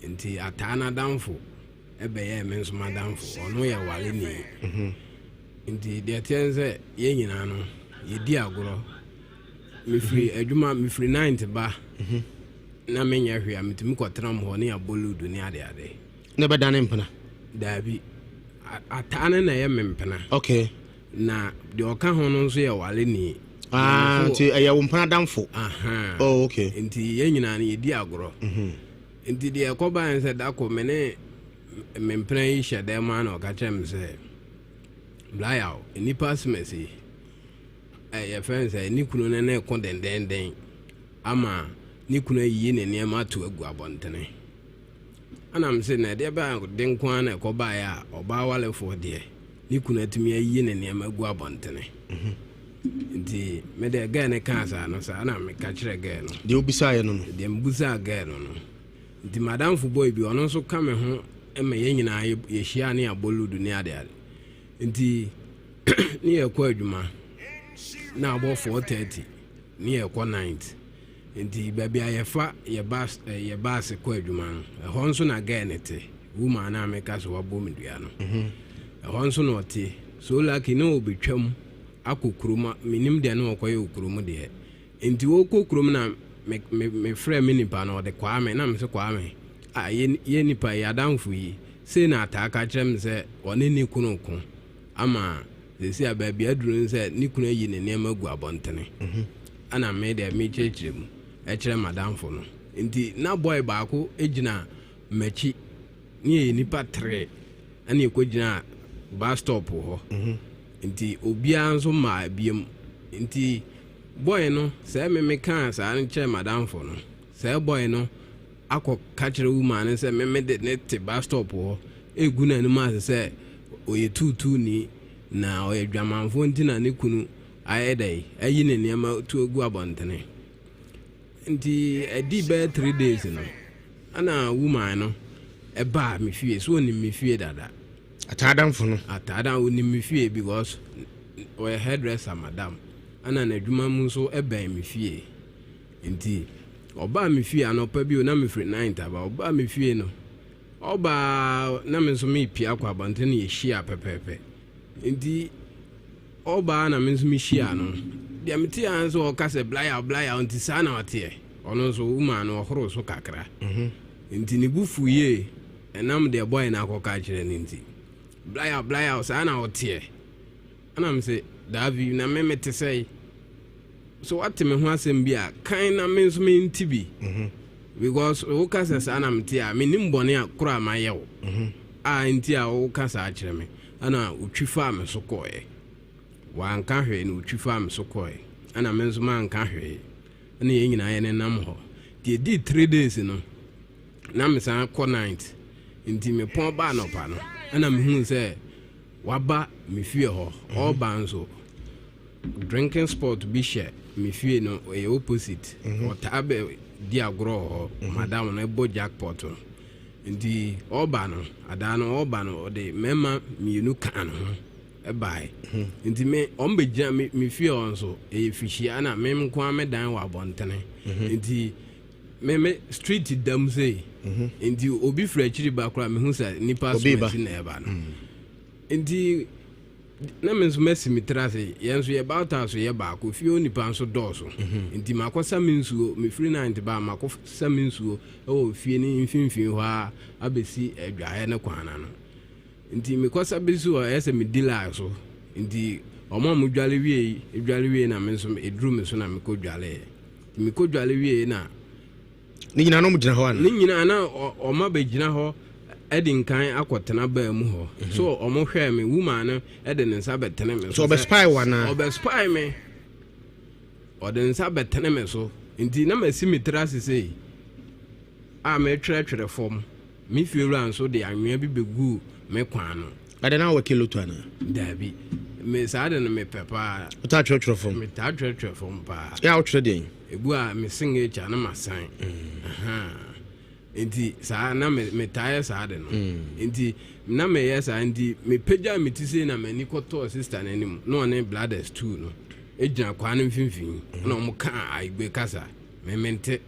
Nti Ataa n'adamfo bɛyɛɛ me nso m'adamfo. Ɔno yɛ Waleni. Nti deɛ ɛteɛ ne sɛ yɛn nyinaa no yɛdi agorɔ. Mefiri adwuma, mefiri ninth ba na menyɛ hwee a, metumi kɔtena mu hɔ ne yɛabɔ ludo ne adeade. Na ɛbɛdane mpena? Daabi. Ataa no na ɛyɛ me mpena. Okay. Na deɛ ɔka ho no nso yɛ Waleni. Ah, nti ɛyɛ wo mpena adamfo. Aha. Oh, okay. Nti yɛn nyinaa no yɛdi agorɔ. Nti deɛ ɛkɔbaeɛ ne sɛ da koro me ne me mpena yi hyɛ dan mu ara na ɔka kyerɛ me sɛ, Blayaw, nnipa asomasi, yɛfrɛ no sɛ ne kunu ne ne ko dendenden ama ne kunu ayiyi ne nneɛma ato agu abɔntene. Ɛna me se na ɛdeɛ bɛn de nko ara na ɛkɔbaeɛ a ɔbaa walefoɔ deɛ ne kunu atumi ayi ne nneɛma agu abɔntene. Nti me deɛ gɛɛ no kaa saa no saa na meka kyerɛ gɛɛ no. Deɛ wobisaeɛ no no. Deɛ mebusaa gɛɛ no no. Nti madamfo boy bi ɔno nso ka me ho ma yɛn nyinaa yɛhyia ne yɛabɔ ludu ne adeade. Nti ne yɛkɔ adwuma na abɔ 4:30 ne yɛkɔ night. Nti baabi a yɛfa yɛ bus yɛ bus kɔ adwuma no, ɛhɔ nso na girl no te, woman no a meka sɛ wabɔ me dua no. Ɛhɔ nso na ɔte. So lucky na ɔbɛtwam akɔ kurom, menim deɛ na ɔkɔyɛ wɔ kurom deɛ. Nti ɔrekɔ kurom na me me mefrɛɛ me nipa no, ɔde Kwame, na mese Kwame, ah yɛ yɛ nipa yi, adamfo yi, sei na ataa ka kyerɛ me sɛ ɔne ne kunu reko ama seesei a baabi aduru ne sɛ ne kunu ayi ne nneɛma agu abɔntene. Ɛna me deɛ mekyerɛkyerɛ mu kyerɛ m'adamfo no. Nti na boy baako gyina m'akyi ne yɛyɛ nnipa tere ɛna yɛkɔgyina bus stop hɔ. Nti obiara nso mmaa biom. Nti boy no sɛ me mekaa saa no kyerɛ m'adamfo no, sɛ boy no akɔ ka kyerɛ woman no sɛ me mede ne te bus stop hɔ regu n'anim ase sɛ ɔyɛ tuutuuni na ɔyɛ dwamanfoɔ nti na ne kunu ayɛ dɛn ayi ne nneɛma tu agu abɔntene. Nti ɛdi bɛyɛ 3 days no ɛna woman no ɛbaa me fie. So onim me fie dada. Ataadamfo no. Ataadam onim me fie because ɔyɛ hairdresser madam, ɛna n'adwuma mu nso ɛbɛn me fie. Nti ɔbaa me fie anɔpa bi o, na mefiri ninth aba. Ɔbaa me fie no, ɔbaa na me nso mepia kɔ abɔnten no, yɛhyia pɛpɛɛpɛ. Nti ɔbaa na me nso mehyia no deɛ, mete a nso ɔka sɛ blayaw blayaw. Nti saa na ɔteɛ. Ɔno nso woman no ɔhoro so kakra, nti ne bu fu yie ɛnam deɛ bɔyɛ no akɔka kyerɛ no. Nti blayaw blayaw, saa na ɔteɛ. Ɛna me sɛ daabi, na me mete sɛe so wate me ho asɛm bi a kan na me nso mente bi, because woka sɛ saa na mete a, menim bɔne a koro a mayɛ wo a nti a woka saa kyerɛ me. Ɛna otwi faa me so kɔɔɛ, wanka hwee na otwi faa me so kɔɔɛ. Ɛna me nso manka hwee, ɛna yɛn nyinaa yɛ nenam hɔ. Nti ɛdii 3 days no na mesan kɔ night. Nti mepɔn baa nɔpa no, ɛna mehuu sɛ waba me fie hɔ. Ɔreba nso, drinking spot bi hyɛ me fie no, ɛyɛ opposite. Ɔtaa bɛ di agorɔ wɔ hɔ, madam no ɛbɔ jackpot no. Nti ɔreba no, adaa no ɔreba no, ɔde mmarima mmienu kaa ne ho ɛbae. Nti me ɔmo bɛgyina me fie hɔ nso, ɛyɛ fihyia na me nko ara me dan wɔ abɔntene. Nti me street dam sei, nti obi firi akyiri ba koraa, mehu sɛ nipa Obi ba. somasi na ɛba no. Nti na me nso masi me tiri ase. Yɛn nso yɛ bata so yɛ baako fie hɔ, nipa nso dɔɔso. Nti makɔsa me nsuo, mefiri ninth ba, makɔsa me nsuo ɛwɔ fie ne mfimfini hɔ a abɛsi adwaeɛ ne kwan ano. Nti mekɔsa bɛsi hɔ, ɛyɛ sɛ medi line so. Nti ɔmo a mo dwale wie dwale wie na me nso ɛduru me so na mekɔ dwaleɛ. Nti mekɔ dwale wie na Ne nyinaa na ɔmo gyina hɔ ana? Ne nyinaa na ɔma bɛgyina hɔ, ɛde nkan akɔtena baa mu hɔ so. Ɔmo hwɛɛ me, woman no ɛde ne nsa bɛtene me so. Ɔbɛ spy wo anaa? Ɔbɛ spy me, ɔde ne nsa bɛtene me so. Nti na masi me tiri ase sei a metwerɛtwerɛ fam. Me fie wura nso de anwea bi bɛguu me kwan no. Ade na wɔ kiloto anaa? Daabi, me saa de no mepɛ paa. Wotaa twerɛtwerɛ fam? Metaa twerɛtwerɛ fam paa. Yɛ a wotwerɛ deɛn? Ebu a me signature na masan. Aha. Nti saa na me metaa yɛ saa de no. Nti na meyɛ saa. Nti mepagya me ti sei na m'ani kɔtɔɔ sister n'anim na ɔne brothers two no egyina kwan no mfimfini na wɔn kaa Ayigbe kasa. Me mente.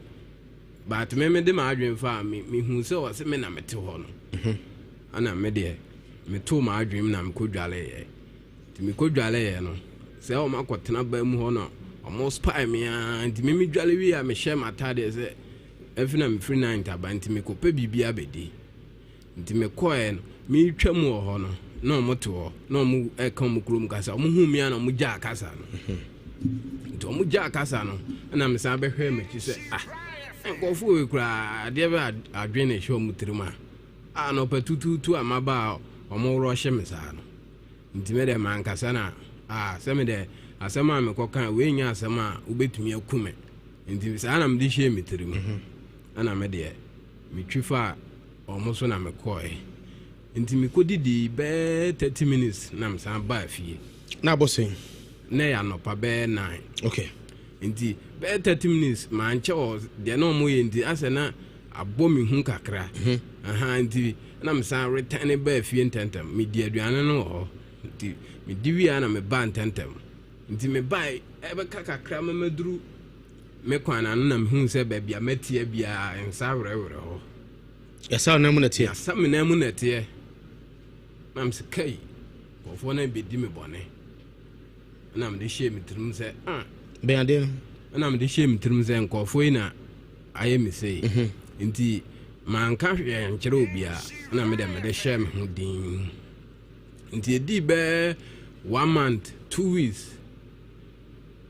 But me mede m'adwene faa me mehuu sɛ ɔse me na mete hɔ no. Ɛna me deɛ metoo m'adwene mu na mekɔdwaleeɛ. Nti mekɔdwaleeɛ no, sɛ wɔn akɔtena ban mu hɔ na wɔn spy me ara nti me medwale wie a mehyɛ m'ataadeɛ sɛ ɛfi na mefiri ninth aba nti mekɔpɛ biribi abɛdi. Nti mekɔeɛ no, meretwa mu wɔ hɔ no, na wɔn te hɔ, na wɔn ɛka wɔn kurom kasa. Wɔn huu me a na wɔn gyaa kasa no. Nti wɔn gyaa kasa no, ɛna mesan bɛhwɛɛ m'akyi sɛ, ah, nkurɔfoɔ wei koraa adeɛ bɛ adwene na ɛhyɛ wɔn tirim a, anɔpa tutuutu a maba a wɔn rɔhye me saa no. Nti me deɛ mankasa na, ah, sɛ me deɛ asɛm a mekɔka wei nyɛ asɛm a wobɛtumi aku me. Nti saa na mede hyɛɛ me tirim. Ɛna me deɛ metwi faa wɔn so na mekɔe. Nti mekɔdidii bɛyɛ 30 minutes na mesan baa fie. Na abɔ sɛn? Na ɛyɛ anɔpa bɛyɛ 9. Okay. Nti bɛyɛ 30 minutes mankyɛ wɔ deɛ na wɔyɛ nti asɛ na abɔ me hu kakra. Aha nti na mesan return baa fie ntɛntɛm. Medi aduane no wɔ hɔ. Nti medi wie a na mebaa ntɛntɛm. Nti mebae ɛbɛka kakra ma maduru me kwan ano na mehuu sɛ baabi a matia biara nsa werɛwerɛ hɔ. Yɛsa wo nan mu nɛteɛ. Yɛasa me nan mu nɛteɛ. Na mesɛ kai, nkurɔfoɔ no bɛdi me bɔne. Ɛna mede hyɛɛ me tirim sɛ ah. Bɛn adeɛ no. Ɛna mede hyɛɛ me tirim sɛ nkurɔfoɔ yi na ayɛ me sei. Nti manka hwee ankyerɛ obiara. Ɛna mede mede hyɛɛ me ho din. Nti ɛdii bɛɛ 1 month, 2 weeks.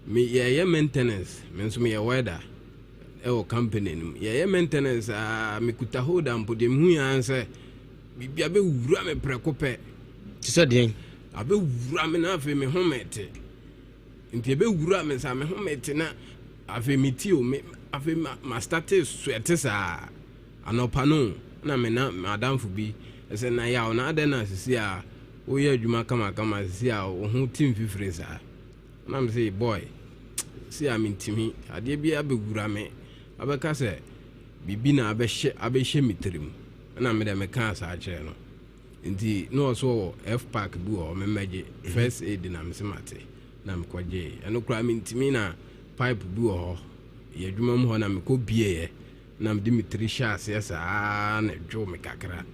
Me yɛyɛ maintenance, me nso meyɛ welder ɛwɔ company no mu. Yɛyɛ maintenance a mekuta holder mpo deɛ mehu yɛ ara sɛ biribi abɛwura me prɛko pɛ. Te sɛ deɛn? Abɛwura me na afei me ho mete. Nti ɛbɛwura me saa me ho mete na afei me ti o me afei ma ma starte sweat saa anɔpa no na me na madamfo bi ɛsɛ na yaw na adɛn na sisi a woyɛ adwuma kamakama sisi a wo ho ti mfifire saa. Na me se boy se a mentimi adeɛ bi abɛwura me abɛka sɛ biribi na abɛhyɛ abɛhyɛ me tirim ɛna me dɛ mekaa saa kyerɛ no nti na ɔso wɔ F park bi wɔ hɔ memmɛgye first aid na mese mate na mekɔgyee ɛno koraa mentimi na pipe bi wɔ hɔ yɛ adwuma mu hɔ na mekɔ bieɛ na mede me tiri hyɛ aseɛ saa na ɛdwoo me kakra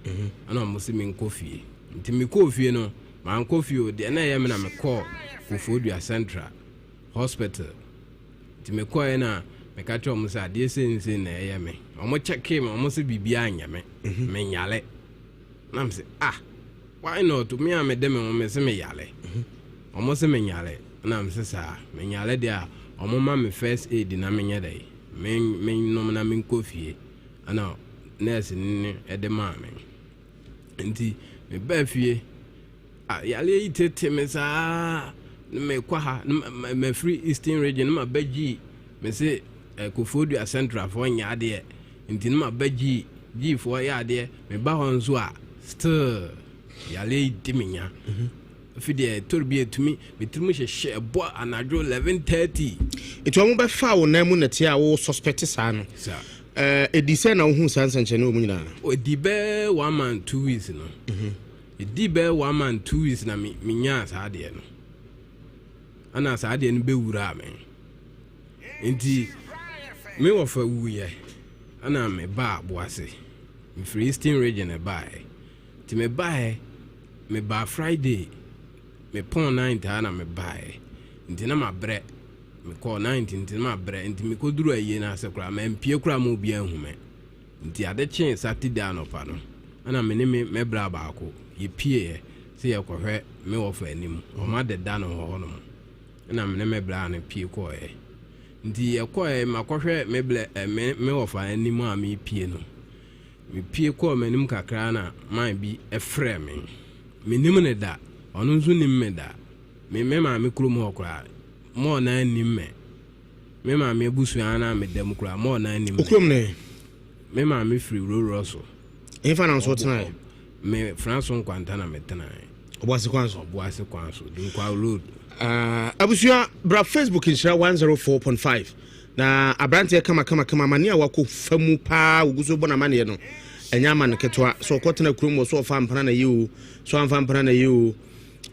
ɛna ɔmo se menkɔ fie nti mekɔɔ fie no mankɔ fie o deɛ na ɛyɛ me na mekɔɔ Koforidua Central Hospital nti mekɔɛ na meka kyerɛ ɔmo sɛ adeɛ sei ne sei na ɛyɛ me ɔmo kyɛkee me ɔmo se biribiara nyɛ me menyale na me se ah why not me a mede me ho me se meyale ɔmo se menyale na me se saa menyale deɛ a ɔmo ma me first aid na menyɛ dɛ me menom na menkɔ fie ɛna nurse no ɛde maa me nti mebaa fie a yareɛ yi tete me saa na mekɔ ha na mafiri Eastern Region na maba G me se Koforidua Central foɔ nyɛ adeɛ nti na maba G G foɔ yɛ adeɛ meba hɔ nso a still yareɛ yi di me nya afi deɛ ɛtɔre bi ɛtumi me tirim hyehyɛ ɛbɔ anadwo 11:30. Nti wɔn bɛfa wo nan mu nɛteɛ a wo suspect saa no ɛdi sɛ na wohu saa nsɛnkyerɛnne wɔ mu nyinaa? Ɛdi bɛɛ 1 month 2 weeks no. Ɛdi bɛɛ 1 month 2 weeks na menyaa saa adeɛ no. Ɛna saa adeɛ no bɛwuraa me. Nti me wɔfa wuyɛ ɛna me baa Boase. Mefiri Eastern Region ɛbaeɛ. Nti me baeɛ, me baa Friday, me pɔn 9 taa na me baeɛ. Nti na mabrɛ. Mekɔɔ 9 nti na mabrɛ. Nti mekɔduru ayie no ase koraa, mampie koraa ma obiara nhu me. Nti ade kyee Saturday anɔpa no, ɛna me ne me me bra baako yɛpieeɛ sɛ yɛkɔhwɛ me wɔfa anim. Ɔma deda no wɔ hɔnom. Ɛna me ne me bra no pie kɔɔɛ. Nti yɛkɔɛ makɔhwɛ me blɛ me me wɔfa anim a mepie no. Mepie kɔɔ m'anim kakra na man bi frɛ me. Menim ne da. Ɔno nso nim me da. Me me maame kurom hɔ koraa. Mɔɔ na nim me. Me maame abusua na meda mu koraa. Mɔɔ na nim me. Okurom ne? Me maame firi Rorɔ so. Ɛmfa na nso tenae? Me Franso Nkwanta na metenae. Ɔboase kwan so? Ɔboase kwan so. Dunkwa Road. Abusua bra Facebook nhyira 104.5 na aberanteɛ kama kama kama amane a wakɔ fa mu paa ogu so bɔ n'amaneɛ no ɛnyɛ amane ketewa so ɔkɔtena kurom wɔ so ɔfa mpena na yɛ o so amfa mpena na yɛ o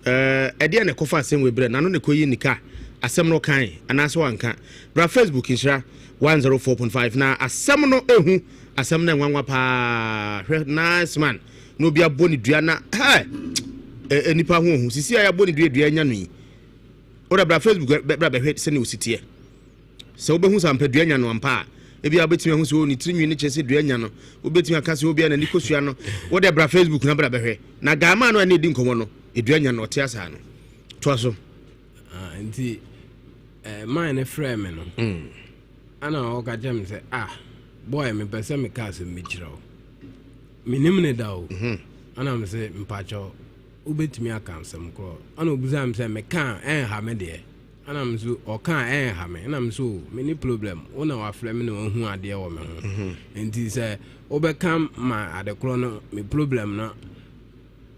ɛdeɛ na ɛkɔfa asɛm wɔ berɛ n'ano na ɛkɔyi nika Asɛm no ɔkae anaasɛ wanka? Bra Facebook Nhyira 104.5 na asɛm no ehu asɛm no nwanwa paa. Hwɛ nice man na obi abɔ ne dua na hɛ nipa ho ohu sisi a yɛabɔ ne dua dua nya no yi. Ɔda bra Facebook bra bɛhwɛ sɛnea osi teɛ. Sɛ wobɛhu sɛ ampa dua nya no ampa a, ebia wobɛtumi ahu sɛ o ne tirinwi no kyerɛ sɛ dua nya no. Wobɛtumi aka sɛ obia n'ani kosua no. Wode bra Facebook na bra bɛhwɛ. Na gaamaa no a ne ɛdi nkɔmmɔ no, dua nya no ɔte asaa no. Toa so. Ah, nti eh, man no frɛɛ me no ana ɔka kyerɛ me sɛ ah boy mepɛ sɛ meka asɛm bi kyerɛ wo menim ne da o mhm. ana me sɛ mpakyɛw wobɛtumi aka asɛm korɔ ana obisaa me sɛ meka a ɛnha me deɛ ana me so ɔka a ɛnha me ana me so meni problem wo na wafrɛ me na wahu adeɛ wɔ me ho mhm. nti sɛ wobɛka ma adekorɔ no me problem no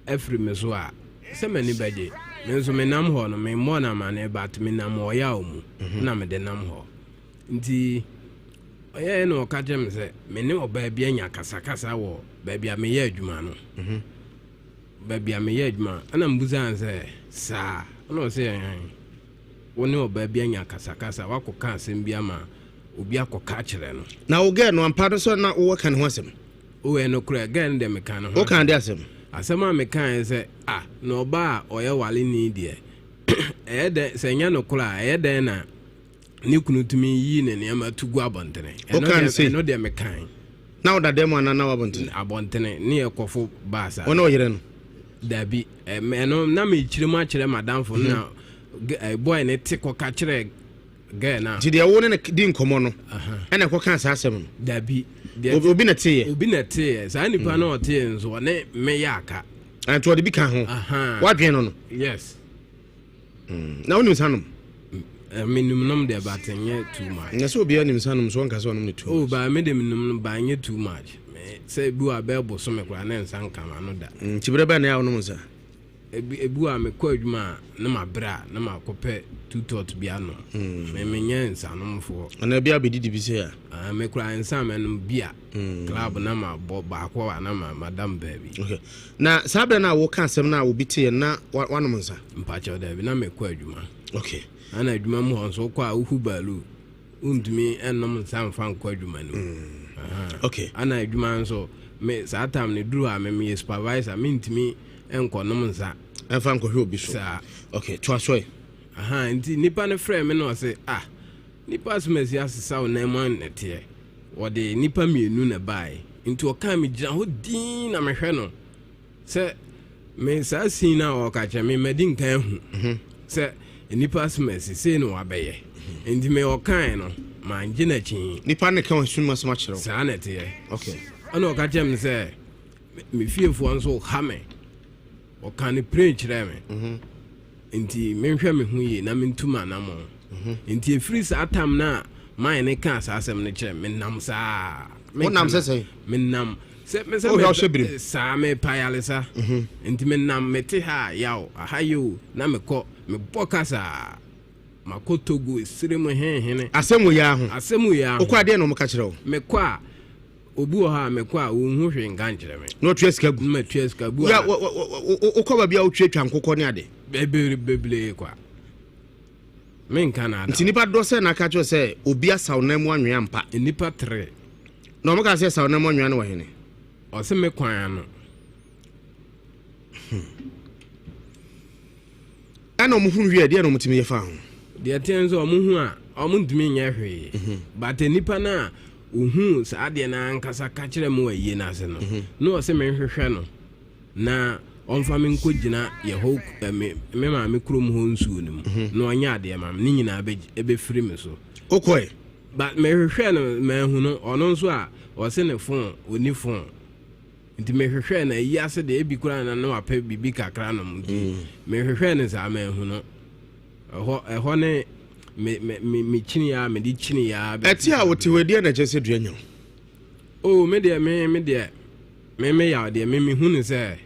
afiri me so a, sɛ m'ani bɛgye. Me nso menam hɔ no, memmɔɔ no amanneɛ but menam ɔyaw mu mhm. na mede nam hɔ. Nti ɔyɛɛ na ɔka kyerɛ me sɛ me ne ɔbaa bi anya kasakasa wɔ baabi a meyɛ adwuma no. Mhm. Baabi a meyɛ adwuma ɛna mbusaa no sɛ saa ɛna ɔsɛ ɛn wo ne ɔbaa bi anya kasakasa wakɔka asɛm bi ama obi akɔka akyerɛ no. Na wo gɛɛ no ampa no sɛ na wowɔ ka ne ho asɛm? Oh ɛnokorɛ, girl no deɛ mekaa ne ho asɛm. Wokaa deɛ asɛm? Asɛm a mekaeɛ sɛ, ah, na ɔbaa a ɔyɛ waleni deɛ, ɛyɛ dɛn, sɛ ɛnyɛ nokorɛ a, ɛyɛ dɛn na ne kunu tumi yi ne nneɛma tu gu abɔntene? Ɛno Wokaa no deɛ, sei? ɛno deɛ mekae. Na woda dan mu anaa na wɔ abɔntene? Abɔntene, ne yɛkɔfo baa saa. Wo ne ɔyere no? Dabi, ɛno na mekyerɛ mu akyerɛ m'adamfo no na boy no te kɔka kyerɛ Girl no a. Nti deɛ wo ne no di nkɔmmɔ no ɛna ɛkɔkaa saa asɛm no? Dabi. Obi na teeɛ? Obi na teeɛ. Saa nipa mm. no ɔteeɛ nso ɔne me yɛ aka. Ah, nti ɔde bi ka ho? Wadwene no no? Yes. Mm. Na wonim sa nom? Mm, eh, menim nom deɛ but nyɛ too much. Nyɛ sɛ obiara nim sa nom so ɔnka sɛ ɔnom ne too oh, much. Oh, ba me de menim no ba nyɛ too much. Sɛ bi wɔ abɛɛ bosome koraa ne nsa nka ma no da. Nti berɛ bɛn na ɛyɛ a wonom nsa? Ebi ebi wɔ a mekɔ adwuma a na mabrɛ a na makɔpɛ tutɔt bi anom. Mm. Me menyɛ nsanomfoɔ. Anaa bi abɛdidi bi sɛ a. Ah, me kura nsa mɛnom bi a. Mm. Club na mabɔ baako a na madam baabi. Okay. Na saa berɛ no a woka asɛm no a obi teɛ na wanom nsa? Mpakyɛw daabi na mekɔ adwuma. Okay. Ana adwuma mu hɔ nso wokɔ a wohu baalu. Wontumi nnom nsa mfa nkɔ adwuma no mu. Mm. Okay. Ana adwuma nso me saa time no duru a me meyɛ supervisor mentumi nkɔnom nsa. Ɛmfa nkɔhwɛ obi so. Saa. Okay, to aso ɛ. Aha, nti nipa no frɛ me na ɔse ah nipa asomasi asesa wo nan mu anɛteɛ. Wɔde nipa mmienu na ɛbaeɛ. Nti ɔkaa me gyina hɔ dinn na mehwɛ no. Sɛ me saa sin no a ɔka kyerɛ me madi nkan ahu mhm. sɛ nnipa asɛm asi sei na wabɛyɛ mhm. nti me ɔkae no mangye n'akyi. Nipa ne ka sum asɛm akyerɛ wo. Saa na ɛteɛ. Okay. Ɛna ɔka kyerɛ me sɛ me fiefoɔ nso ha me ɔka ne pire kyerɛ me mhm. Nti menhwɛ me ho yie na mentu m'anammɔn. Nti ɛfiri saa tam no a man no kaa saa asɛm no kyerɛ me, menam saa. Wonam sɛ sɛn? Menam sɛ me sɛ Wohwɛ wohyɛ birim? Saa mepa ayaresa. Nti menam mete ha a yaw, aha yɛ o, na mekɔ, mebɔ ka saa. Makɔ Togo, esire mu henhene. Asɛm wei ara ho? Asɛm wei ara ho. Wokɔ a deɛn na wɔka kyerɛ wo? Mekɔ a, Obi wɔ hɔ a mekɔ a ɔnhu hwee nka nkyerɛ me. Na ɔtua sika gu. Na matua sika gu. Ya wokɔ baabi a wotuatwa nkokɔ ne ade. Bebree bebree kwa. Menka na ada. Nti nipa dodoɔ sɛ na aka kyerɛ sɛ obi asaw nan mu anwea mpa. Nnipa tere. Na wɔn ka sɛ saw nan mu anwea no wɔ hene. Ɔse me kwan ano. Hmm. Ɛna ɔmo hu wie a, deɛ na ɔmo tumi yɛ faa ho? Deɛ ɛteɛ nso ɔmo hu a, ɔmo ntumi nyɛ hwee. Mhm. But nipa no a ohuu saa adeɛ no ankasa ka kyerɛ me wɔ ayie no ase no, mhm. na ɔse menhwehwɛ no na ɔmfa me nkɔgyina yɛhɔ eh, me, me maame kurom hɔ nsuo no mu mhm. na ɔnyɛ adeɛ ma me ne nyinaa ɛbɛfiri me so. Wokɔe? But mehwehwɛ no manhu no, ɔno nso a ɔse ne phone, ɔni phone. Nti mehwehwɛɛ no ayi ase deɛ ebi koraa na na wapɛ biribi kakra nom nti mm. mehwehwɛɛ no saa manhu no ɛhɔ ɛhɔ ne me me me me kyini ya mede kyini ya. Ɛte a wote hɔ ɛdeɛ na ɛkyɛ sɛ dua nya o. Oh me deɛ me me deɛ me me yaw deɛ me me hu no sɛ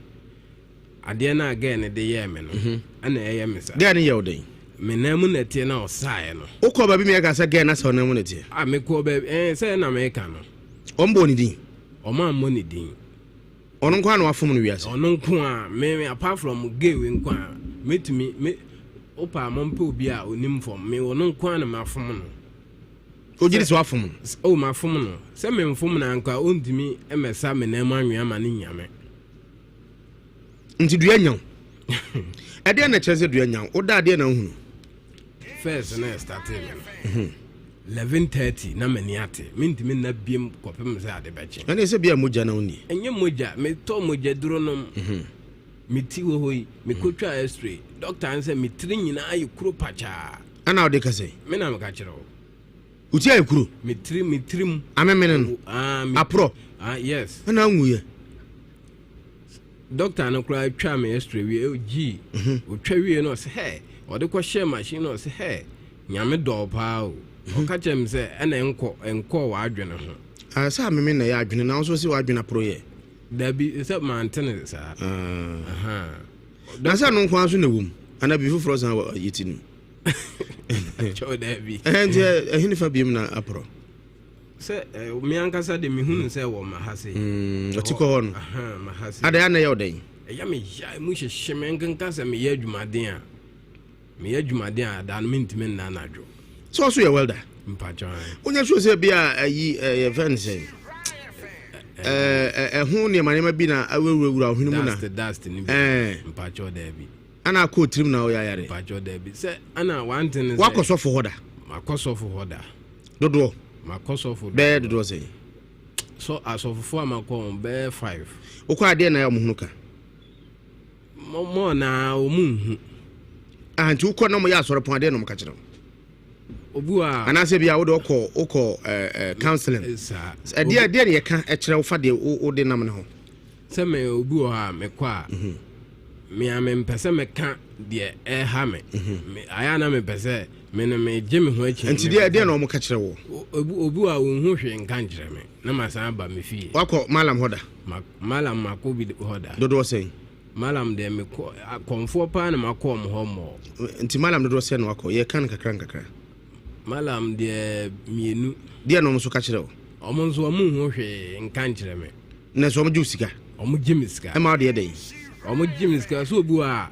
adeɛ no a gɛɛ no de yɛɛ me no mhm. ɛna ɛyɛ me sa. Gɛɛ no yɛ wo den. Me nan mu nɛteɛ na ɔsaeɛ no. Wokɔ baabi mi ɛka sɛ gɛɛ no asɛ ɔnan mu nɛteɛ. A mekɔ baabi ɛɛ sɛ ɛna meka no. Wɔn bɔ ne din. Ɔmo ammɔ ne din. Ɔno nko ara na wafom no wiase. Ɔno nko ara me me apart from gay wei nko ara metumi me. Wopɛ a mompɛ obi a onim fam. Me ɔno nko ara na mafom no. Wogye di sɛ woafom no? Oh, mafom no. Sɛ memfom no a, anka ɔntumi mmɛsa me nan mu anwea ma no nnya me. Nti dua nya wo. Ɛdeɛn na ɛkyerɛ sɛ dua nya wo? Woda adeɛ na wohunu? First na ɛstartee me no. 11:30 na m'ani ate. Mentumi nna biem kɔpem sɛ ade bɛkye. Ɛne sɛ bia mogya na wonni. Ɛnyɛ mogya. Metɔ mogyaduro nom. Me ti wɔ hɔ yi, mekɔtwaa x-ray. Dɔkta no sɛ me tiri nyinaa ayɛ kuro pakyaa. Ɛna wode ka sɛn? Me na meka kyerɛ wo. Wo ti ayɛ kuro? Me tiri, me tiri mu. Amemene no? Ah, me, Aporɔ? Ah, yes. Ɛna anwuiɛ? Dɔkta no koraa twaa me x-ray wie, oh, gee. Ɔtwa wie no ɔsɛ hɛ, ɔde kɔhyɛɛ machine no ɔsɛ hɛ, Nyame dɔ wo paa o. Ɔka kyerɛ me sɛ ɛna ɛnkɔ, ɛnkɔɔ w'adwene ho. Ah, sɛ amemene na ɛyɛ adwene, na wo nso sɛ w'adwene aporɔ yɛ. Dabi, sɛ mante no saa. Na sɛ no nko ara so na ɛwɔ mu anaa biribi foforɔ san wɔ yɛ ti no mu? Kyɛw dabi. Nti ɛhe nifa biem na aporɔ? Sɛ me ankasa de mehu no sɛ wɔ ma ha se. Ɔte kɔ hɔ no. Ma ha se. Adɛn ana ɛyɛ ɔdɛn? Ɛyɛ me ya, mu hyehye me nkenka sɛ meyɛ adwumaden a. Meyɛ adwumaden a da no mentumi nna anadwo. Sɛ ɔso yɛ welder. Mpakyɛ ɛ. Wonya sure sɛ bi a ayi yɛ fɛn sɛ ɛho nneɛma nneɛma bi na awurawura ɔhwene mu na. Dust dust ni bi. Mpakyɛ daabi. Ana akɔ tirim na ɔyɛ ayare. Mpakyɛ daabi. Sɛ ana wante ne sɛ. Wakɔ sɔfo hɔ da. Makɔ sɔfo hɔ da. Dodoɔ. Makɔ sɔfo. Bɛyɛ dodoɔ sɛn. So asɔfofo a makɔ wɔn bɛyɛ five. Wokɔ adeɛ na ɛyɛ ɔmo hunu ka. Mɔ na wɔn nhu. Ah, nti wokɔ na wɔyɛ asɔre pɔn adeɛ na wɔka kyerɛ wo. Obu a. Anaasɛ bi a wode wokɔ wokɔ ɛɛ ɛɛ counseling. Saa. Ɛdeɛ ɛdeɛ na yɛka ɛkyerɛ wo fa deɛ wode nam ne ho. Sɛ me obi wɔ hɔ a mekɔ a. Mhm. Me a mempɛ sɛ mɛka deɛ ɛha me. Mhm. Me ayɛ a na mepɛ sɛ me no megye me ho akyi. Nti deɛ ɛdeɛ na wɔka kyerɛ wo. Obi obi wɔ a wɔnhu hwee nka nkyerɛ me na masan aba me fie. Wakɔ malam hɔ da? Ma malam makɔ bi hɔ da. Dodoɔ sɛn? Malam deɛ mekɔ akɔmfoɔ paa na makɔ wɔn hɔ mmɔɔ. Nti malam dodoɔ sɛn na wakɔ? Yɛka no kakra nkakra. Malam deɛ mmienu. Deɛ na wɔn nso ka kyerɛ wo? Wɔn nso wɔn nhu hwee nka nkyerɛ me. Na nso wɔn gye wo sika? Wɔn gye me sika. Ɛma wo deɛ dɛn? Wɔn gye me sika. So obi wɔ a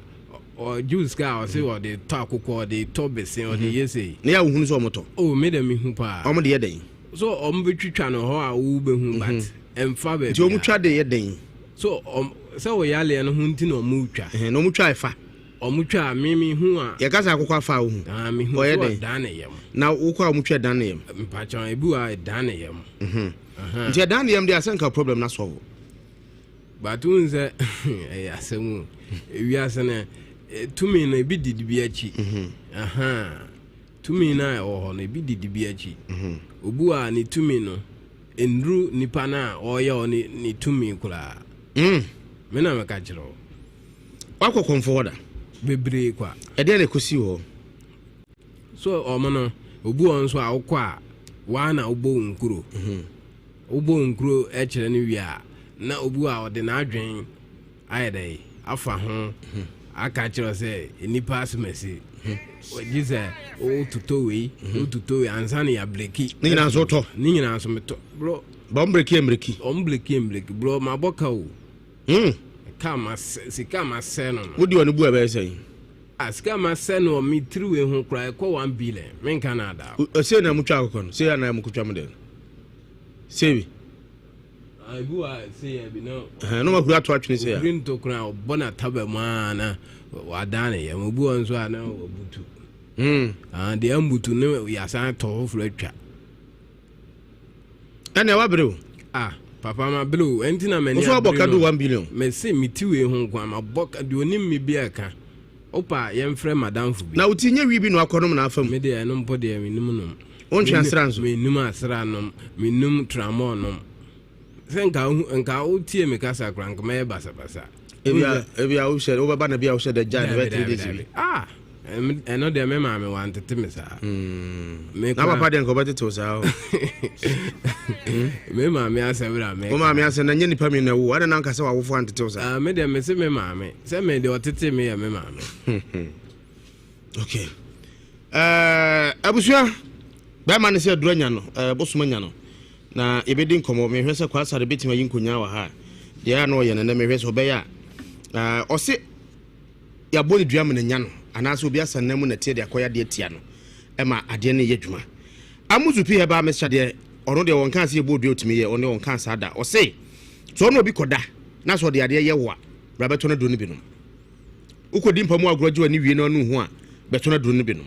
ɔgye wo sika a ɔse ɔde tɔ akokɔ, ɔde tɔ bese, ɔde yɛ sei. Na yɛ a wohunu sɛ wɔn tɔ? Oh me deɛ mehu paa. Wɔn de yɛ dɛn? So wɔn bɛtwitwa no hɔ a wobɛhu but ɛmfa baabi. Nti wɔn twa de yɛ dɛn? So ɔm sɛ wo yareɛ no ho nti na ɔmo twa. Ɛhɛn na ɔmo twa ɛfa. Ɔmo twa a me me hu a. Yɛka sɛ akokɔ afa a wo hu. Ah me hu Ɔyɛ so dɛn? ɔdan ne yam. Na wokɔ a ɔmo twa ɛdan ne yam. Mpakyɛw ebi wɔ a ɛdan ne yam. Mhm. Nti ɛdan ne yam deɛ asɛ nka problem na solve. But wohu sɛ ɛyɛ asɛm o. Ewiase no tumi no ebi didi bi akyi. Mhm. Ahaa. Tumi no a ɛwɔ hɔ no, ebi didi bi akyi. Obi a ne tumi no, nnuru nipa no a ɔreyɛ hɔ ne ne tumi koraa. Mm. Me na meka kyerɛ wo. Wakɔ kɔmfo hɔ da? Bebree kwa. Ɛdeɛn na ɛkɔsi wɔ hɔ? So ɔmo no, obi wɔ nso a wokɔ a, waa na wobɔ wo nkuro. Mhm. Wobɔ wo nkuro kyerɛ no wie a, na obi wɔ a ɔde n'adwen ayɛ dɛn afa ho aka akyerɛ wo sɛ nnipa asomasi gye sɛ wototɔ wei wototɔ wei ansa na yɛabreki. Ne nyinaa nso wotɔ? Ne nyinaa nso metɔ bro. Ba wɔn breki yɛ mbreki? Wɔn breki yɛ mbreki bro, mabɔ ka o. Hmm. Ka ma sika ma sɛ no no. Wodi wɔn bu ɛbɛyɛ sɛn? Ah, sika ma sɛ no me tiri wei ho koraa ɛkɔ 1 billion menka na ada. Sei na motwa akokɔ no, sei na mokotwa mo deɛ no. Sei bi. Ebi wɔ a se yɛ bi na. Ɛhɛn na wakuru ato atwene se ya. Obiri nto koraa ɔbɔ n'ataba mu aa na wadan ne yam. Obi wɔ nso a na wabutu. Hmm. Ah, deɛ ambutu ne yasan tɔ foforɔ atwa. Ɛnna wabere o. Ah, papa ma bere o. Ɛnti na m'ani abere no. Wosɔ abɔ ka do 1 billion. Mese me ti wei ho nko ama bɔ ka deɛ onim me bi ɛka. Opa yɛmfrɛ madamfo bi. Na wo ti nyɛ wi bi na wakɔnom na afa mu. Me deɛ ɛno mpo deɛ menim nom. Wontwe asra nso? Menum asra nom, menum tramɔɔ nom. Sɛ nka nka wotie me kasa koraa nka mɛyɛ basabasa. Ebia ebia wohyɛ wobɛba na bia wohyɛ da gya na bɛ 3 days bi. Ah, ɛno deɛ me maame wantete me saa. Hmm. Na papa deɛ nka ɔbɛtete wo saa o. Me maame asɛm na mɛka. Wo maame asɛm na nyɛ nipa mi na ɛwo. Adɛn na anka sɛ w'awofo antete wo saa? Ah, me deɛ mese me maame. Sɛ me deɛ ɔtete me yɛ me maame. Okay. Eh, abusua, bɛrima no sɛ aduru anya no, eh, bosom anya no. Na yɛbɛdi nkɔmmɔ. Mehwɛ sɛ Kwasare bɛtumi ayi nkonyaa wɔ ha a. Deɛ a na ɔyɛ no nɛ mehwɛ sɛ ɔbɛyɛ a. Eh, ɔse yɛabɔ ne dua ma no anya no. anaasɛ obi asan nan mu nɛteɛ de akɔyɛ adeɛ tia no ɛma adeɛ no yɛ adwuma. Amuzu pii herbal mixture deɛ ɔno deɛ wɔnkaa sɛ yɛbɔ odua otumi yɛ, ɔno deɛ ɔnkaa saa da. Ɔse sɛ ɔne obi kɔda na sɛ ɔde adeɛ yɛ wo a, bra bɛtɔ no aduro no bi nom. Wokɔdi mpa mu agorɔ gye w'ani wie na ɔne ho a, bɛtɔ no aduro no bi nom.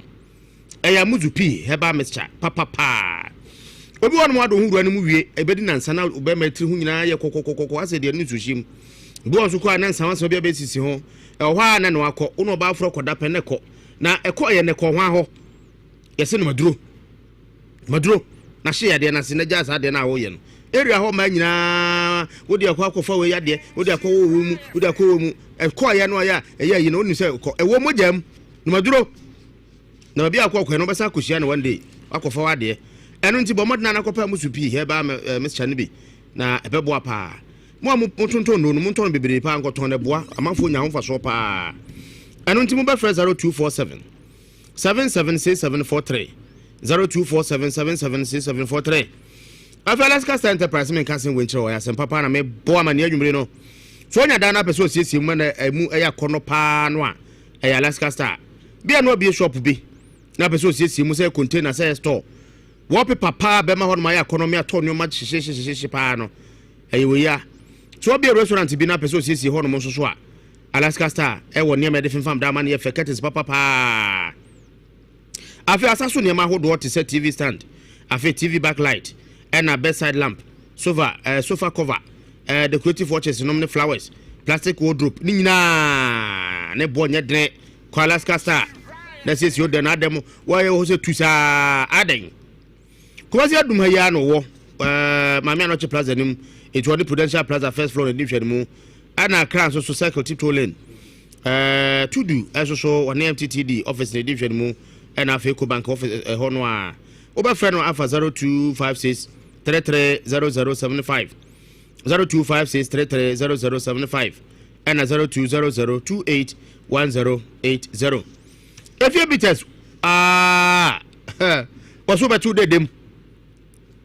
Ɛyɛ amuzu pii herbal mixture papapaa. Obi wɔ nom ado ho wura no mu wie, ɛbɛdi nansa na bɛrima tiri ho nyinaa yɛ kɔkɔkɔkɔ asɛ deɛ ne nsuo hyɛ mu. Obi wɔ nso kɔ a na nsawansawa bi abɛsisi ho. Ɛwɔ hɔ a na ne wakɔ, wo na ɔbaa forɔ kɔda pɛ na ɛkɔ. Na ɛkɔ yɛ na ɛkɔ hwan hɔ? Yɛse no maduro. Maduro. Na hye yadeɛ no ase na gyaa saa adeɛ no a woyɛ no. Area hɔ mmaa nyinaa wode akɔ akɔfa wei yadeɛ, wode akɔ wɔ wɔ mu, wode akɔ wɔ mu. Ɛkɔ yɛ no ayɛ a ɛyɛ ayi no wonim sɛ kɔ ɛwɔ mogya mu. No maduro. Na baabi a akɔ kɔ no wobɛsan akɔhyia no one day wakɔfa w'adeɛ. Ɛno nti bɔ mmɔden na kɔpɛ musu pii herbal mixture no bi na ɛbɛboa paa. Mo a motontɔn nnuro no, montɔn no bebree paa nkɔtɔn no, ɛboa amanfoɔ nya ho mfasoɔ paa. Ɛno nti mobɛfrɛ 0247 776743, 0247 776743. Afei Alaska Star Enterprise menka asɛm wei nkyerɛ wɔ, ɛyɛ asɛm papa na mebɔ amanneɛ anwummere no. So onya dan no apɛ sɛ ɔsiesie mu ma na ɛmu ɛyɛ akɔnnɔ paa no a, ɛyɛ Alaska Star. Bia na wabie shop bi na apɛ sɛ ɔsiesie mu sɛ container sɛ store. Wallpaper paa bɛma hɔ nom ayɛ akɔnnɔ me atɔ nneɛma hyehyehyehye paa no. Ɛyɛ wei a. So wabue restaurant bi na apɛ sɛ osiesie hɔnom nso so a, Alaska Star wɔ nneɛma a yɛde femfam dan ma no yɛ fɛ, curtains papa paa. Afei asa so nneɛma ahodoɔ te sɛ TV stand, afei TV backlight, ɛna bedside lamp, sofa, eh, sofa cover, eh, decorative watches nom ne flowers, plastic wardrobe, ne nyinaa ne boɔ nyɛ dene. Kɔ Alaska Star na siesie wo dan na adɛm wɔyɛ wɔ hɔ sɛ tu saa adɛn. Kumasi Adum ha yi ara na ɔwɔ ɛɛ Maame Anɔkye Plaza no mu. Eti ɔne Prudential Plaza first floor na ɛdi nhwɛne mu. Ɛna Accra nso so Circle Tiptoe Lane. Ɛɛ Tudu nso so ɔne MTTD office na ɛdi nhwɛne mu. Ɛna afei Ecobank office ɛhɔ no a. Wobɛfrɛ no afa 0256 330075 0256 330075 ɛna 0200 281080. Efie bitters aa wɔso bɛto dɛ dɛm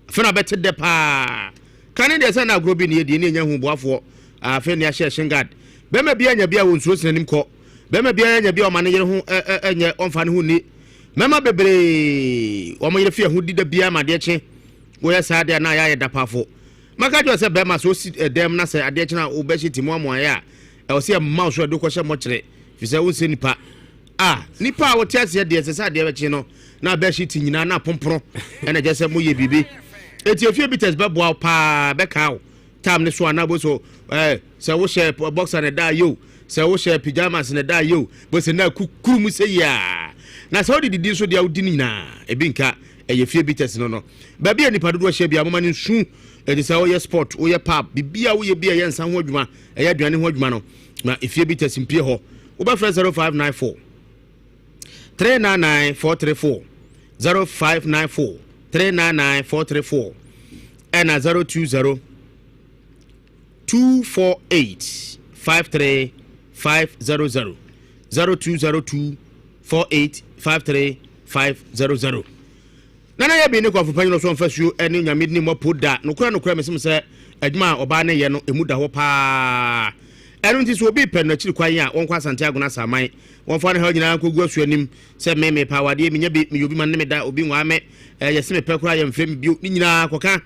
afei na bɛte dɛ paa kane deɛ sɛ na agorɔ bi ne yɛdie ne ɛnya hu boafoɔ afei ne ahyɛ shin guard bɛma bi anya bi a wɔnsuro sena nim kɔ bɛma bi anya bi a ɔma ne yere ho ɛnyɛ ɔmfa ne ho nni mɛma bebree wɔn yere fi ɛho di da biara ma adeɛ kye wɔyɛ saa deɛ na ayɛ dapaafo maka kyerɛ sɛ bɛrima sɛ ɔsi dɛm na sɛ adeɛ kye na wobɛhyɛ ti mu amoayɛ a ɛwɔ sɛ ɛma wo so ɛde kɔhyɛ mmɔkyerɛ fi sɛ wonsɛ nipa A Nipa a wɔte aseɛ deɛ ɛsɛ sɛ adeɛ bɛkye no na bɛhye ti nyinaa na apomporo ɛna kyɛ sɛ moyɛ biribi. Eti efie bitters bɛboa wo paa bɛkaa wo tam ne so anaa bo so ɛɛ sɛ wohyɛ boxer na ɛda yio sɛ wohyɛ pyjamas na ɛda yio bo sɛ na kukuru mu sɛ yia na sɛ wode didi nso deɛ wodi ne nyinaa ebi nka ɛyɛ fie bitters no no baabi a nipa dodoɔ hyɛ bia moma no nsu ɛti sɛ woyɛ sport woyɛ pub biribi a woyɛ bi a ɛyɛ nsa ho adwuma ɛyɛ aduane ho adwuma no na efie bitters mpie hɔ Wobɛfrɛ 0594 399 434 0594 399 434 ɛna 020 248 53500 0202 48 53500 Nana yɛ bi ne kɔmfo panyin ɔso ɔmfa suo ne nyame ni mmɔ da. Nokorɛ nokorɛ mesem sɛ adwuma a ɔbaa no yɛ no emu da hɔ paa. Ɛno nti sɛ obi pɛ no akyiri kwan a wɔnkɔ Asante Agona Asaman. Wɔmfa ne haw nyinaa nkɔgu asuo anim sɛ me mepɛ awadeɛ menya bi meyɛ obi ma ne me da obi nwaa me eh, yɛse mepɛ koraa yɛmfrɛ me bio ne nyinaa kɔka.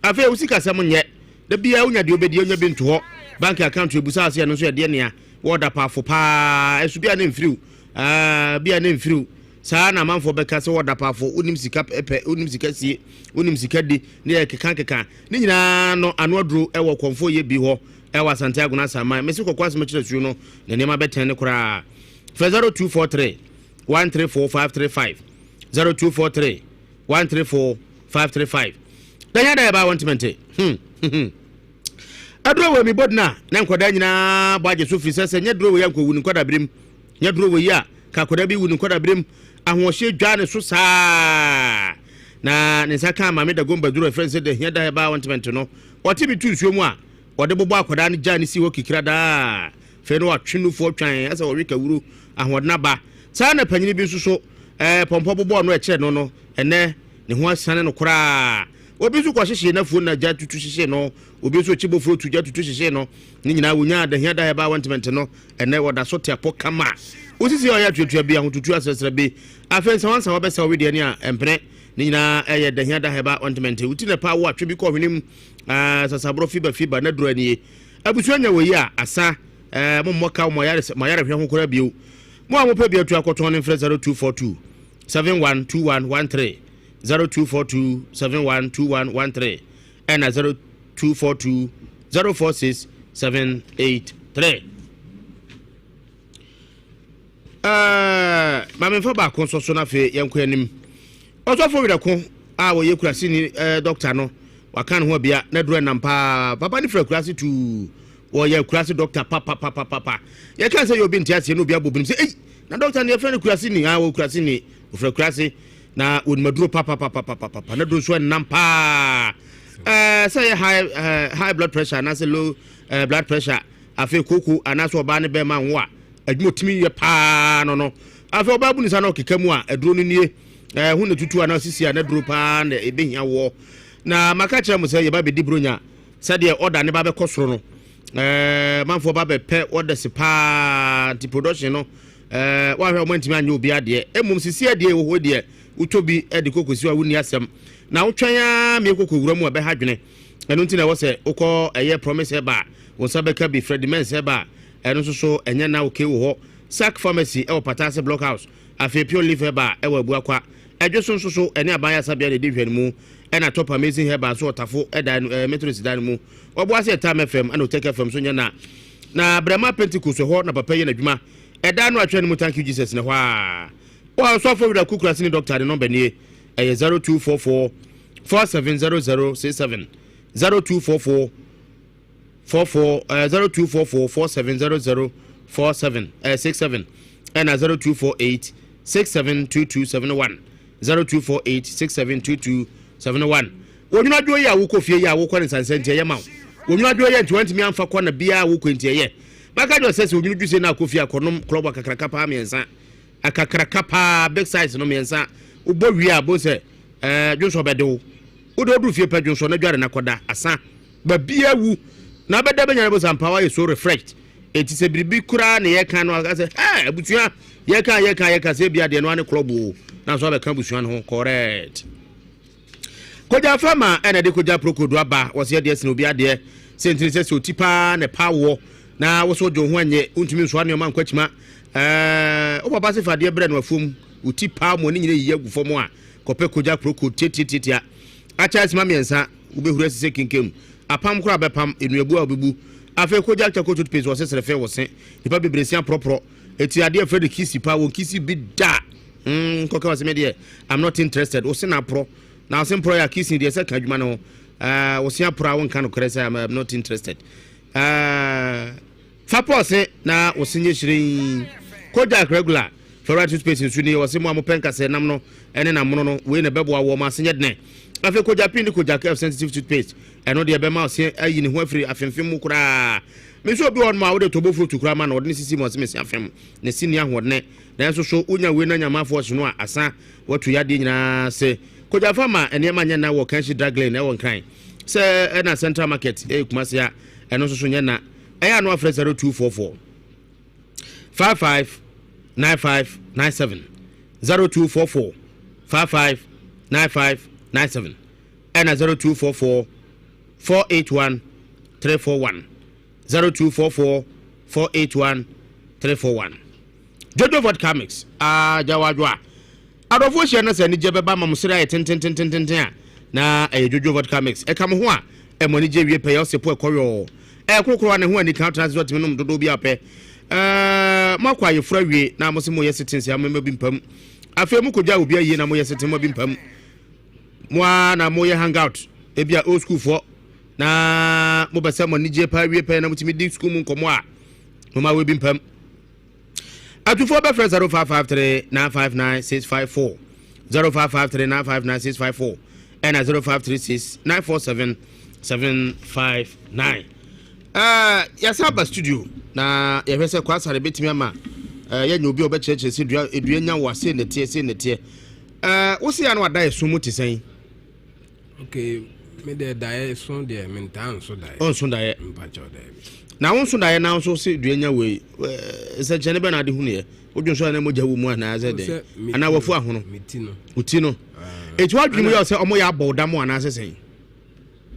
Afei wo sikasɛm nyɛ da biara wonya deɛ wobɛdi wonya bi nto hɔ. Bank account ebusa ase ɛno nso ɛdeɛ nea wɔda paafo paa ɛso bi a ne mfiriw ah, bi a ne mfiriw. Saa ara na amanfoɔ bɛka sɛ wɔda paafo, wonim sika pɛ, wonim sika sie, wonim sika di, ne yɛ keka keka. Ne nyinaa no ano aduro wɔ kɔmfoɔ yɛ bi hɔ wɔ Asante Agona Asaman. Mese kɔkɔ asɛm kyerɛ suo no na nneɛma bɛtɛn ne koraa. Frɛ 0243 134 535 0243 134 535. Danya da yɛbaa wɔntɛmɛnte. Hmm. Hmm. Aduro wɔ mi bɔdena na nkwadaa nyinaa bɔ agye so firi sɛ sɛ nyɛ duro wɔ yɛ nkɔwu ne nkwadaa birim. Nyɛ duro wɔ yi a, ka akwadaa bi wu ne nkwadaaberem, ahoɔhyeɛ dwaa ne so saa. Na ne nsa kaa Maame Dagomba duro a ɛfrɛ no sɛ Dahia Da Herbal Ointment no. Ɔte bi to nsuo mu a, ɔde bobɔ akwadaa no gyaa no sii hɔ kikira daa. Afei na watwe nufoɔ twan asɛ ɔwe kawuro, ahoɔden aba. Saa na panyini bi nso so, ɛɛ pɔmpɔ bobɔɔ no ɛkyerɛ no no, ɛnnɛ ne ho asiane no koraa. Obi nso kɔhyehyee n'afuo na gya tutu hyehyee no. Obi nso kyi bofuro tu gya tutu hyehyee no. Ne nyinaa wɔnyaa Dahia Da Herbal Ointment no. Ɛnnɛ wɔda so te apɔ kama. Wo sisi a ɔyɛ atuatua bi, ahotutuo asrɛsrɛ bi, afei nsawansawa bɛsɛ wo wedeɛ ne a ɛmpene. Ne nyinaa ɛyɛ dahia da hɛba ointment. Wo ti na ɛpa wo atwe bi kɔ hwenem, sasaborɔ fiba fiba na duro anie. Abusua nya wɔ yi a, asa, mo mmɔ ka mo ayarehwɛ ho koraa bio. Mo a mopɛ bi atu akɔtɔn no mfrɛ 0242 712113, 0242 712113 ɛna 0242 046 783. Ɛɛ, ma memfa baako nso so no afei yɛnkɔ anim. Ɔsɔfo Werɛko a wɔyɛ kuraseni ɛɛ dɔkta no, waka ne ho abia na duro ɛnam paa. Papa no firi akurase tuu. Wɔyɛ akurase dɔkta papapapapa. Yɛka sɛ yɛ obi nte aseɛ na obi abɔ binom sɛ ei, na dɔkta no yɛfrɛ no kuraseni. Ah, wɔ kuraseni. Wɔfiri akurase na wɔnim aduro papapapapapa. Na duro nso ɛnam paa. Ɛɛ, sɛ yɛ high, ɛɛ, high blood pressure anaasɛ low ɛɛ, blood pressure. Afei kooko anaasɛ ɔbaa ne bɛrima nwo a, adwuma otumi yɛ paa no no. Afei ɔbaa bu ne nsa na ɔkeka mu a, aduro no nie. Ɛɛ ho na tutu anaa sisi a n'aduro paa na ebehia woɔ. Na maka kyerɛ mo sɛ yɛba bɛdi bronya sɛdeɛ ɔda ne ba bɛkɔ soro no. Ɛɛ manfoɔ ba bɛpɛ ɔdɛse paa nti production no ɛɛ wɔahwɛ wɔn antumi anyɛ obi adeɛ. Mmom sisi adeɛ wɔ hɔ deɛ wotɔ bi de kɔ kɔsi a wonni asɛm. Na wotwɛn ara mie kɔkɔ wura mu a ɛbɛha dwene. Ɛno nti na ɛwɔ sɛ wokɔ ɛyɛ Promise Herbal a, wo nsa bɛka bi, Freddie Mens Herbal, ɛno nso so ɛnyɛ na okay wɔ hɔ, Sack Pharmacy ɛwɔ Pataase Block House, afei Pure Leaf Herbal ɛwɔ Abuakwa, Ɛdwe so nso so ɛne Aban Ayasabea na ɛdi nhwɛanimu, ɛna Top Amazing Herbal nso wɔ Tafo ɛdan no ɛɛ Methodist dan no mu, Ɔboase Ɛtam FM ɛna Otec FM nso nyɛ na. Na Brɛma Pentecost ɛhɔ na papa yi yɛ n'adwuma, ɛdan no atwɛn no mu Thank you Jesus na ɛhɔ a. Wɔ Ɔsɔfo Werɛ Kukurasini Doctor ne nɔmba nie, ɛyɛ 0244 470067 0244 44 0244 470047 67 ɛna 0248 672271 0248 672271. Wɔnwunu adwoɔ yi a wokɔ fie yi a wokɔ ne nsansa nti ɛyɛ ma wo. Wɔnwunu adwoɔ yi a nti wantumi amfa kɔ na biara wokɔ nti ɛyɛ. Maka dwo sɛ sɛ wɔnwunu dwuse no akɔ fie akɔnom klɔb akakraka paa mmiɛnsa akakraka paa big size no mmiɛnsa wobɔ wie a bo sɛ Ɛɛ, dwonsɔ bɛde wo. Wode woduru fie pɛ dwonsɔ na dware na kɔda. Asa. Baabi awu. Na abɛda bɛnya no bo sɛ ampa woayɛ so refreshed. Enti sɛ biribi koraa na yɛka no aka sɛ, hɛ, abusua, yɛka yɛka yɛka sɛ ebia deɛ no ane club o. Nanso abɛka abusua no ho. Correct. Kogya Fama ɛna de Kogya Prokodu aba. Wɔsɛ yɛdeɛ sene obi adeɛ. Sɛ ntini sɛ sɛ oti paa na ɛpa woɔ. Na wo so wodwo ho anyɛ, wontumi nsoa nneɛma nkɔ akyima. Ɛɛ, wo papa se fa adeɛ brɛ no afuom. Wo ti paa mu ne nyina yiyi agu fam a, kɔpɛ kogya proko tiatiatiatia. Akyɛ asima mmiɛnsa, wobɛhuri asi sɛ kinkem. Apam koraa bɛpam, nnuabu a wobɛbu. Afei kogya charcoal toothpaste wɔ sesere fɛ wɔ se. Nipa bebree se aporɔporɔ. Eti adeɛ frɛ no kisi paa, wɔn kisi bi da. Kɔka wɔ se me deɛ, I'm not interested. Wo se na aporɔ. Na wo se mporɔ yɛ a kisi deɛ sɛ ka adwuma no ho. Wo se aporɔ a wonka nokorɛ sɛ I'm not interested. Fa pɔɔse na wo se nyɛ hyerɛnn. Kojak regular fluoride toothpaste nso nie, wɔse mo a mopɛ nkasɛɛ nam no ne nam mono no, wei na ɛbɛboa woɔ ma ase nyɛ dene. Afei Kojak Pin ne Kojak F sensitive toothpaste, ɛno deɛ ɛbɛma ɔse ayi ne ho afiri afemfem mu koraa. Me nso obi wɔ hɔnom a wode tɔbɔ fruit koraa ma no, ɔde ne sisi mu ɔse mese afem, ne se nni ahoɔdene. Nanso so wonya wei na nya mouthwash no a, asa, watu yadeɛ nyinaa ase. Kojak fa ma nneɛma nyɛ na wɔ Kanshi Drug Lane ɛwɔ Nkran, sɛ ɛna Central Market ɛyɛ Kumasi a, ɛno nso so nyɛ na. Ɛyɛ a na wafrɛ 0244 55 95 97 0244 55 95 97 ɛna 0244 481 341 0244 481 341. Jojo vodka mix ah gyawadwoa Adɔfoɔ hyia na sɛ anigyeɛ bɛba ama mo sere ayɛ tententententen a, na ɛyɛ dwodwo vodka mix. Ɛka mo ho a, ɛmo anigyeɛ wie pɛyɛ, ɔse po ɛkɔ yɔɔ. Ɛyɛ korokoro a ne ho anika, wotena ase sɛ ɔtumi nom dodoɔ bi a ɔpɛ. Ɛɛ, moakɔ ayeforo awie na mo se moyɛ sitting sɛ amema bi mpam. Afei mokɔgya obi ayie na moyɛ sitting mo bi mpam. Mo ara na moyɛ hangout, ebi a old school foɔ, na mopɛ sɛ mo anigyeɛ paa wie pɛyɛ na motumi di school mu nkɔmmɔ a, moma wɔ bi mpam. Atufoɔ bɛfrɛ 0553 959 654, 0553 959 654 ɛna 0536 947 759. Uh, yɛsan aba studio na yɛhwɛ sɛ kwasare bɛtumi ama uh, yɛanya obi a ɔbɛkyerɛkyerɛ sɛ dua dua nya wɔ ase nɛteɛ sɛ nɛteɛ. Uh, wo se ya no ada ɛso mu te sɛn? Okay, Me deɛ daeɛ so deɛ mentaa nso daeɛ. Ɔnso daeɛ. Mpakyɛw daabi. Na wo nso daeɛ na nso se dua nya wei nsɛnkyerɛnne bɛn na ade hunuiɛ? Wodwen so a na mogya wɔ mu anaasɛ dɛn? Anaa wafu ahono? Wo ti no. Eti wadwene mu yɛ sɛ ɔmo yɛ abɔw dam anaasɛ sɛn?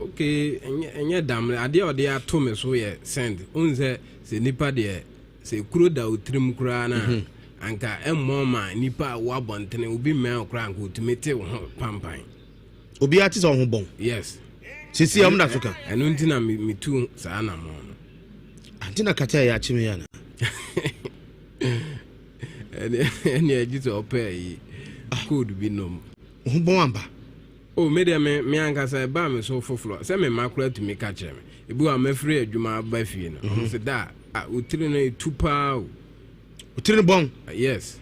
Okay, ɛnyɛ dam. Adeɛ a ɔde ato me so yɛ send. Wohu sɛ sɛ nipa deɛ sɛ kuro da wo tirim koraa no a mhm. anka ɛmmɔ ma nipa a wɔ abɔntene obi mmɛn wo koraa anka otumi te wo ho pampan. Obiara te sɛ ɔho bɔn. Yes. Sisi a ɔmo da so ka. Ɛno nti na metu saa anamɔn no. Ante na kata yɛ akye me ana. Ɛne agye sɛ ɔpɛ yi code bi nom. Ho bɔn amba. O me deɛ me me ankasa ɛbaa me so foforɔ sɛ me mma koraa tumi ka kyerɛ me. Ebi wɔ a mafiri adwuma aba fie no. Ɔmo sɛ da a wo tiri no etu paa o. Wo tiri no bɔn. Yes.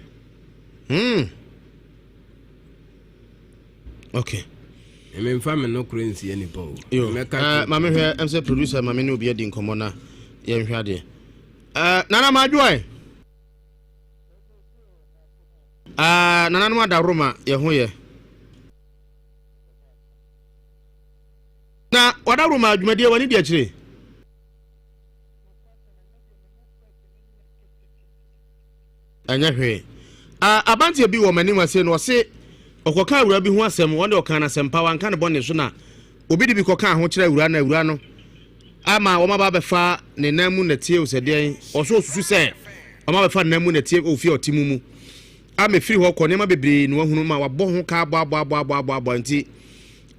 Hmm. Okay. Memfa me nokorɛ nsie nipa o. Yo. Mɛka uh, maame hwɛ ɛm sɛ producer maame ne obi adi nkɔmmɔ na yɛnhwɛ adeɛ. Uh, nana madwoɛ. Uh, nananom adaworoma yɛ ho yɛ. Na wadaworoma adwumadie w'ani di akyire. Ɛnyɛ hwee. A Abanteɛ bi wɔ m'anim ase no, ɔse ɔkɔka awuraa bi ho asɛm, wɔn deɛ ɔkaa no asɛmpa, wanka no bɔne so na obi de bi kɔkaa ho kyerɛ awuraa no, awuraa no ama wɔn aba abɛfa ne nan mu nɛteɛ o sɛ deɛn, ɔso ɔsusu sɛ wɔn abɛfa ne nan mu nɛteɛ wɔ fie a ɔte mu mu. Ama ɛfiri hɔ kɔ nneɛma bebree na wahunu ma wabɔ ho ka abɔ abɔ abɔ abɔ abɔ abɔ nti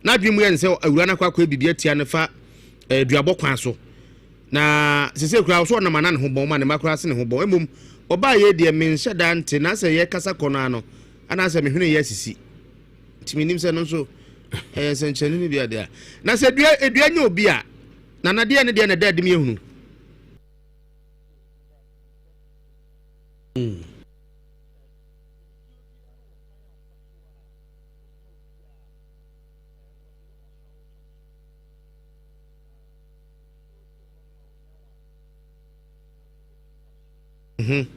n'adwene mu yɛ ne sɛ awuraa no akɔ akɔyɛ biribi atia no fa eh, duabɔ kwan so. Na sesei koraa ɔsɛ ɔnam ana ne ho bɔn ma ne mma koraa se ne ho bɔn. Mmom ɔbaa yei deɛ menhyɛ da nte na sɛ yɛkasa kɔ no ara no anaasɛ me hwene yɛ asisi. Nti mennim sɛ ɛno nso ɛyɛ nsɛnkyerɛnne no bi adeɛ a. Na sɛ dua dua nyɛ obi a, na nadeɛ ne deɛ na ɛda adi ma yɛhunu. Mm. Mhm.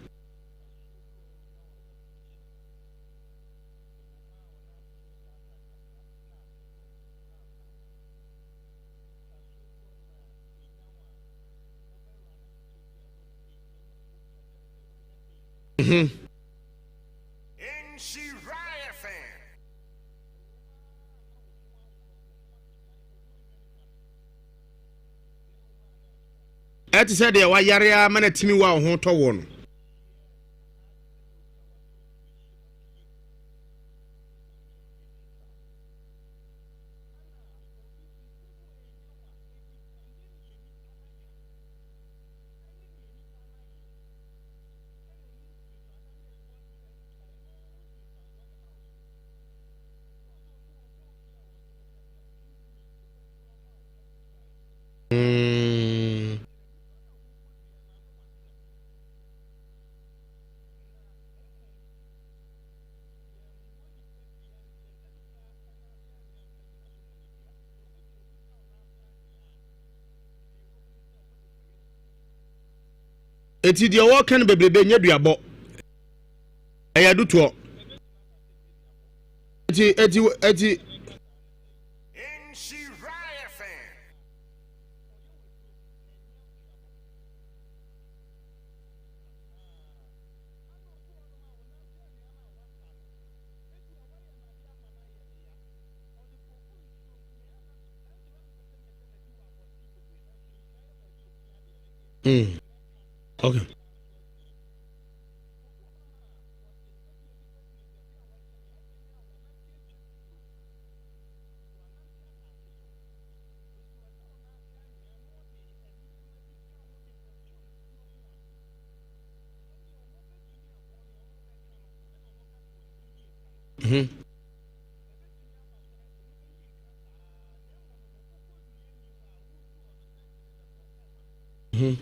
Mhm. Ɛte sɛ deɛ wayare ara ma no atumi wo a wo ho tɔ woɔ no. Mm. Eti deɛ wɔka no bebrebe nyɛ duabɔ, ɛyɛ adutoɔ. Eti eti eti. Mm. Okay. Mm-hmm. Mm-hmm.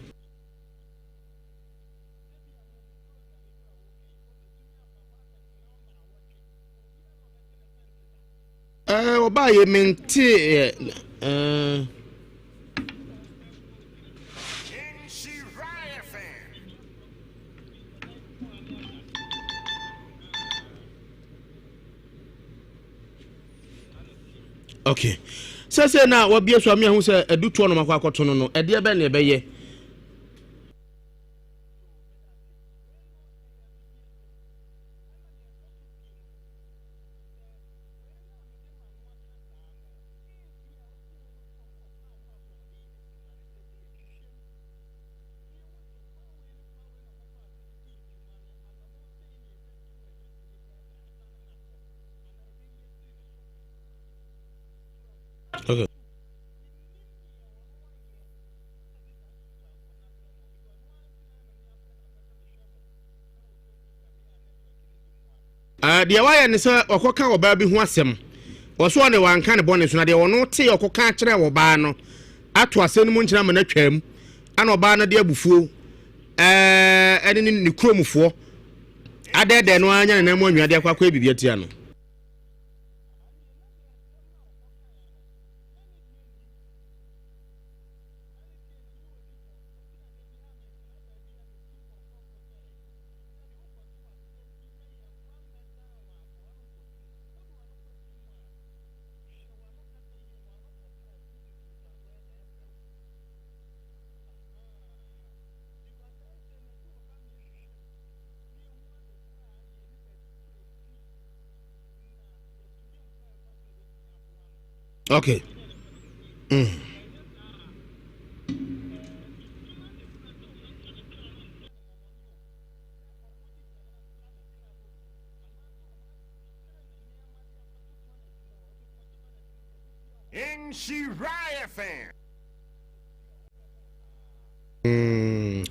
Ɛɛ ɔbaa yɛ mente ɛ ɛɛ. Okay. Sɛsɛ na wabie so ame ahu sɛ adutoɔ no makɔ akɔto no no, ɛdeɛ bɛn na ɛbɛyɛ? Okay. Uh, deɛ wayɛ ne sɛ ɔkɔka ɔbaa bi ho asɛm ɔso ɔne wanka ne bɔne so na deɛ ɔno te ɔkɔka kyerɛ ɔbaa no ato asɛm no mu nkyerɛ ama no atwam ana ɔbaa no de abufuo ɛne ne ne kuromfoɔ adɛɛdɛɛ no ara nya ne nan mu anwia de akɔ akɔyɛ biribi atia no. Okay. Mm. Mm.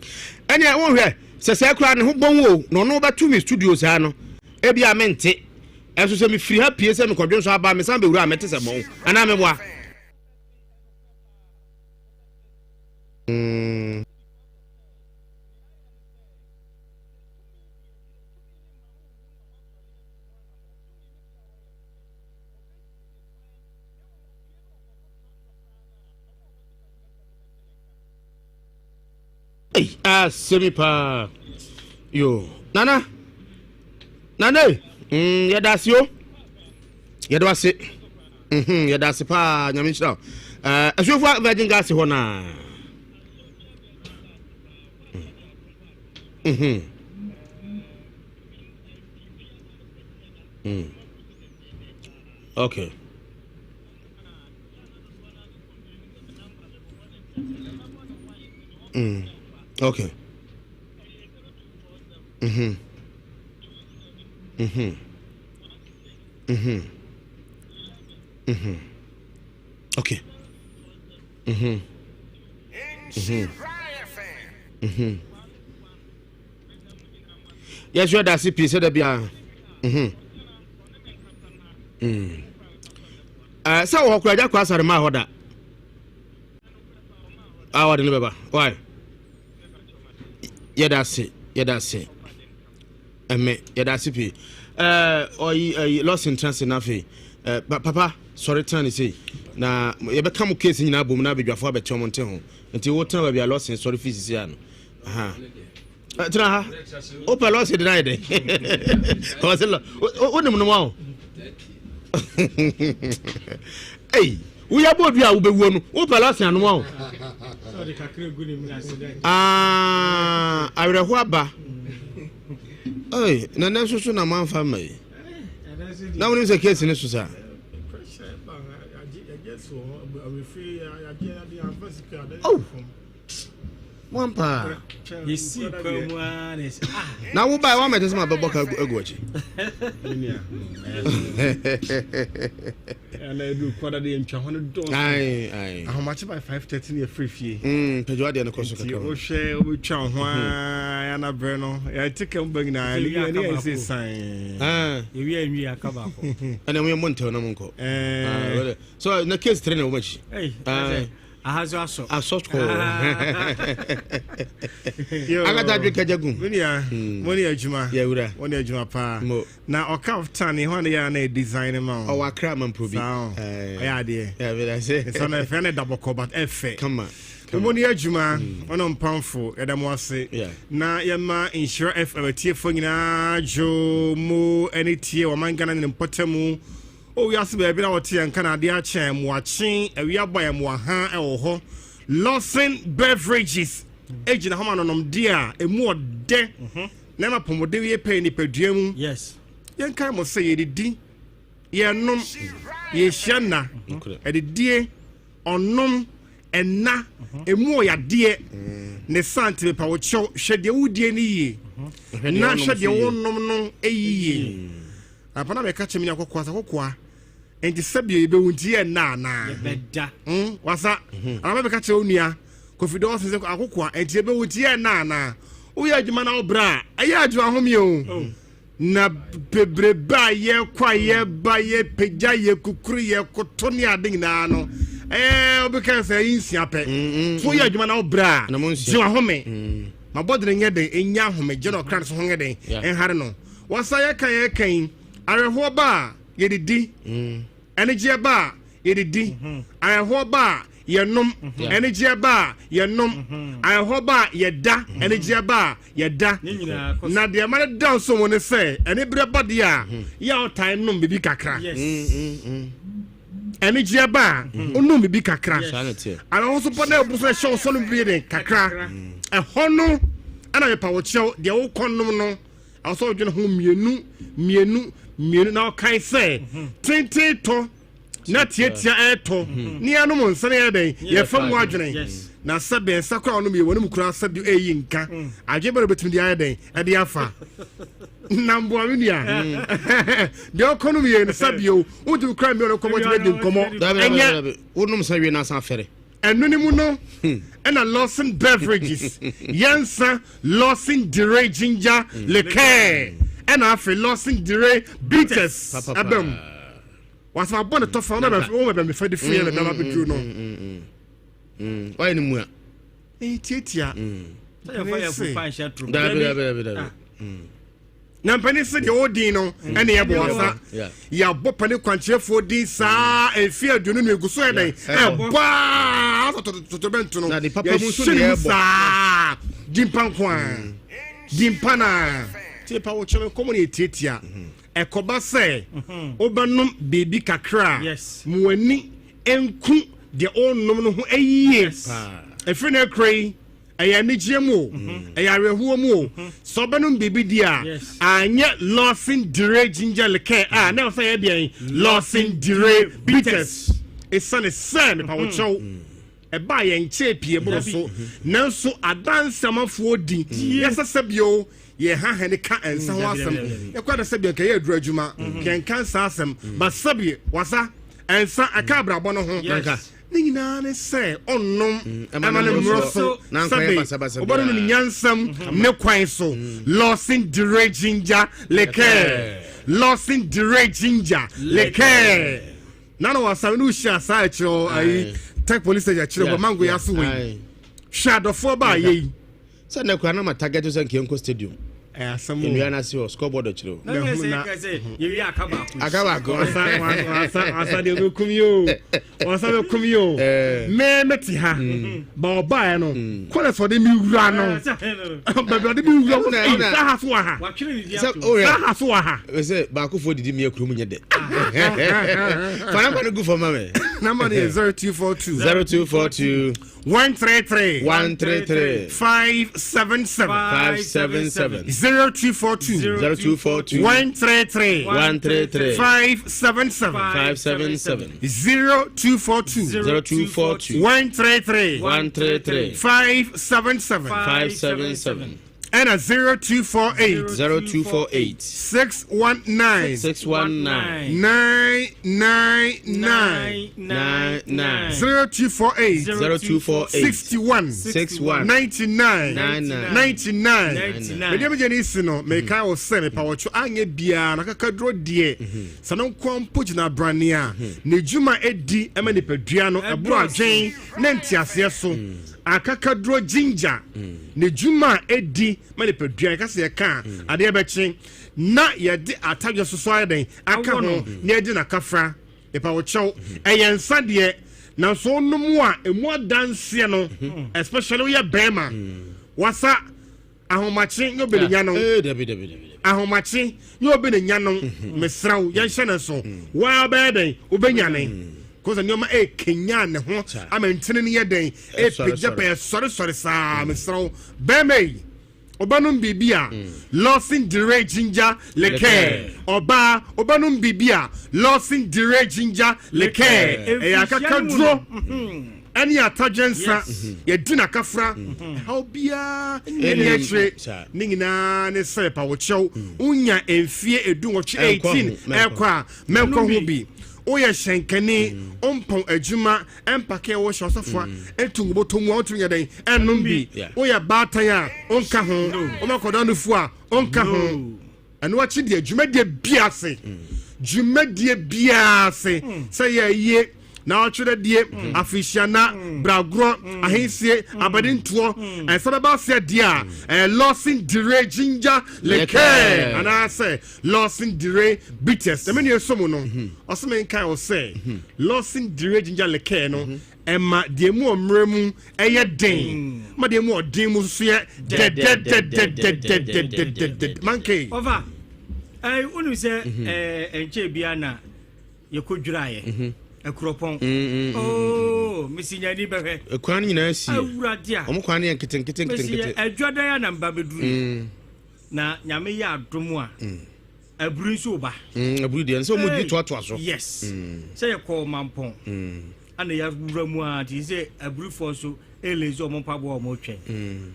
Ɛnea wohwɛ sɛ sɛ koraa ne ho bɔn o na ɔno bɛto me studio saa no ebi a mente ɛnso sɛ mefiri ha pie sɛ mekɔdwe nso aba mesan bɛwura a mɛte sɛ bɔn anaa meboa. Mm. Ei, asɛmi paa. Yo, nana. Nana, mm, yɛda ase o. Yɛda ase. Mhm, yɛda ase paa, nyame nhyira wo. Eh, asuafo Virgin Gas hɔ na. Mhm. Mm. Okay. Mm. Okay. Mhm. Mhm. Mhm. Mhm. Okay. Mhm. Mhm. Mhm. Yɛsɛ da ase pii sɛ da biara. Mhm. Mm. Uh, sɛ wɔ hɔ koraa agya kɔ asare maa hɔ da. A wɔde no bɛba. Why? Yɛda ase, yɛda ase. Ɛmɛ, yɛda ase pii. Ɛɛ ɔyi ɛyi lɔsin tena se n'afei. Ɛɛ papa sɔre tena ne sei. Na yɛbɛka mo case nyinaa bom na abadwafo abɛte wɔn nte ho. Nti wotena baabi a lɔsin sɔre fi sisi ano. Aha. Tena ha. Wopɛ lɔsin de n'ayɛ dɛ. Ɔsɛ lɔ wonim no wa o. Ei, woyɛ bɔ obi a wobɛwuo no, wopɛ lɔsin anom o. Ah, awerɛho aba. Ei, na nɛ nso so na moamfa mma yi. Na wonim sɛ keesi no so saa. Oh. Wampaa. Yɛsii kwan mu ara na yɛsɛ ah. Na wo bae wamɛte sɛ mabɛbɔ ka agu akyi. Ana edu kwada de ntwa ho no dɔɔso. Aye aye. Ahomakye by 5:30 ne yɛfiri fie. Mm, pɛgya adeɛ no kɔ so kakra. Nti wohwɛ wobɛtwa wo ho ara na berɛ no yɛte ka mu ba nyinaa ne yɛ ne yɛ sɛ san. Ah. Yɛwie nwi aka baako. Ɛna mo yɛ mo ntɛw na mo nkɔ. Eh. So na case 3 na wo makyi. Hey. Aha nso asɔ. Asɔ kɔɔ. Akata adwe kagya gum. Menua, hmm. mo ne adwuma. Yɛwura. Mo ne adwuma paa. Mo. Na ɔka tan ne hɔ ne yɛ na design ma wo. Ɔwɔ akra ma mprobi. Saa o. Ɔyɛ adeɛ. Yɛwura sɛ. Nsa na ɛfɛ ne da bɔkɔ but ɛfɛ. Kama. Mo ne adwuma, ɔno mpamfo, yɛda mo ase. Na yɛma Nhyira FM atiefoɔ nyinaa dwo mo ne tie wɔman Ghana ne ne mpɔtamu. O wiase baabi na wɔte yɛn nka na adeɛ akye a mmoakye, awia bɔ a mmoaha wɔ hɔ. Lawson Beverages gyina hɔ ma anonomdeɛ a ɛmu ɔdɛ na ɛma apɔmuden yɛ pɛ nipadua mu. Yes. Yɛnkae mo sɛ yɛdidi, yɛnom, yɛhyia nna, adidie, ɔnom, ɛna, ɛmu ɔyadeɛ. Ne saa nti mepa wo kyɛw, hwɛ deɛ wodie no yie na hwɛ deɛ wonom no yie. Apa na meka kyerɛ me nua kɔkɔa sɛ kɔkɔa nti sɛbio yɛbɛwu nti yɛ nna anaa? Yɛbɛda. Wasa. Anaa meka kyerɛ wo nua Kofi Dawson sɛ akokoa nti yɛbɛwu nti yɛ nna anaa? Woyɛ adwuma na wobrɛ a ɛyɛ adwuma home o. Na bebrebe a yɛkɔ a yɛba yɛpagya yɛkukuru yɛkoto ne ade nyinaa no ɛɛ wobɛka sɛ ɛyɛ nsia pɛ. So woyɛ adwuma na wobrɛ a gye wahome. Ma bɔdene nyɛ den ɛnya ahome gye na ɔkra no so ho nyɛ den ɛnhare no. Wɔsa yɛka yɛka yi, awerɛhoɔ ba a, yɛdidi. Anigyeɛ ba a, yɛdidi. Awerɛhoɔ ba a, yɛnom. Anigyeɛ ba a, yɛnom. Awerɛhoɔ ba a, yɛda. Anigyeɛ ba a, yɛda. Na deɛ ɛma no da nso mu ne sɛ, aniberɛ ba deɛ a, yɛ a ɔtae nom biribi kakra. Anigyeɛ ba a, wonom biribi kakra. Awerɛhoɔ nso ba na ɛbu so ɛhyɛ wo so nom biribi den kakra. Ɛhɔ no ɛna mepa wo kyɛw, deɛ wokɔ nom no, Ɛwɔ sɛ ɔdwene ho mmienu mmienu mmienu na ɔkae sɛ tenten tɔ na tiatia ɛtɔ ne yɛnom nsa no yɛ dɛn yɛfa mu adwene na sɛ bɛn nsa koraa ɔnom yɛ wɔn mu koraa sɛ bi ɛyi nka adwene bɛrɛ bɛtumi de ayɛ dɛn ɛde afa na mboa me nua deɛ ɔkɔ nom yɛ no sɛ bio wontumi koraa mmea no kɔmɔ tumi di nkɔmɔ ɛnyɛ wonom sɛ wie na asan afɛre. Ɛno ne mu no ɛna Lawson Beverages yɛnsa Lawson Dire Ginger Liqueur ɛna afei Lawson Dire Bitters ɛbɛ mu. Wasɛ abɔ ne tɔfa wɔn bɛ wɔn bɛ mefa de firi yɛ bɛ bɛ abɛduru no. Wayɛ ne mua. Ɛyɛ tiatia. Dabi dabi dabi dabi. Na mpanin sɛ deɛ ɔwɔ din no mm. ɛne ɛbɔ wasa yɛabɔ panin kwankyerɛfoɔ din saa mfe 25 egu so ɛdɛn ɛbɔ aa tɔtɔbɛnto no yɛhyɛ ne mu saa dimpa nko a mm. dimpa na tie pa wɔkyerɛ nkɔmɔ na yɛtiatia mm-hmm. ɛkɔba sɛ mm-hmm. wobɛnom biribi kakra a mo ani nku deɛ ɔrenom no ho ayie ɛfiri no akura yi Ɛyɛ anigyeɛ mu o, ɛyɛ awerɛhoɔ mu o, sɛ ɔbɛnom biribi di a, anyɛ Lawson Dire Ginger Liqueur a, na ɛwɔ sɛ ɛyɛ deɛn? Lawson Dire Bitters. Esiane sɛ, mepa wo kyɛw, ɛbaa yɛn nkyɛɛ pii ɛboro so, nanso adanse amafoɔ di, yɛsɛ sɛ bio, yɛn ha hɛn ka nsa ho asɛm, yɛkɔ ada sɛ bio nka yɛ aduru adwuma, kɛnka nsa asɛm, ba sɛbi, wasa, nsa ɛka abrabɔ no ho. Ne nyinaa ne sɛ ɔnnom ɛma no mmoro so sɛbe ɔbɛnom no nyansam ne kwan so. Lawson Dire Ginger Liqueur. Lawson Dire Ginger Liqueur. Na na wasa ne wohyia saa akyerɛ hɔ ayi Tech Police Station akyerɛ hɔ mango yɛ ase wɔ yi. Hwɛ adɔfoɔ ba ayɛ yi. Sɛ nnɛ koraa na ma target sɛ nka yɛnkɔ stadium. Ɛyɛ asɛm o. Nnua no ase hɔ scoreboard akyire o. Na yɛ sɛ yɛka sɛ yɛwie aka baako. Aka baako. Wasa wasa wasa deɛ ɔbɛkum yi o. Wasa bɛkum yi o. Mɛɛ mɛte ha. Ba ɔbaeɛ no. Kɔlɛs ɔde mi wura no. Baabi ɔde mi wura wɔ ɛyi saa ha so wɔ ha. Saa ha so wɔ ha. Sɛ baakofoɔ didi mi akuro mu nyɛ dɛ. Fa namba no gu fam ma me. Namba no yɛ 0242. 0242. 133 133 577 577 0242 0242 133 133 577 577 0242 0242 133 133 577 577 ɛna 0248 0248 619 619 999 99 0248 0248 61 61 99 99 99 99. Mede megye ne si no mekae wo sɛ mepa wɔtwo anyɛ biara na kakaduro deɛ sɛ no nkoa mpo gyina abrane a ne dwuma ɛdi ma nipadua no ɛboro adwen ne nteaseɛ so. Akakaduro ginger ne dwuma a ɛdi ma nipadua yɛka sɛ yɛka a adeɛ bɛkye na yɛde atadwe soso ayɛ dɛn aka ho na yɛde n'akafra nipa wo kyɛw ɛyɛ nsa deɛ nanso wonom a ɛmu adanseɛ no especially woyɛ bɛrima wasa. Ahomakye nyɛ obi ne nya no. Ee, dabi dabi dabi. Ahomakye nyɛ obi ne nya no. Mesrɛ wo, yɛnhyɛ no so. Waa bɛyɛ dɛn? Wobɛnyane. Kɔsɛ nneɛma ɛrekanyan ne ho ama ntini no yɛ dɛn? Ɛpagya pɛ ɛsɔresɔre saa. Mesrɛ wo, bɛrima yi, ɔbɛnom biribi a Lawson Dire Ginger Liqueur. Ɔbaa, ɔbɛnom biribi a Lawson Dire Ginger Liqueur. Ɛyɛ akakaduro ɛne atadwe nsa yɛdi n'akafra ɛhaw biara ɛne akyire ne nyinaa ne sɛ pa wo kyɛw. Wonya mfie 18 18 ɛkɔ a, mɛnkɔ ho bi. Woyɛ hyɛnkani, wompɔn adwuma, ɛmpake ɛwɔ hyɛ ɔsɔfo a ɛtu ngobɔtɔ mu a, wotumi yɛ dɛn ɛnom bi. Woyɛ baatan a, wonka ho. Woma kɔda nofo a, wonka ho. Ɛno akyi deɛ, dwumadie bia ase, dwumadie biara ase sɛ yɛyie na ɔtwerɛ die afihyiana bragorɔ ahensie abadentoɔ ɛnsa bɛba aseɛ deɛ a, ɛyɛ Lawson Dire Ginger Liqueur anaasɛ Lawson Dire Bitters. Na me nua so mu no, ɔsɛ menkae wo sɛ Lawson Dire Ginger Liqueur no ɛma deɛ mu ɔmmerɛ mu ɛyɛ den ma deɛ mu ɔden mu nso yɛ dɛdɛdɛdɛdɛdɛdɛdɛdɛ mankei. Ɔfa ɛɛ, wonim sɛ ɛɛ nkyɛn bia na yɛkɔ dwiraeɛ Akuropɔn ooo, mesi nyani bɛhwɛ. Kwan no nyinaa si. Awurade a. Ɔmo kwan no yɛ nketenkete mesi nketenkete. Adwadan a na mba bɛduru yɛ na Nyame yɛ adom a, aburi nso ba. Aburi deɛ nsɛ ɔmo di toatoa so. Yes, sɛ yɛkɔɔ Mampɔn ana yɛawura mu a, nti sɛ aburifoɔ nso ɛlezi ɔmo mpaboa a ɔmo twɛn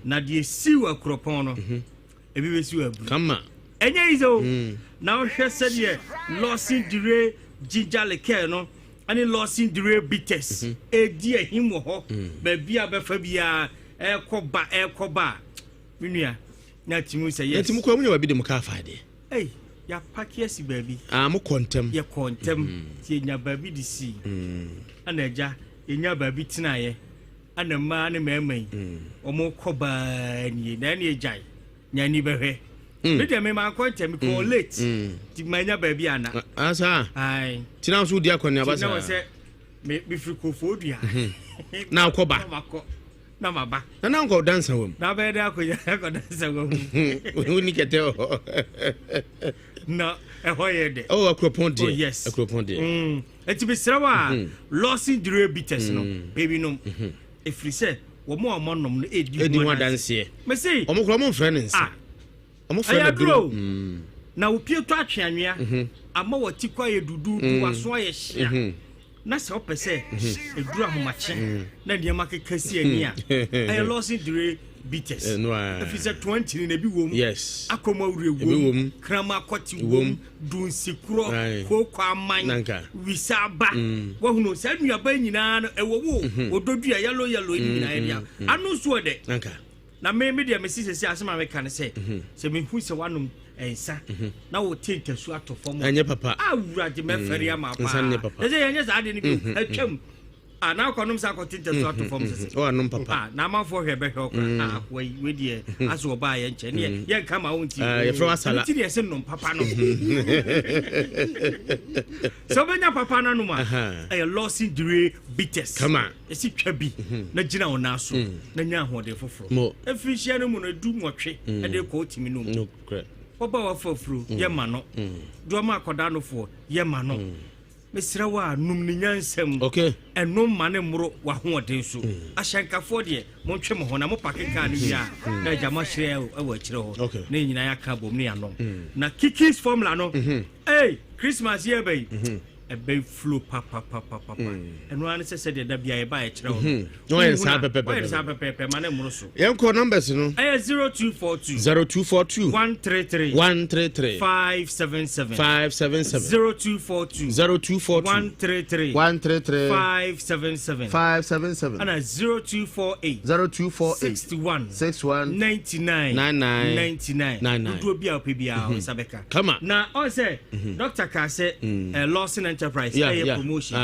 na deɛ siw Akuropɔn no, ebi bɛsiw aburi. Kama. Ɛnyɛ yi sɛ o na wohwɛ sɛdeɛ Lawson Dire Ginger Liqueur no ɛne Lawson Dire Bitters ɛdi ahim wɔ hɔ, baabi a bɛfa biara ɛkɔ ba, ɛkɔ ba a, me nua, na atumi sɛ yes. Nti mo kɔ, mo nya baabi de mo kaa fa deɛ? Ei, yɛapake asi baabi. Ah, mo kɔ ntɛm. Yɛkɔ ntɛm nti yɛnya baabi de sii, ana agya yɛnya baabi tenaeɛ, ana mmaa ne mmarima yi wɔn kɔ baa nie na ɛne agyae nyani bɛhwɛ. Me deɛ, me mankɔ ntɛm, mekɔɔ late nti manya baabi ana. Ah, saa. Ae. Tina nso di akɔneaba. Nti na wɔ saa. Sɛ me mefiri Kofoɔ Dua. Na akɔ ba. Na makɔ na maba. Na nkɔ dansa wɔ mu. Na bɛyɛ dɛ akɔ akɔdansa wɔ mu? Woni kɛtɛ wɔ hɔ. Na ɛhɔ yɛ dɛ. Oh, Akuropɔn deɛ. Oh, yes. Akuropɔn deɛ. Nti mesrɛ wo a, Lawson Dire Bitters no baabi nom, ɛfiri sɛ wɔn a wɔnom no ɛdi ɛdi ho adanseɛ. Mese ɔmo kora ɔmo mfrɛ ne nsa. Ah. Ɔmo frɛ ɛyɛ no aduro. duro. Na wopie tɔ atwe anwea ama wɔti kɔ ayɛ duduudu, waso ayɛ hyea, na sɛ wopɛ sɛ ɛduru ahomakye na nneɛma keka si ani a, ɛyɛ Lawson Dire Bitters. Ɛno a. Ɛfiri sɛ 20 no na ebi wɔ mu. Akɔm awure Ebi wɔ wom, mu. Krama akɔte Wom. wom, dunsikorɔ, kooko aman, Nanka. wisa aba, wahunu saa nnuaba yi nyinaa no ɛwɔ wo ododua yellow yellow yi nyinaa yɛ dea ano nso wɔ dɛ. Nanka. Na me deɛ, mesi sɛ asɛm a meka ne sɛ, sɛ mehu sɛ woanom nsa na wote ntasu atɔ fam a, Ɛnyɛ papa. Awurade, mɛfɛre ama Nsa paa. nyɛ papa. Ɛsɛ yɛnyɛ saa de no bi atwam a, na akɔnom sɛ akɔte ntasu atɔ fam sɛ Ɔanom papa. Ah, na amanfoɔ hwɛ bɛhwɛ wo koraa. Ah, akoa yi, wei deɛ asɛ ɔbaa yɛ nkyɛn ne yɛnka ma wo nti. Ah, yɛfrɛ wo asala. Nti deɛ ɛsɛ nom papa no, sɛ wobɛnya papa no anom a, ɛyɛ Lawson Dire Bitters. Kama. Ɛsi twa bi na gyina wo nan so na nya ahoɔden foforɔ. Mo. Ɛfiri hyia no mu no, 18 ɛde kɔ, wotumi nom. No korɛ. Wɔba wafa afuro yɛ ma no de ɔma akɔdaa nofoɔ yɛ ma no. Mesrɛ wo a, nom ne nyansam. Ɛnom ma ne mmoro w'ahoɔden so. Ahyɛnkafoɔ deɛ, montwe mo ho na mopake kaa no wie a, na agya moahyerɛ ɛwɔ akyirɛ hɔ na yɛn nyinaa yɛaka abom ne yɛanom. Na Kikis Formula no, ei, Christmas yɛ ɛbɛ yi, ɛbɛ flow papapapapa. Ɛno ara ne sɛ sɛdeɛ da bia yɛba yɛkyerɛ wo no. Na wɔyɛ no saa pɛpɛpɛ. Wɔyɛ no saa pɛpɛpɛ ma ne mmoro so. Yɛnkɔ numbers no. Ɛyɛ 0242 0242 133 133 577. 577. 0242 0242 133 133 577. 577. Ɛna 0248 0248 61 61 99 99 99. 99. Dodoɔ bi a wopɛ biara, wo nsa bɛka. Kama. Na ɔn sɛ doctor kaa sɛ Lawson Enterprise Yeah, ɛyɛ promotion.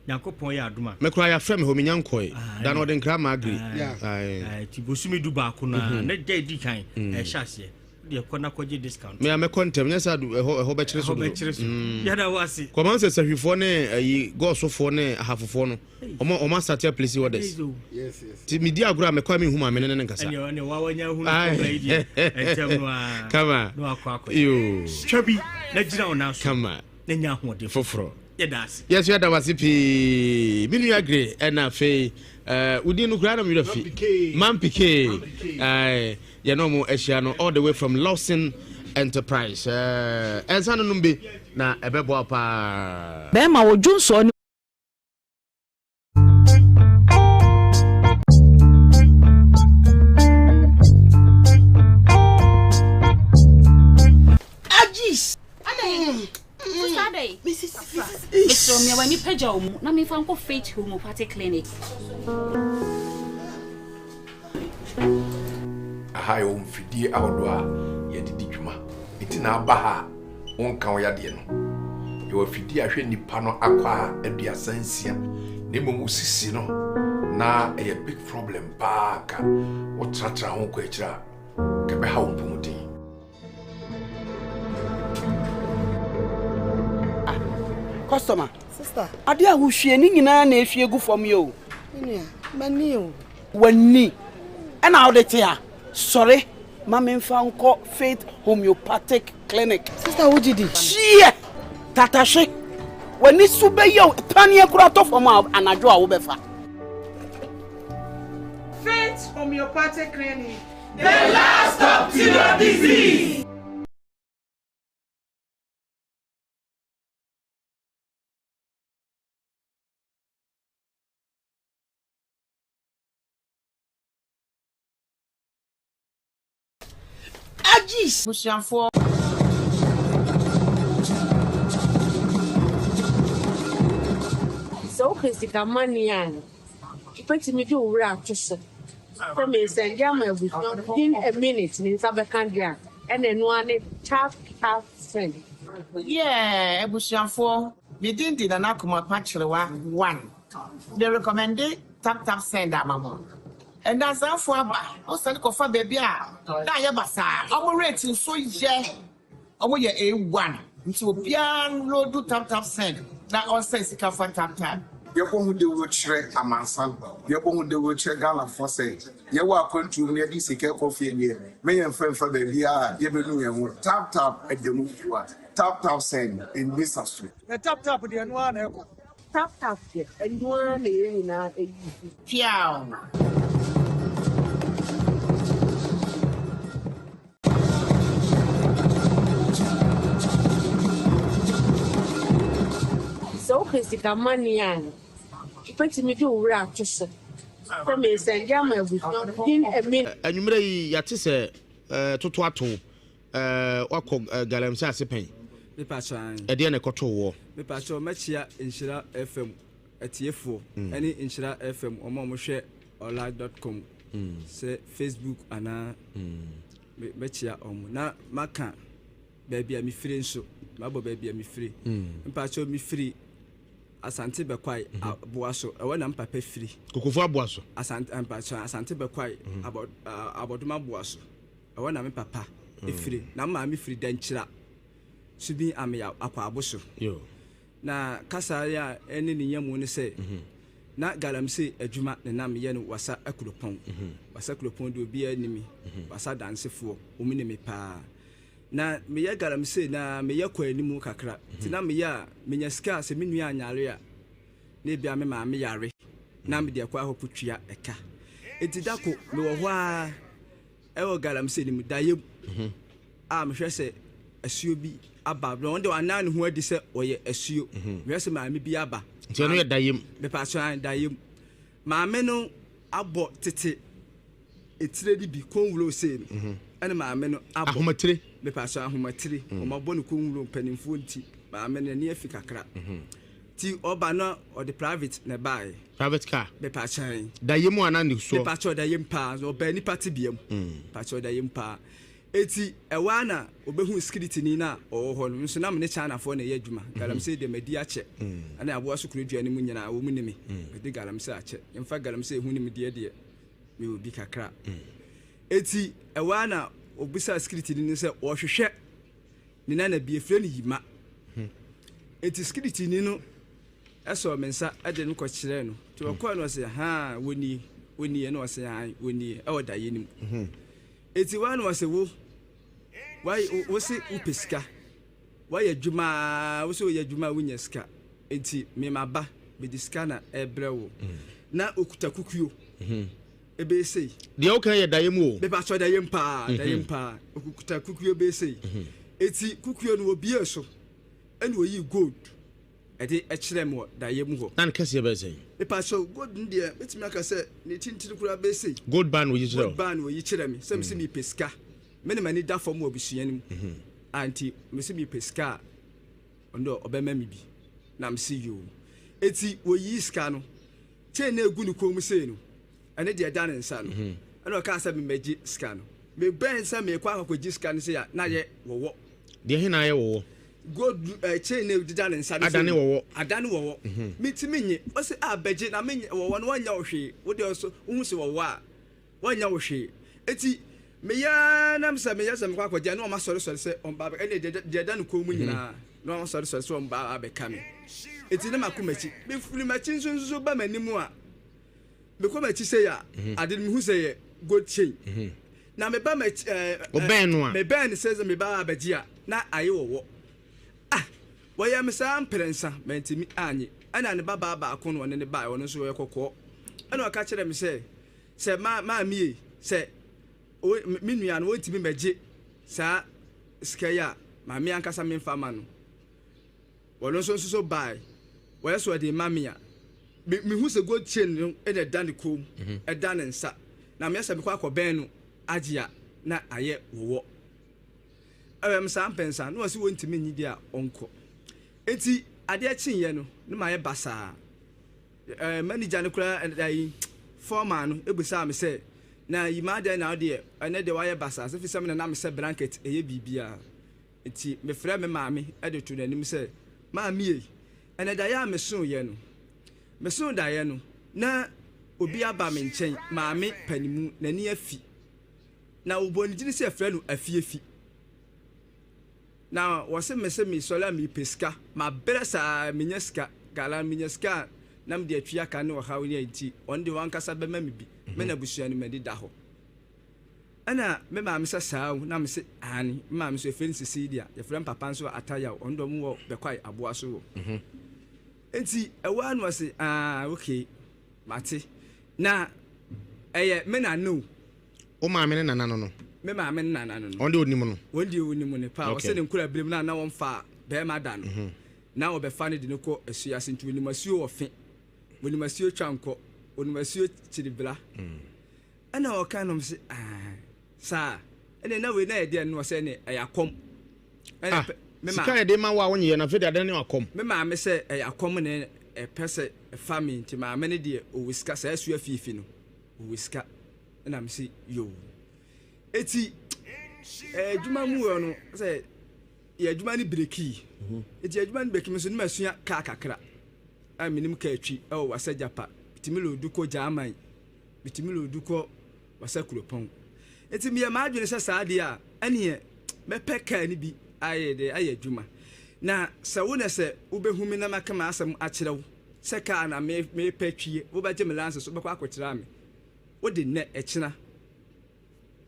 Nyankopɔn yɛ adom a, Mekora yɛafrɛ me hɔ, menya nkɔe da na ɔde nkra ma agri. Nti bosome 11 no a ne da edi kan ɛhyɛ aseɛ. Deɛ kɔ na kɔgye discount. Me a mɛkɔ ntɛm nyɛ sɛ ɛhɔ ɛhɔ bɛkyere so dodo. Ɛhɔ bɛkyere so. Mm. Yɛda wo ase. Kɔma sɛ sahwifoɔ ne ayi gɔɔsofoɔ ne ahafofoɔ no ɔmo ɔmo asate aplesi orders. Yes yes. Ti mi di agorɔ a mɛkɔ a mi hu maame ne ne nkasa. Ɛnna ɛnna wawa nya hunu kɔmla yi deɛ ɛntɛm no a. Kama. Na wakɔ akɔ. Yoo. Twa bi na gyina wo nan so. Kama. Na nya ahoɔden foforɔ. Yɛda ase. Yɛso yɛda wase pii. Me nua Gre ɛna afei ɛɛ wodin no koraa na me werɛ fi. Mampike. Ɛɛ yɛne ɔmo ahyia no all the way from Lawson Enterprise. Ɛɛ ɛnsa no nom bi na ɛbɛboa paa. Bɛɛma wo dwonsɔɔ ne. Agis! Adɛn? Sista adɛn? Mesrɛ wo mia w'ani pagya wo mu na memfa nkɔ Faith Homeopathic Clinic. Aha yɛwɔ mfidie ahodoɔ a yɛde di dwuma. Nti na aba ha a wonka wo yadeɛ no. Yɛwɔ afidie a hwɛ nipa no akwaa 36 na mmom wo sisi no na ɛyɛ big problem paa nka wotratra ho kɔ akyire a nka ɛbɛha wo mpomuden. Ah, customer. Sister. Ade a wohwie ne nyinaa na ehwie gu fam yi o. Me nua, m'ani o. W'ani ɛna wode te ha. Sɔre ma memfa nkɔ Faith Homeopathic Clinic. Sister wogye di? Hyeɛ! Tatahwe, w'ani so bɛyɛ wo paneɛ koraa tɔ fam a anadwo a wobɛfa. Faith Homeopathic Clinic. The last stop to your disease! Agis! Abusuafoɔ. Sɛ wopɛ sika money a, wobɛtumi de wo werɛ ato so sɛ meresɛnde ama abusua within a minute me nsa bɛka deɛ a, ɛna ɛno ara ne tap tap send. Yeah abusuafoɔ, me din de Nana Kumapa Kyerewa one, me recommende tap tap send ama mo. Ndansaafo aba, wo sane kɔfa baabi a na ayɛ basaa, ɔmo rate nso yɛ, ɔmo yɛ A one, nti obiara nloadu tap tap send na ɔnsɛn sika fa tap tap. Yɛbɔ ho dawuro kyerɛ amansan, yɛbɔ ho dawuro kyerɛ Ghanafoɔ sɛ yɛwɔ akwantuo mu na yɛde sika rekɔ fie deɛ, mɛ yɛmfa mfa baabiara a yɛbɛnu yɛn ho. Tap tap ɛda mu fua, tap tap send, ɛnni sa so. Na tap tap deɛ ɛno ara na ɛkɔ. Tap tap deɛ ɛno ara na yɛn nyinaa ɛyi. Piaw! Sɛ wopɛ sika money a, wobɛtumi de wo werɛ ato so sɛ meresɛnde ama abusua within a minute. Anwummerɛ yi yɛate sɛ toto ato Eh, woakɔ eh, galamsey ase pɛn? Mepakyɛ ae. Ɛdeɛn na ɛkɔtoo woɔ? Mepakyɛ mɛkyea Nhyira FM atiefoɔ mm. ɛne Nhyira FM wɔn a wɔhwɛ ɔla dot com mm. sɛ Facebook anaa mm. mɛkyea wɔn na maka baabi a mefiri nso mabɔ baabi a mefiri. Mm. Mepakyɛ mefiri Asante Bɛkwae mhm. Aboaso ɛwɔ na mpapa firi. Kokofo Aboaso. Asante mpakyɛ Asante Bɛkwae mhm. abɔ abɔdoma Aboaso. Ɛhɔ na me papa firi. Na me maame firi Dankyira, Subin Ameyaw, Akwaabo so. Na kasa yi a ɛne ne nyamu ne sɛ, na galamsey adwuma na na meyɛ no Wassa Akuropɔn. Wassa Kuropɔn deɛ obiara nni me, Wassa adansefoɔ, wɔn nim me paa. Na meyɛ galamsey na meyɛ kɔ anim kakra. Nti na meyɛ a, menya sika a sɛ me nua anyare a, na ebia me maame yare na mede akɔ akɔtua ɛka. Nti da ko mewɔ hɔ ara, Ɛwɔ galamsey no mu daeɛ mu a mehwɛ sɛ asuo bi aba na ɔno deɛ wanna ne ho adi sɛ ɔyɛ asuo. Mehwɛ sɛ maame bi aba. Nti ɛno yɛ daeɛ mu? Mepaakyɛw ae daeɛ mu. Maame no abɔ tete etire no bi kɔnwuro sei no ɛna maame no abɔ. Ahomatire? Mepaakyɛw ahomatire. Wɔn abɔ no kɔnwuro mpanimfoɔ nti maame no n'ani afi kakra. Ti ɔba na ɔde private na ɛbaeɛ. Private car. Mepakyɛn. Dayɛ mu anaa ne soɔ? Mepakyɛw dayɛ mu paa. Ɔbaa nipa tebea mu. Mepakyɛw dayɛ mu paa. Eti ɛhɔ ara na ɔbɛhuu sikiriti no a ɔwɔ hɔ no. Nso na me ne Chinafoɔ na ɛyɛ adwuma. Galamsey deɛ madi akyɛ. Ɛne aboa so kuro dua no mu nyinaa wɔn ni me. Madi galamsey akyɛ. Yɛmfa galamsey ho nimdeɛ deɛ mewɔ bi kakra. Eti ɛhɔ ara na. ɔbisaa sikiritini no sɛ ɔhwehwɛ ne nana bi, yɛfrɛ no Yima. Enti sikiritini no sɔɔ me nsa de no kɔkyerɛɛ no. Nti ɔkɔɛ no ɔse, haa, wɔnie, wɔnie, ɛna ɔse, ae, wɔnie, ɛwɔ daeɛ no mu. Enti waa na ɔse, wo, wo se wopɛ sika, woayɛ adwuma aa, wo se woyɛ adwuma a wonya sika, enti me maba, mede sika na ɛrebrɛ wo. Na ɔkuta kukuo. Ɛbɛyɛ sei. Deɛ woka yɛ daeɛ mu o. Mepakyɛw daeɛ mu paa, daeɛ mu paa. Ɔkuta kukuo bɛyɛ sei. Enti kukuo no wɔbuee so ɛna ɔyii gold ɛde kyerɛɛ me wɔ daeɛ mu hɔ. Na ne kɛseɛ bɛyɛ sɛn? Mepakyɛw gold no deɛ mɛtumi aka sɛ ne tintini koraa bɛyɛ sei. Gold bar na ɔyi kyerɛɛ wo? Gold bar na ɔyi kyerɛɛ me sɛ mese mepɛ sika. Me na m'ani da fam wɔ abusua no mu. A nti mese mepɛ sika a ɔno deɛ ɔbɛma me bi. Na mese yoo. Enti wɔyii sika no. Chain no a egu ne kɔn mu sei no, ɛne deɛ ɛda ne nsa no. Ɛna ɔkaa sɛ memmɛgye sika no. Mebɛn sɛ merekɔ akɔgye sika no sei a, na ayɛ wɔwɔ. Deɛ he na ayɛ wɔwɔ? Gold eh, chain no a ɛdeda ne nsa no sei Adane no, wɔwɔ. Adane wɔwɔ. Mentumi nnye. Ɔse, ah, bɛgye na menyɛ wɔwɔ no, wɔnyɛ wo hwee. Wo deɛ nso, wohu sɛ wɔwɔ a, Wɔannya wo hwee. Enti meyɛ ara na sɛ meyɛ sɛ mekɔ akɔgye a, na wɔasɔresɔre sɛ wɔba abɛ, ɛnna deɛ deɛ ɛda ne kɔn mu nyinaa, na wɔasɔresɔre sɛ wɔba abɛka me. Enti na makɔ m'akyi. Mefiri m'akyi nso nso ba m'anim a, mekɔ m'akyi sei a, ade no mehu sɛ yɛ gold chain. Na meba m'akyi ɛɛ, Wobɛn no a? mebɛn no sɛ sɛ meba abɛgye a, na ayɛ wɔwɔ. Ah! Wɔyɛɛ me saa mprɛnsa, mantumi annye. Ɛnna ne babaa baako na ɔne no baeɛ, ɔno nso ɔyɛ kɔkɔɔ. Ɛnna ɔka kyerɛɛ me sɛ, Sɛ ma maame ei, sɛ o me nua no wɔntumi mmɛgye saa sika yi a, ma me ankasa memfa ma no. Wɔno nso nso so bae, wɔyɛ sɛ ɔde ma me a, me mehu sɛ gold chain no na ɛda ne kɔn mu, ɛda ne nsa, na meyɛ sɛ mekɔ akɔbɛn no agye a, na ayɛ wɔwɔ. Ɛwɛm saa mpɛnsa, na wɔse wɔntumi nnye deɛ a ɔnkɔ. Enti adeɛ kyeeɛ no, na mayɛ basaa. Eh, manager no koraa eh, ayi, foreman no ebusaa me sɛ, na Yima adɛn na wo deɛ, ɛnɛ deɛ woayɛ basaa, sɛ fi sɛ me na na mesɛ blanket ɛyɛ biribiara. Nti mefrɛɛ me maame de too n'anim sɛ, Maame ei, ɛnɛ daeɛ a mesoeɛ no, mesoo daeɛ no, na obi aba me nkyɛn, maame panimu, n'ani afi. Na wɔbɔɔ ne din sɛ yɛfrɛ no Afiefi. Na wɔse me se mesɔre a mepɛ sika, mabrɛ saa menya sika, gala menya sika a na mede atua ka ne ɔhaw ne nti ɔno deɛ wankasa bɛma me bi, me na abusua no m'ani da hɔ. Ɛna me maame sɛ saa o, na me se aane, me maame nso yɛfrɛ no Cecilia, yɛfrɛ me papa nso Atayaw, ɔno deɛ ɔmo wɔ Bɛkwae aboa so wɔ. Nti ɛwɔ ara na ɔse aa okay mate, na ɛyɛ me nana o. Wo maame ne nana no no? Me maame ne nana no no. Wɔn deɛ onim no? Wɔn deɛ onim no paa. Ɔsɛ ne nkura birim na na wɔmfa bɛrima da no. Na wɔbɛfa no de no kɔ asuo ase nti onim asuo wɔ fe. Onim asuo twa nkɔ. Onim asuo kyiri bra. Ɛna ɔka nom se ah saa. Ɛna na wei na yɛ deɛ no ɔsɛ ne ɛyɛ akɔm. Ah, sika yɛ de ma wo a wonyɛ na afei de adan ne akɔm. Me maame sɛ ɛyɛ akɔm na ɛpɛ sɛ ɛfa me nti maame no deɛ ɔwɔ sika saa asuo afiafi no ɔwɔ sika. Ɛna me se yoo. Eti adwuma mu hɔ no sɛ yɛ adwuma no breki. Eti adwuma no breki me nso ne masua kaa kakra. A menim kaa twi ɛwɔ Wasa Gyapa. Metumi loodu kɔ Gyaman. Metumi loodu kɔ Wasa Kuropɔn. Eti meyɛ m'adwene sɛ saa deɛ a ɛneɛ mɛpɛ kaa no bi ayɛ dɛ ayɛ adwuma. Na sɛ wo na sɛ wobɛhu me na maka m'asɛm akyerɛ wo sɛ kaa na mepɛ twie wobɛgye me lanse so wobɛkɔ akɔkyerɛ me. Wode nnɛ ɛkyena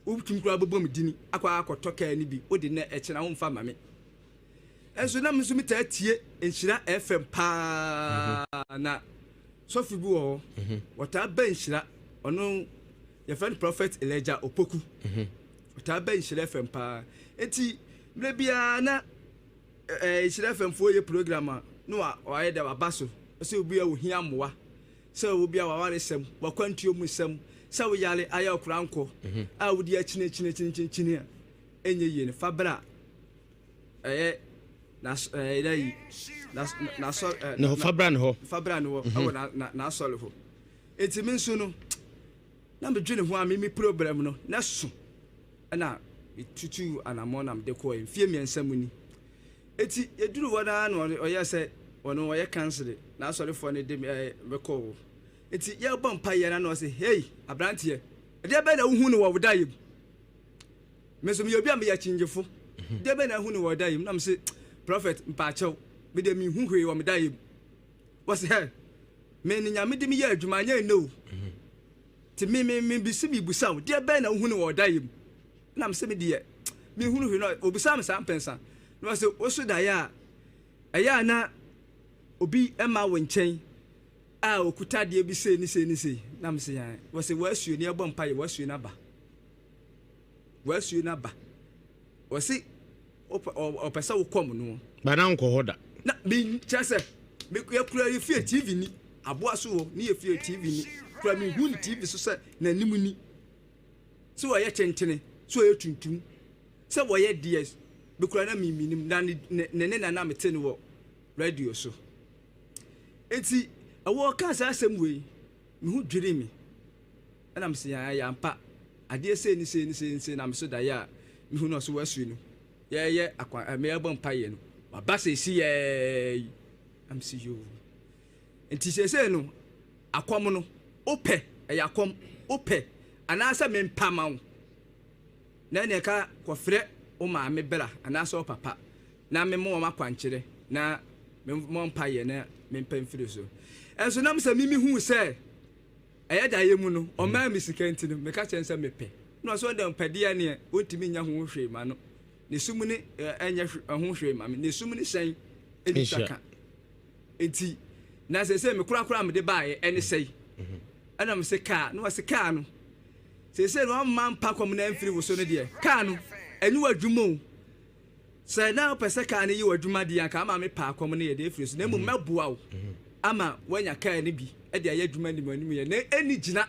wotumi koraa bɛbɔ me dini akɔ akɔtɔ kaa no bi wode nnɛ ɛkyena womfa ma me. Ɛnso na me nso metaa tie Nhyira FM paa na sɔfo bi wɔ hɔ wɔtaa ba Nhyira ɔno yɛfrɛ no Prophet Elijah Opoku ɔtaa ba Nhyira FM paa nti mmerɛ biara na Nhyira FM foɔ yɛ program a na wayɛ dɛ waba so sɛ obi a ohia mmoa Sɛ obi a w'awaresɛm, w'akwantuo mu nsɛm, sɛ wo yare ayɛ ɔkorankɔ a wodi akyinikyinikyinikyini a ɛnyɛ yie no, fa bra ɛyɛ n'asɔ yi n'asɔ ne hɔ, fa bra ne hɔ, fa bra ne hɔ ɛwɔ n'asɔre hɔ. Eti me nso no, na medwene ho a me me problem no na so ɛna metutu anammɔn na mede kɔɔ mfie mmiɛnsa mu ni. Enti yɛduruu hɔ no ara na ɔyɛɛ sɛ ɔno ɔyɛ kansere, n'asɔrefoɔ no de me kɔɔ hɔ. Enti yɛrebɔ mpaeɛ no na ɔse, Hei, aberanteɛ, ɛdeɛ bɛn na wohu no wɔ wo daeɛ mu? Me nso meyɛ obi a meyɛ akyinnyefo. Deɛ bɛn na ahu no wɔ daeɛ mu? Na mese, Prɔfɛt, mpaakyɛw, me deɛ menhu hwee wɔ me daeɛ mu. Wɔse, Hɛ, me ne Nyame de me yɛ adwuma, anyɛ nnɛ o. Nti me, me, me bisi mebusa wo, deɛ bɛn na wohu no wɔ daeɛ mu? Na mese, me deɛ, menhunu hwee. Na ɔbisaa me saa mpɛnsa. Na ɔse, woso daeɛ a, ɛyɛ a na obi ma wo nkyɛn a ɔkuta adeɛ bi sei ne sei ne sei. Na mese, Aane. Wɔse, wɔasuo no, yɛbɔ mpaeɛ, wɔasuo no aba. W'asuo no aba. Ɔse ɔpɛ sɛ wokɔm no. Ba na nkɔ hɔ da. Na me kyerɛ sɛ me yɛkura yɛ fie TV ni aboa so wɔ ne yɛ fie TV ni kura me hu ne TV so sɛ n'anim ni sɛ wɔyɛ tentene sɛ wɔyɛ tuntum sɛ wɔyɛ deɛ me kura na me minim na ne ne ne na na mete no wɔ radio so eti ɛwɔ ɔka saa asɛm wei me ho dwiri me. Ɛna mese, Ɛyɛ ampa, adeɛ sei ne sei ne sei ne sei na meso daeɛ a mehu no ɔso wasue no, yɛreyɛ akwan ɛ merebɔ mpaeɛ no, waba seesei yi. Na mese, Yoo. Nti seesei no, akɔm no, wopɛ, ɛyɛ akɔm, wopɛ anaasɛ mempa ma wo? Na ɛneɛ ka kɔfrɛ wo maame bra anaasɛ wo papa na mema wɔn akwankyerɛ na memmɔ mpaeɛ na mempɛ mfiri so. Ɛnso nam sɛ me mehuu sɛ Ɛyɛ daeɛ mu no, ɔmaa me sika nti no, meka kyerɛɛ no sɛ mepɛ. Ɛna ɔse ɔno deɛ ɔpɛ deɛ neɛ ɔntumi nyɛ ho hwee ma no. Ne sum ne ɛnyɛ ho hwee ma me. Ne sum ne hyɛn ɛni twa ka. Nti, na seesei me korakora a mede baeɛ ɛne sɛi. Ɛna mese kaa, na ɔse kaa no, seesei no ɔmma mpa kɔm na ɛmfiri wo so no deɛ, kaa no, ɛnyɛ w'adwuma o. Sɛ na wopɛ sɛ kaa no yɛ w'adwuma deɛ, anka ama me paa kɔm no yɛ deɛ ɛfiri so, na mmom mɛboa wo ama woanya kaa no bi de ayɛ adwuma anim anim yɛ, na ɛnni gyina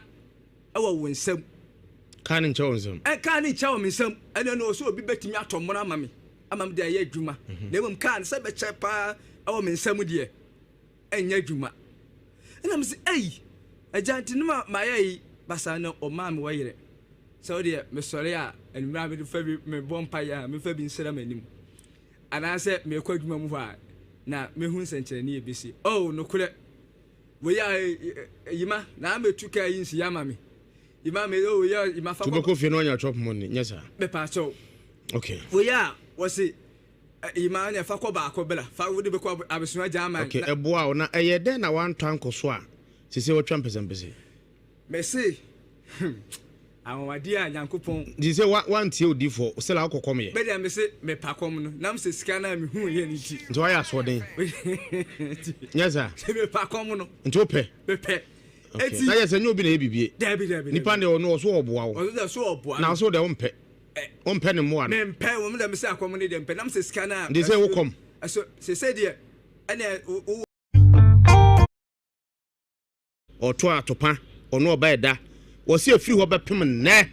wɔ wo nsam. Kaa no nkyɛ wo nsam. Ɛ, kaa no nkyɛ wɔ me nsam. Ɛnna no, ɔsɛ obi bɛtumi atɔ mmono ama me, ama me de ayɛ adwuma, na mmom kaa no sɛ bɛkyɛ paa wɔ me nsam deɛ, ɛnyɛ adwuma. Ɛnna mese, Ei, agya, nti no ma mayɛ yi basaa na ɔmaa me wɔyerɛ. Sɛ wo deɛ mesɔre a, anwummerɛ a mede fa bi mebɔ mpaeɛ a, memfa bi nsra m'anim. Anaasɛ merekɔ adwuma mu hɔ a, na mehu nsɛnkyerɛnne a ɛbɛsi. Oh, nokorɛ, wei a, Yima, na amɛtu kaa yi nsi ama me. Yima, me, oh, yɛ, Yima, fa kɔ. Wobɛkɔ fie na wanya chop money, nyɛ saa? Mepaakyɛw. Okay. Wei a, wɔse, Yima, ɛnna fa kɔ baako bra, fa wode bɛkɔ abesua German. Okay, ɛboa wo. Na ɛyɛ dɛn na woantɔ ankɔ so a, seesei wɔtwa mpɛsɛmpɛsɛ? Mese, hmm, anwanwadeɛ a Nyankopɔn. Nti sɛ woantie odiyifoɔ, sɛ la wokɔ kɔm yɛ. Me deɛ mese mepa kɔm no, nam sɛ sika no a mehuuiɛ no nti. Nti woayɛ asoɔden. Nyɛ saa? Sɛ mepa kɔm no. Nti wopɛ? Mepɛ. Okay. Eti. Na yɛ sɛ nyɛ obi na ɛyɛ bibie. Dabi dabi. Nipa deɛ ɔno ɔso ɔboa wo. Ɔso deɛ so ɔboa. Na ɔso deɛ wompɛ. Wompɛ ne mmoa no. Mempɛ, wɔn deɛ mese akɔm no deɛ mpɛ, nam sɛ sika no a. Nti sɛ wokɔm. Ɛso, sese deɛ, ɛnna wo. Ɔto atopa, ɔno ɔba ɛda. Wɔsi efiri hɔ bɛpem nnɛ.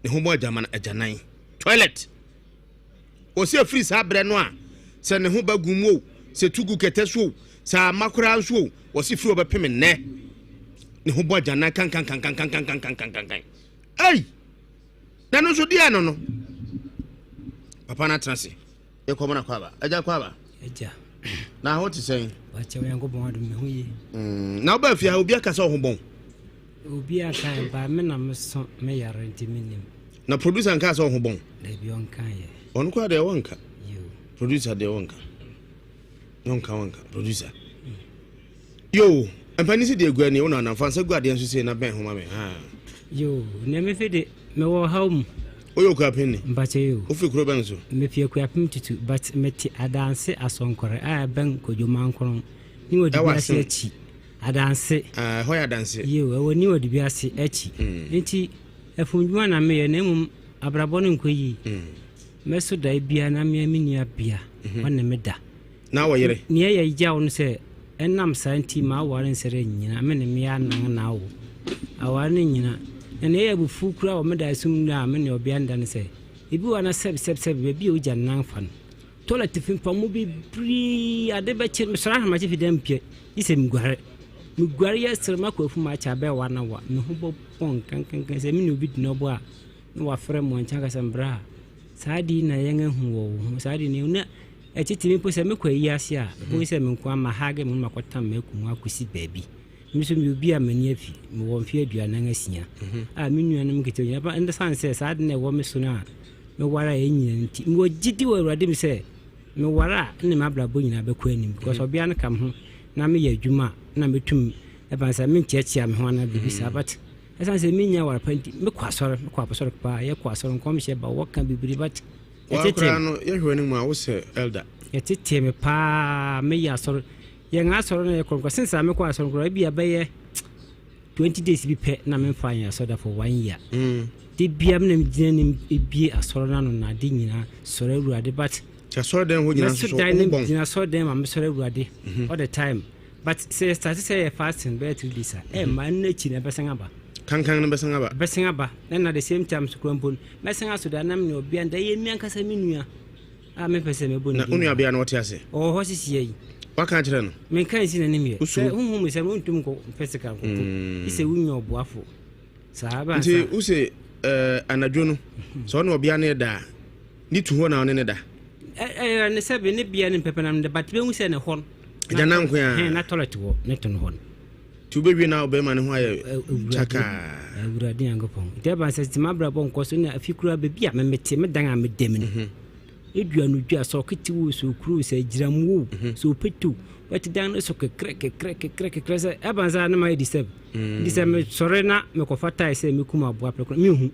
Ne ho bɔ agyaman agyanan. Toilet. Wɔsi efiri saa berɛ no a sɛ ne ho ba gu mu o, sɛ tu gu kɛtɛ so o, sɛ ama koraa nso o, wɔsi firi hɔ bɛpem nnɛ. Ne ho bɔ agyanan kankankankankankankankankan. Ei! Na no nso deɛ no no. Papa no atena ase. Yɛkɔ mona kɔ aba. Agya kɔ aba. Agya. Na ho te sɛn? Wakyɛ Onyankopɔn adom me ho yie. Mm, na wobaa fie ha obi aka sɛ ɔho bɔn? Obi aka ba me na meso me yare nti menim. Na producer nka sɛ ɔho bɔn? Dabi ɔnka yɛ. Ɔno koraa deɛ wɔnka. Producer deɛ wɔnka. Wɔnka wɔnka producer. Mm. Yo, mpanin si deɛ gu ani wo na anamfa nsa gu adeɛ nso sei na bɛn ho ma me. Ha. Yo, na me fi de mewɔ ɔhaw mu. Woyɛ Okuapem ni? Mpakyɛ yo. Wofiri kuro bɛn so? Mefi Akuapem Tutu but mete Adanse Asɔnkɔre a ɛbɛn Kwadwo Mankron ne Ɔdubiase akyi. Adanse. Ah, ɛhɔ yɛ Adanse. Yo, ɛwɔ New Ɔdubiase akyi. Mm. Nti afumdwuma na meyɛ na mmom abrabɔ no nkɔ yie. Mm. Mɛso dae biara na mea me nua bea mm-hmm. ɔne me da. Na wɔ yere? Nea ɛyɛ yaw no sɛ, ɛnam saa nti m'aware nsɛ dɛ nnyina, me ne mmea anan na awo. Aware no nnyina. Na nea ɛyɛ abufuw koraa wɔ me daeso mu nnɛ a me ne ɔbea no da ne sɛ, ebi wɔ hɔ a na sɛbsɛbsɛb baabi a ogya ne nan fa no, tɔlɛt fimfam mu bebree, ade bɛkye no, mesɔre ahomakye fi dan mu pue, gye sɛ miguare. Miguare yɛ serew makɔ afum akyɛ abɛyɛ one hour, me ho bɛbɔn kankankan. Sɛ me ne obi di nɔbɔ a, na wafrɛ me wɔ nkyɛn aka sɛ, Bra, saa ade yi na yɛn ahu wɔ wo ho, saa ade yi na Ɛtete me mpo sɛ mekɔ ayi ase a, wobɛhu sɛ me nko ara mahage me ho makɔtam m'aku mu akɔsi baabi. Me nso meyɛ obi a m'ani afi, mewɔ mfe 46 a me nuanom nketewa nyinaa ba ɛsiane sɛ saa ade na ɛwɔ me so no a meware a ɛnyina no nti, mewɔ gyidi wɔ Awurade mu sɛ meware a ɛne m'abrabɔ nyinaa bɛkɔ anim because ɔbea no ka me ho na meyɛ adwuma a na metum ɛba sɛ menkyerɛkyerɛ me ho anaa biribi saa but ɛsiane sɛ mennya aware pa nti mekɔ asɔre, mekɔ asɔre paa, yɛkɔ asɔre nkɔmhyɛ ba wɔka bibiri but yɛtetee no yɛhwɛ no mu a wosɛ elder yɛtetee me paa meyɛ asɔre. Yɛn asɔre no yɛ kronkron. Since a mekɔ asɔre koraa ebi a bɛyɛ 20 days bi pɛ na memfa nyɛ asɔre da for one year. De bia me na megyina anim ebie asɔre no ano na ade nyinaa sɔre awurade but asɔre dan hɔ nyinaa nso so ɔmo bɔn. Gyina asɔre dan ma mesɔre awurade all the time but sɛ yɛ start sɛ yɛ fasting bɛyɛ 3 days a ɛmma ɛno akyi na ɛbɛsan aba. Kankan no bɛsan aba. Ɛbɛsan aba na na the same time so kura mpo no mɛsan aso da na me ne ɔbea da yɛ mi ankasa me nua. A mempɛ sɛ mɛbɔ ne din. Na wo nuabea no ɔte ase? Ɔwɔ hɔ sesia yi. Waka akyerɛ no? Menka nsi n'anim yɛ. Sɛ honhom mu sɛ wontumi nkɔ physical nkɔko. Mm. Sɛ wonya ɔboafo. Saa ba Nti wose eh, anadwo no sɛ ɔne ɔbea no da a ne tu hɔ na ɔne ne da? Ɛɛ ne sɛ be ne bea ne mpɛpɛ na ne but bɛhu sɛ ne hɔ no. Agya na nko a. Na toilet wɔ ne to no hɔ no. Nti wobɛwie na ɔbɛrima no ho ayɛ kyakaa. Awurade Nyankopɔn. Nti ɛba sɛ sɛ m'abrabɔ nkɔ so na afi koraa baabi a memete me dan a meda mu no. Edua no dua sɛ ɔkete wo sɛ okuro sɛ agyiramu wo sɛ opeto bɛte dan no so kekrɛ kekrɛ kekrɛ kekrɛ sɛ ɛba sɛ na mayɛ disturb. Nti sɛ mesɔre na mekɔfa tae sɛ mekum aboa prɛko menhu.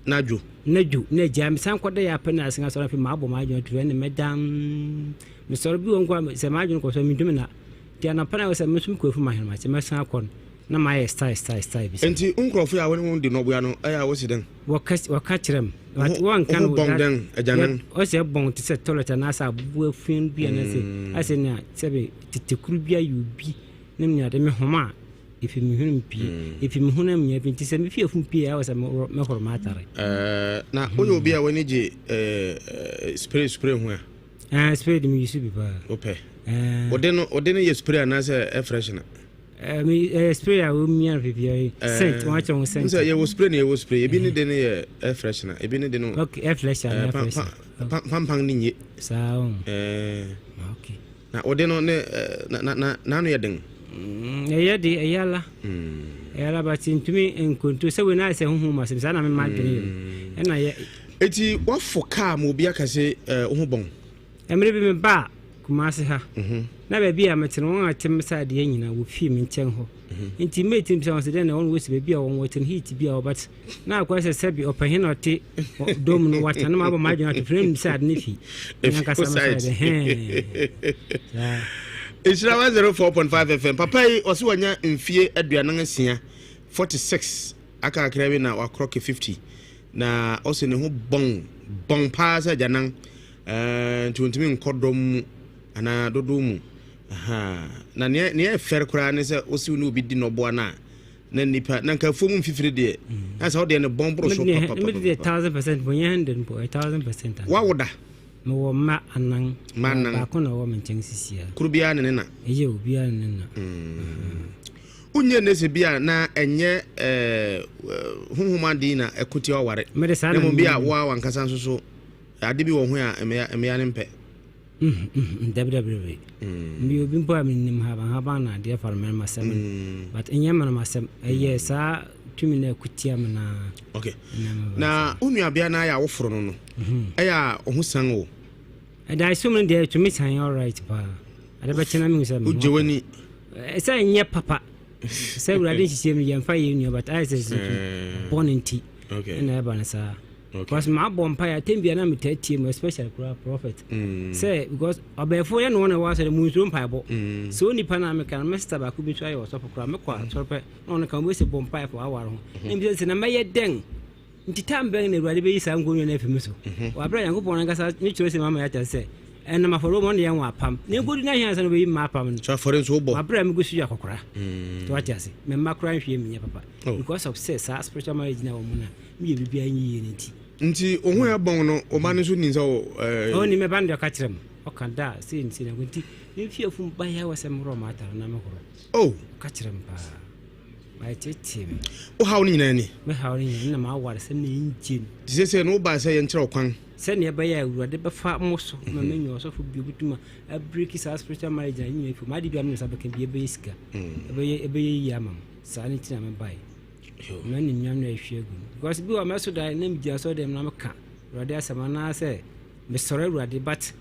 N'adwo. N'adwo na agya mesan kɔda yɛ apɛ na asen asɔre afei maabɔ m'adwene ato ɛne mɛdan mesɔre bi wɔ nko a sɛ m'adwene kɔ so mentumi na Nti anɔpa na sɛ me nso mekɔ afum ahemakye mɛsan akɔ no na mayɛ style style style bi. Nti wo nkurɔfo yi a wo ne wɔn di nnɔboa no ɛyɛ a wosi dɛn? Wɔka wɔka kyerɛ m. But wɔnka no bɔn dɛn agyanan? Ɔsɛ bɔn te sɛ toilet anaasɛ aboa fun bi anaasɛ mm. asɛ nea sɛbe tetekuru bi ayɛ obi ne nea de me homa a efi me hwenem pie mm. efi me honam nyinaa fi nti sɛ mefi afum pie a ɛwɔ sɛ mehoro m'atare. Na woyɛ obi a w'ani gye spray spray ho a? Ah, spray de me use bi paa. Wopɛ? Eh. Wode no wode no yɛ spray anaasɛ air freshener? Eh, me eh, spray a womia no pipia yi. Eh, scent, wɔn akyerɛ ho scent. Sɛ yɛwɔ spray na yɛwɔ spray. Ebi ne de no yɛ air freshener, ebi ne de no. Okay, air freshener, eh, air freshener. Pampan ne nye. Saa o. Eh. Okay. Na wode no ne na na na n'ano yɛ den. Mm, ɛyɛ de ɛyɛ ala. Mm. Ɛyɛ ala but ntumi nkonto sɛ wei na ayɛ sɛ honhom asɛm saa na mema adwene yɛ. Mm. Ɛna yɛ Eti woafo kaa ma obi aka se wo ho bɔn? Mmere bi mebaa Kumasi ha, na baabi a mete no wɔn a ɛte me saa adeɛ nyinaa wɔfii me nkyɛn hɔ. Nti mate no bisa wɔn sɛ dɛn na wɔn wɔsi baabi a wɔn wɔte no heat bi a wɔ but na akɔyɛ sɛ sɛbi ɔpanyin na ɔte dɔm no wata na mabɔ m'adwene ato firi sɛ ade no fi me ankasa me side hɛn. Saa. Nhyira 104.5 FM papa yi ɔse wanya mfie 46, 46 aka kakra bi na wakrɔke 50. Na ɔse ne ho bɔn bɔn paa sɛ agyanan eh, nti ɔntumi nkɔ dɔm mu anaa dodow mu. Ahaa. Na nea nea ɛfɛre koraa ne sɛ wosiw ne obi di nɔboa no a na nipa na nka afuom mfifiri deɛ na sɛ wodeɛ no bɔn boro so papapapa. Deɛ 1000% mpo nyɛ 100 mpo 1000% Wawo da? Mewɔ mma anan. Mma anan. Baako na ɔwɔ me nkyɛn sisi a. Koro biara ne ne na. Ɛyɛ obiara ne ne na. Wonyɛ nɛɛse bi a na ɛnyɛ honhom ade na ɛko tia ɔware, na mmom bi a wo ara w'ankasa nso so ade bi wɔ ho a mmea no mpɛ. Dabi dabi dabi. Meyɛ obi mpo a menim habanhaban na adeɛ fa no mɛnomasɛm but ɛnyɛ mɛnomasɛm ɛyɛ saa tumi na ɛko tia me na. Okay. Na wo nuabea no ayɛ a woforo no no ɛyɛ a ɔho san wo? Adaeso mu no deɛ ɛtumi san alright paa. Ade bɛkyɛ na mehu sɛ me ho Wogye w'ani. Sɛ ɛnyɛ papa sɛ awurade nhyehyɛ mu yɛmfa yɛ nua but ayɛ sɛ sɛ bɔne nti ɛna ɛba no saa. Because mabɔ mpaeɛ atɛm bia na metaa tie mu especially koraa prophet. Sɛ because ɔbɛɛfo yɛ no wɔn na ɛwɔ asɔre mu nsuro mpaebɔ. Sɛ onipa no a meka no me sister baako bi nso ayɛ ɔsɔfo koraa mekɔ asɔre pɛ na ɔno ka wɔbɛsɛ bɔ mpaeɛ fo aware ho. Na mbisa sɛ na mɛyɛ dɛn Nti tam bɛn na Awurade bɛyi saa nkonnwa no afi me so? Wɔ aberɛ a Nyankopɔn ankasa ne twerɛsɛm ama yɛate ase sɛ, ɛnam afɔrebɔ mu ɔne yɛn wɔ apam. Na ɛnkɔdu no ahe ansa na ɔbɛyi me m'apam no? So afɔre nso wobɔ? Wɔ aberɛ a megu so yɛ akɔkora. So wate ase? Me mma koraa nhwɛ menyɛ papa. Because of sɛ saa spiritual marriage no a wɔn no a meyɛ biribiara nyɛ yie no nti. Nti wo ho yɛ bɔn no, wo ba no nso nim sɛ wo ɛɛ. Ɔnim, me ba no deɛ ɔka kyerɛ me. Ɔka da a, sei ne sei na nti memfie afum ba yɛ wɔ sɛ mehorɔ m'atare na mehorɔ. Oh. Ɔka kyerɛ me paa. Wɔateetee me. Wo haw no nyinaa ni. Me haw no nyinaa na m'awaresɛm na ɛngye no. Te sɛ sɛ no wobaa sɛ yɛnkyerɛ wo kwan. Sɛnea ɛbɛyɛ a Awurade bɛfa mo so ma manya ɔsɔfo bi obetumi abreaki saa spiritual marriage na nyina afi mu. Ade bi a me nsa bɛka bi ɛbɛyɛ sika. Ɛbɛyɛ ɛbɛyɛ yie ama mo. Saa ne ti na mebae. Ma ne nnuam na ɛhwie agu mu. Because bi wɔ mɛso da na megyina sɔre dɛm na meka Awurade asɛm anaasɛ mesɔre Awurade but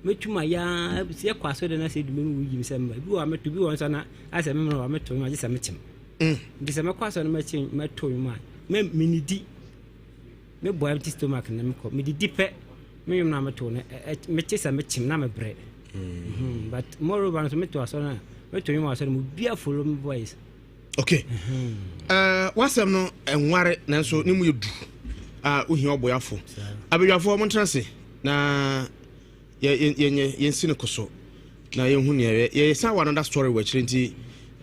mɛtum ayɛ ara sɛ yɛkɔ asɔre dɛm na sɛ ɛduma mu wuyi me sɛ mma. Bi wɔ a mɛto bi wɔ nso na ayɛ sɛ memmerɛ wɔ mɛto nwom agye sɛ mekyem. Nti sɛ mɛkɔ asɔre no mɛkye mɛto nwom a menidi. Me bɔ empty stomach na mekɔ. Medidi pɛ, me nwom na meto no, mete sɛ mekyem na mebrɛ. Mm. But moreover nso meto asɔre no a, meto nwom asɔre mu, obiara follow me voice. Okay. Mm-hmm. Uh, wasɛm no nware nanso ne mu yɛ du a wohia ɔboafo. Abadwafoɔ montena ase na yɛnyɛ yɛnsi no koso na yɛnhu nea yɛyɛ san wɔ another story wɔ akyire nti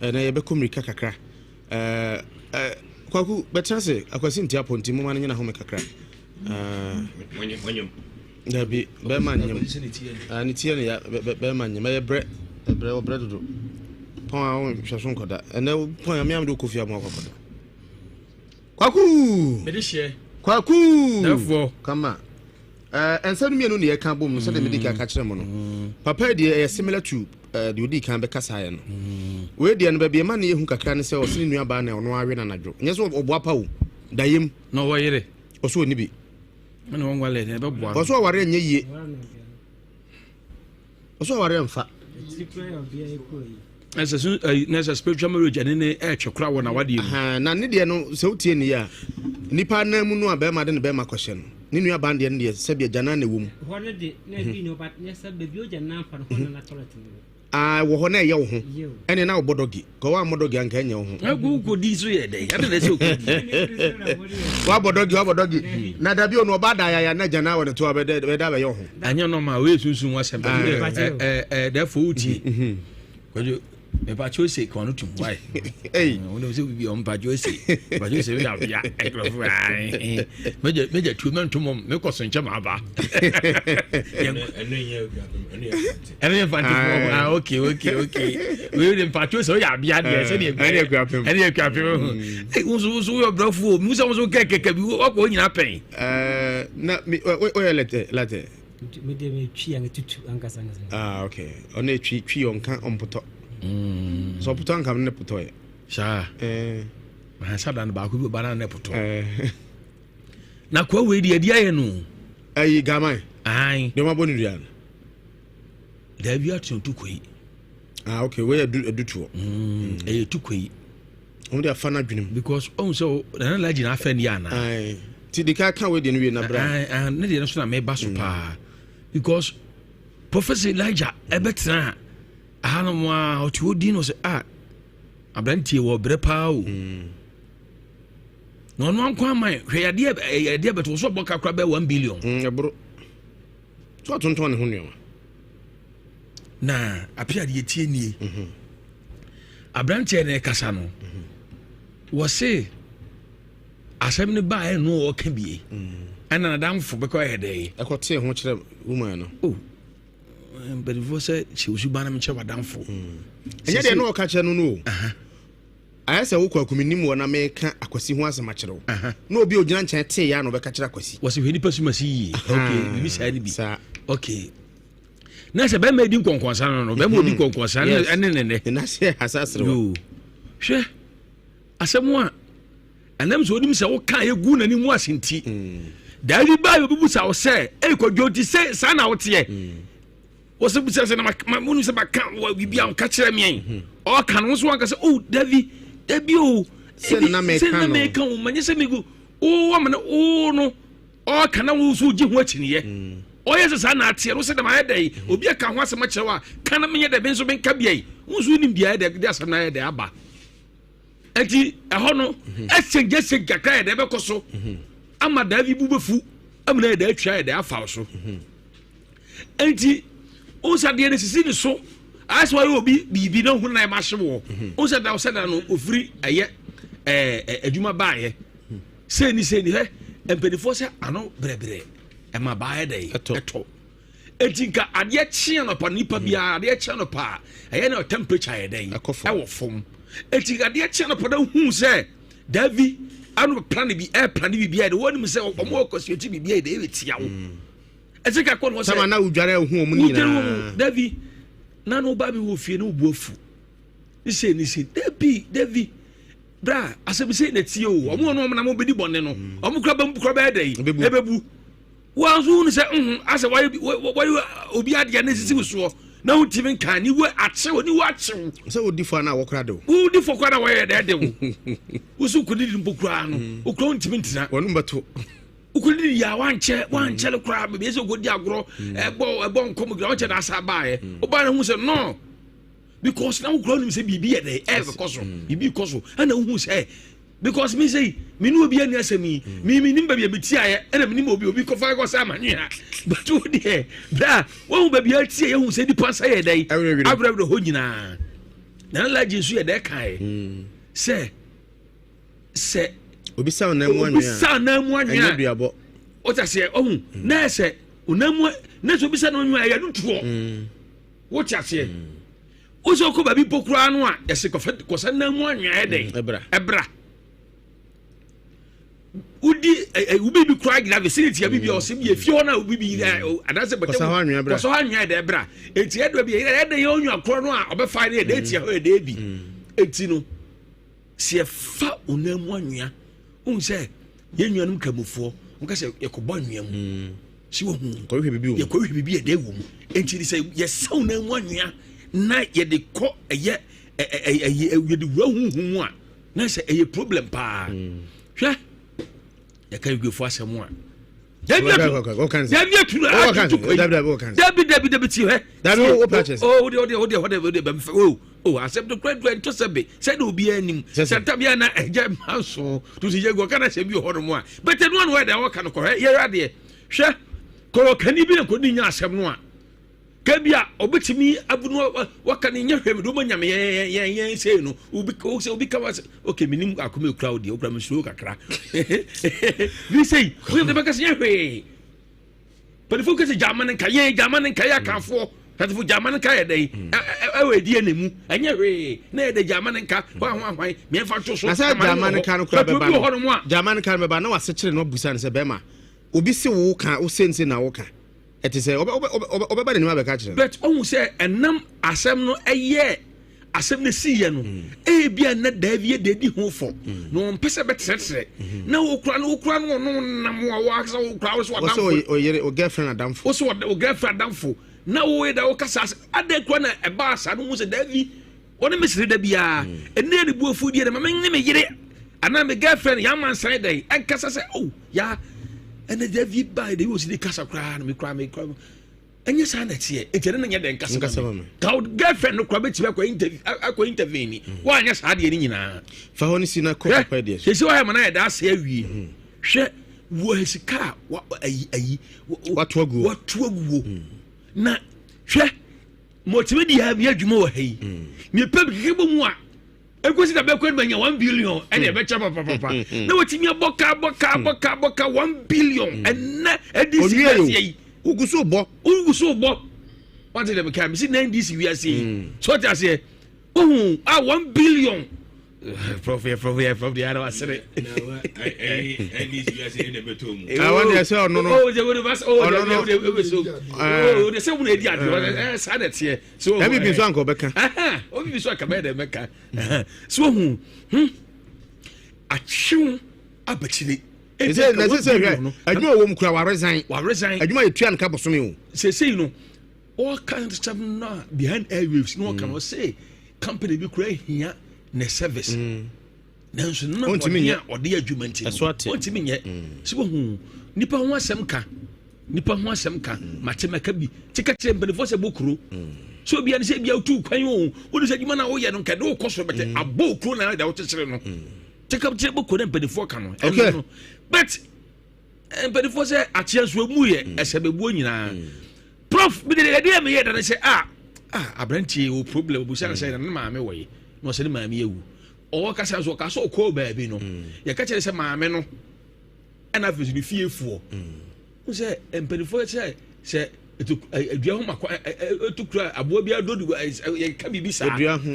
eh, na yɛbɛkɔ mmirika kakra. Eh, eh, Kwaku, bɛtena ase. Akwasi nti apɔ nti moma no nyina home kakra. Eh, dabi, bɛrima nyem. Ah, ne tiɛ ne ya, bɛrima nyem. Ɛyɛ brɛ, ɛbrɛ, ɔbrɛ dodo. Pɔn a wohwɛ so nkɔda. Ɛnɛ pɔn a meam de wokɔ fie ama wakɔkɔda. Kwaku! Mede hyɛ. Kwaku! Therefore. Kama. Eh, nsɛm no mmienu na yɛka bom no sɛdeɛ mede kan ka kyerɛ mo no. Mm. Papa deɛ ɛyɛ similar to eh, deɛ ɔdii kan bɛkasaeɛ no. Mm. Wei deɛ no baabi ɛma no yɛhu kakra ne sɛ ɔse ne nuabaa na ɔno awe no anadwo. Nyɛ sɛ ɔboa pa o, dayem. Na ɔwɔ yere. Ɔsɛ ɔni bi. Ɛna wɔnwale na ɛbɛboa. Ɔsɛ ɔware ɛnyɛ yie. Ɔsɛ ɔware ɛmfa. Ɛsɛ so ɛyi na ɛsɛ spiritual marriage ɛne ne ɛɛtwe kora wɔ n'awadeɛ mu. Na ne deɛ no sɛ wotie ne yie a nipa nan mu no a bɛrima de ne bɛrima kɔhyɛ no ne nua baa deɛ no deɛ sɛbi agya nan na ɛwɔ mu. Hɔ no de na ebi ni hɔ but nyɛ sɛ baabi ogya nan fa no hɔ na na toilet no wɔ. Ah, wɔ hɔ na ɛyɛ wo ho. Ɛne na wobɔ dɔgi. Kɔ wa mmɔ dɔgi anka ɛnyɛ wo ho. Ɛgu kodi so yɛ dɛ. Ɛde na ɛsɛ okodi. Wabɔ dɔgi, wabɔ dɔgi. Na dabi onu ɔba da yaya na gyana wɔ ne to abɛdɛ bɛda bɛyɛ wo ho. Anyɛ nɔma wei sunsun wasɛm. Ɛ ɛ ɛ dɛfo wutie. Kwadwo mepakyɛ ose ka ɔno tum wae wone sɛ bibi ɔmpakyɛ ose mpakyɛ ose woyɛ abea ɛkurɔfo mɛgya tuo mɛnto mɔm mekɔ so nkyɛ maaba ɛno yɛ mfantefoɔ ah ok ok ok wei de mpakyɛ ose woyɛ abea deɛ sɛdeɛ ɛne yɛ kuapem wo nso wo nso woyɛ ɔbrɛfoɔ mu sɛ wo nso kɛkɛkɛ bi wɔkɔ wo nyina pɛn na woyɛ lɛtɛ lɛtɛ Me deɛ me twi anka tutu ankasa ankasa. Ah okay. Ɔno etwi twi ɔnka ɔmpotɔ. Mm. So ɔpotɔ anka ne potɔ yɛ. Saa. Eh. Ahansa da no baako bi ɔba na ne potɔ. Eh. Na kwa wei deɛ adi ayɛ no. Ayi gaman. Ayi. Deɛ ɔma bɔ ne dua no. Daabi ato tu koi. Ah okay, wei yɛ adutoɔ. Mm. Ɛyɛ tu koi. Wɔn de afa n'adwene mu. Because ɔhun sɛ nana laji na afɛ ni yɛ ana. Ayi ti di ka ka wei deɛ no wie na bra. Ayi ne deɛ no so na meba so paa because Professor Elijah ɛbɛtena ahanom a ɔte hɔ din na ɔsɛ ah aberanteɛ wɔ brɛ paa o. Mm. Na ɔno anko ama hwɛ yadeɛ yadeɛ bɛtɛ wɔsɔ bɔ kakra bɛyɛ 1 billion. Ɛboro so ɔtontɔn ne ho nneɛma. Na apia deɛ tie nie. Mm -hmm. Aberanteɛ na ɛkasa no wɔse asɛm no baa ɛno ɔka bie ɛna nadamfo bɛkɔ ɛyɛ dɛ ɛkɔtee ho kyerɛ woman no oh mpanimfoɔ sɛ hyɛ osu ba no mekyɛ wadamfo ɛnyɛ deɛ na ɔka kyerɛ no no o ayɛ sɛ wokɔ akumi nim wɔ na meka akwasi ho asɛm akyerɛ wo na obi a ogyina nkyɛn tee yɛ a na ɔbɛka kyerɛ akwasi wɔse hwɛ nipa sumasi yie ok biribi saa no bi ok na sɛ bɛrima di nkɔnkɔnsa no no bɛrima odi nkɔnkɔnsa no ɛne ne nɛ n'ase hwɛ asɛm a ɛnam sɛ onim sɛ woka egu n'anim mu ase nti daabi baa yɛ obi busa wo sɛ ɛyɛ kɔdwo ti sɛ saa na woteɛ wɔsɛ busa sɛ na ma mo nim sɛ maka wɔ biribi a ɔka kyerɛ meɛ ɔka no nso wanka sɛ oh dabi dabi o sɛ na meka o manyɛ sɛ megu wo amana wo no Ɔreka na wo nso wogye ho akyinnyeɛ. Ɔyɛ sɛ saa na ateɛ no sɛ dɛm ayɛ dɛ yi. Obi aka ho asɛm akyerɛ wo a, ka na menyɛ dɛ me nso menka bia yi. Wo nso wonim deɛ ayɛ dɛ de asɛm no ayɛ dɛ aba. Enti ɛhɔ no, exchange exchange kakra yɛ dɛ ɛbɛkɔ so ama daa bi bu bɛfu ama no ayɛ dɛ atwa ayɛ dɛ afa wo so. Enti wo sɛ adeɛ no sisi ne so ayɛ sɛ wayɛ obi biribi na ohun na ɛma ahye wɔ. Wo sɛ da wo sɛ da no ofiri ɛyɛ ɛɛ adwuma baayɛ. Sei ni sei ni hɛ mpanimfoɔ sɛ ano brɛbrɛ ɛma baa yɛ dɛ ɛtɔ eti nka adeɛ kye anɔpa nipa hmm. biara adeɛ kye anɔpa a ɛyɛ na temperature yɛ dɛ ɛwɔ fam eti nka adeɛ kye anɔpa na hu sɛ davi ano plan bi ɛɛ plan bi bi ayɛ dɛ wɔn nim sɛ wɔn wɔ kɔsioti bi bi ayɛ dɛ ɛbɛ tia wo. Hmm. Ɛsɛ ka kɔ no sɛ. Sama na wodware ahu wɔn nyinaa. Wodware wɔn dabi na no ba bi wɔ fie na obu afu. Ne se ne se dabi dabi bra asɛm sɛ na tie o. Ɔmo wɔn na wɔn bɛdi bɔne no. Ɔmo kura bɛn kura bɛyɛ dɛ yi. Ɛbɛbu. Wɔn nso hunu sɛ nhun asɛ wɔyɛ wɔyɛ obi adeɛ na esisi soɔ na wotumi nka ne wo akyew ne wo akyew. Sɛ wodi fɔ na wɔkora de wo. Wodi fɔ kora na wɔyɛ dɛ de wo. Wosu kodi di mpo koraa no. Okura wontumi ntena. Wɔn bɛto. Wokɔdidi yɛ a wankyɛ wankyɛ no koraa baabi ɛsɛ wokɔdi agorɔ ɛbɔ ɛbɔ nkɔm gyina wankyɛ na asa baeɛ wobaa no hu sɛ no because na wokura wonim sɛ biribi yɛ dɛ ɛrekɔ so biribi kɔ so ɛna wohu sɛ because me sɛ me ne obi ani asɛm yi me me nim baabi a metiaeɛ ɛna me nim obi obi kɔfa kɔ sɛ amanwea but wo deɛ berɛ a wohu baabi a tie yɛhu sɛ nipa nsa yɛ dɛ awerɛwerɛ hɔ nyinaa na na lagye nso yɛ dɛ kaeɛ sɛ sɛ obi sa ɔnan mu anwea obi sa ɔnan mu anwea ɛnyɛ duabɔ o ta seɛ ɔhu mm. na ɛsɛ ɔnan mu na sɛ obi sa no anwea ɛyɛ no toɔ mm. wo ta seɛ mm. o sɛ ɔkɔ baabi mpo koraa no a yɛsɛ kɔfɛ kɔsa nan mu anwea ɛdɛn ɛbra ɛbra wodi ɛ ɛ obi bi koraa gyina vicinity a bibi a ɔsɛ bi efie hɔ na obi bi ɛ anaasɛ bɛtɛ kɔsa hɔ anwea bra kɔsa hɔ anwea ɛdɛ ɛbra eti ɛdɔ bi ɛyɛ ɛdɛ yɛ onua korɔ no a ɔbɛfa ne ɛdɛ etia hɔ ɛdɛ ebi eti no. Sɛ yɛfa onan mu anwea, wohu sɛ yɛn nuanom Nkramofoɔ, wɔka sɛ yɛkɔbɔ anwea mu. Mm. Si wɔ hu. Yɛkɔhwehwɛ biribi wɔ mu. Yɛkɔhwehwɛ biribi yɛde wɔ mu. Enti sɛ yɛsa onan mu anwea na yɛde kɔ ɛyɛ ɛyɛ yɛde wura huhu mu a, na sɛ ɛyɛ problem paa. Mm. Hwɛ, yɛka Yuguefo asɛm a. Dabi atu dabi atu na atu tu kwan dabi dabi dabi ti hɛ. Dabi o pa kyɛ sɛ. O de o de o de o de o de bɛn fɛ o o asɛm to kura dura ntɔ sɛ be sɛ de obi anim sɛ ntabi ana ɛgya mma so to si yɛ gu ɔka na sɛ bi wɔ hɔ nom a bɛtɛ no ano ɛda ɔka no kɔhɛ yɛrɛ adeɛ hwɛ kɔrɔ kani bi na kɔ ni nya asɛm no a. Kebia obetumi abu no waka no nyɛ hwɛ mede woma nyame yɛn yɛn yɛn sei no obi sɛ obi ka wa sɛ okay menim akoma ekura wo deɛ okura me suro kakra bi sei woyɛ de bɛka sɛ nyɛ hwee panyinfoɔ kɛsɛ gyama ne nka yɛn gyama ne nka yɛ akanfoɔ panyinfoɔ gyama ne nka yɛ dɛ ɛwɔ edi ɛna mu ɛnyɛ hwee na yɛ dɛ gyama ne nka hwan hwan hwan mìɛnfa to so na sɛ gyama ne nka no kura bɛba no gyama ne nka no bɛba na wasekyere no abusa no sɛ bɛrima obi se wo ka wo se nse na wo ka Ɛte sɛ ɔbɛba n'anim abɛka akyerɛ no. But ɔhu sɛ ɛnam asɛm no ɛyɛ asɛm no siiɛ no mm. ebia na daabi yɛ deɛ ho fɔ mm. na ɔmpɛ sɛ bɛtrɛtrɛ mm. na wokura no wokura no ɔno nam a wɔakasa wokura wo so adamfo ɔyere o girlfriend adamfo wo so o girlfriend adamfo na woyɛ da wokasa adɛn kura na ɛbaa saa no hu sɛ daabi Ɔne me sere da biara. Ɛnna ne bu afu deɛ ma me ne me yere anaa me girlfriend yɛn amansan dɛn ɛnkasa sɛ oh ya ɛnna deɛ vi ba deɛ osi de kasa koraa na me koraa me koraa ɛnyɛ saa na ɛteɛ eti ɛne no nyɛ dɛn nkasa ma me ka o girlfriend no koraa bɛtumi akɔ interview akɔ intervene ni mm. wɔanyɛ saa deɛ ne nyinaa. fa hɔ no si na kɔ papa deɛ so. sɛ wɔayɛ ma na yɛ da ase awie mm. hwɛ wɔ sika a wa ayi ayi wato aguo wato aguo mm. na hwɛ. Ma ɔtumi di ha mi adwuma wɔ ha yi mepɛ bi keke bɔ mu a ekosi na bɛkɔ anim anya one billion ɛna ɛbɛkyɛ papapapa na wɔtumi abɔ ka abɔ ka abɔ ka abɔ ka one billion ɛnɛ ɛdi si wiase yi wogu so bɔ wogu so bɔ wate dɛm ka mesi na ndc wiase yi so ɔte aseɛ ohun a one billion. Prof yɛ prof yɛ prof deɛ ara wasere. Àwọn deɛ sɛ ɔno no. Ɔno no. O de sɛ wuna edi adeɛ ɛ saa na ɛteɛ. Ɛbi bi nso anka ɔbɛka. Obi bi nso anka bɛyɛ dɛ mɛka. So ohun atwew abakyire. Ɛsɛ na ɛsɛ sɛ hwɛ adwuma wɔ mu kura wa resign. Wa resign. Adwuma yɛ tua nka bosome o. Sɛsɛyi no ɔka nsɛm no a behind airwaves na ɔka no ɔsɛ company bi kura hia ne service mm. nanso na ɔde a ɔde adwuma nti no ɔntumi nyɛ mm. sɛ wɔhu nipa ho asɛm ka nipa ho asɛm ka mm. mate mɛka bi te ka kyerɛ mpanimfoɔ sɛ bɔ kuro sɛ obia ne sɛ bia wotu kwan o wode sɛ adwuma no a woyɛ no nka de wokɔ soro bɛtɛ abɔ kuro na ɛda wokyekyere no te ka kyerɛ bɔ kuro na mpanimfoɔ ka no ɛno no but mpanimfoɔ sɛ akyea nso emu yɛ ɛsɛ bɛbuo nyinaa Prof mi de ɛdeɛ mi yɛ dane sɛ ah ah aberanteɛ wɔ problem obusa no sɛ na ne maame wɔ yi na ɔsɛ ne maame awu ɔwɔ kasa nso ɔka sɛ ɔkɔɔ baabi no mm. yɛka kyerɛ sɛ maame no ɛna afei so ne fiefoɔ mm. wo sɛ mpanimfoɔ sɛ sɛ etu dua ho ma kwan etu kura aboa bi ado yɛka biribi saa dua ho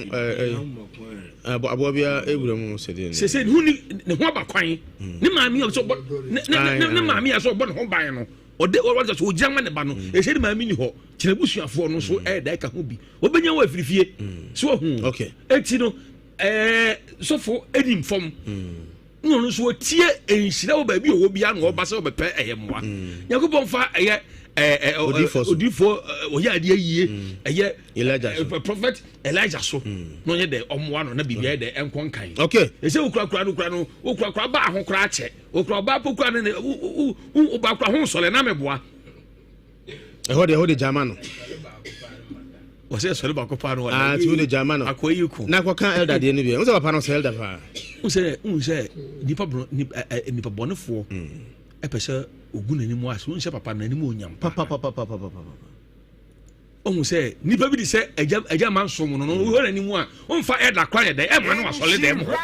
aboa bi ewura mu sɛdeɛ sɛ sɛ ne ho ni ne ho aba kwan mm. ne maame a ɔsɛ ɔbɔ ne ne ne maame a ɔsɛ ɔbɔ ne ho ban no. ɔde ɔde sɛ ɔgyina ma ne ba no mm. ɛsɛ ne maame ni hɔ kyerɛ busuafoɔ no nso mm. ɛɛda ɛka ho bi wɔbɛnya wɔ afirifie mm. so ɔho eti no ɛɛ sɔfo ɛnim fam na ɔno nso ɔtie nhyira wɔ baabi ɔwɔ biara na ɔba sɛ ɔbɛpɛ ɛyɛ mmoa nyankopɔn fa ɛyɛ ɛɛ odiifoɔ ɔyɛ adeɛ yie ɛyɛ prophet Elijah so na ɔnyɛ dɛ ɔmmoa no na biribi ayɛ dɛ ɛnkɔ nkan ɛsɛ wokurakura no kura no wokurakura baa ho koraa kyɛ wokura ɔbaa po kura ne ne wo wo ɔbaa kura ho nsɔre na meboa. Ɛhɔ deɛ ɛhɔ de gyama no. Wɔsɛ sɔre baako paa no. Ah ti wo de gyama no. Akɔ yi ko. Na akɔka elder deɛ no bi. N sɛ papa no sɛ elder paa. N sɛ n sɛ nipa bɔn nipa ɛ nipa bɔnefoɔ ɛpɛ sɛ ogu n'anim ase n sɛ papa n'anim onyam paa. Papapapapapa. Ohun sɛ nipa bi de sɛ agya agya ma nsom no no wohwɛ n'anim a ɔmfa ɛda kora yɛ dɛ ɛma no asɔre dɛm hɔ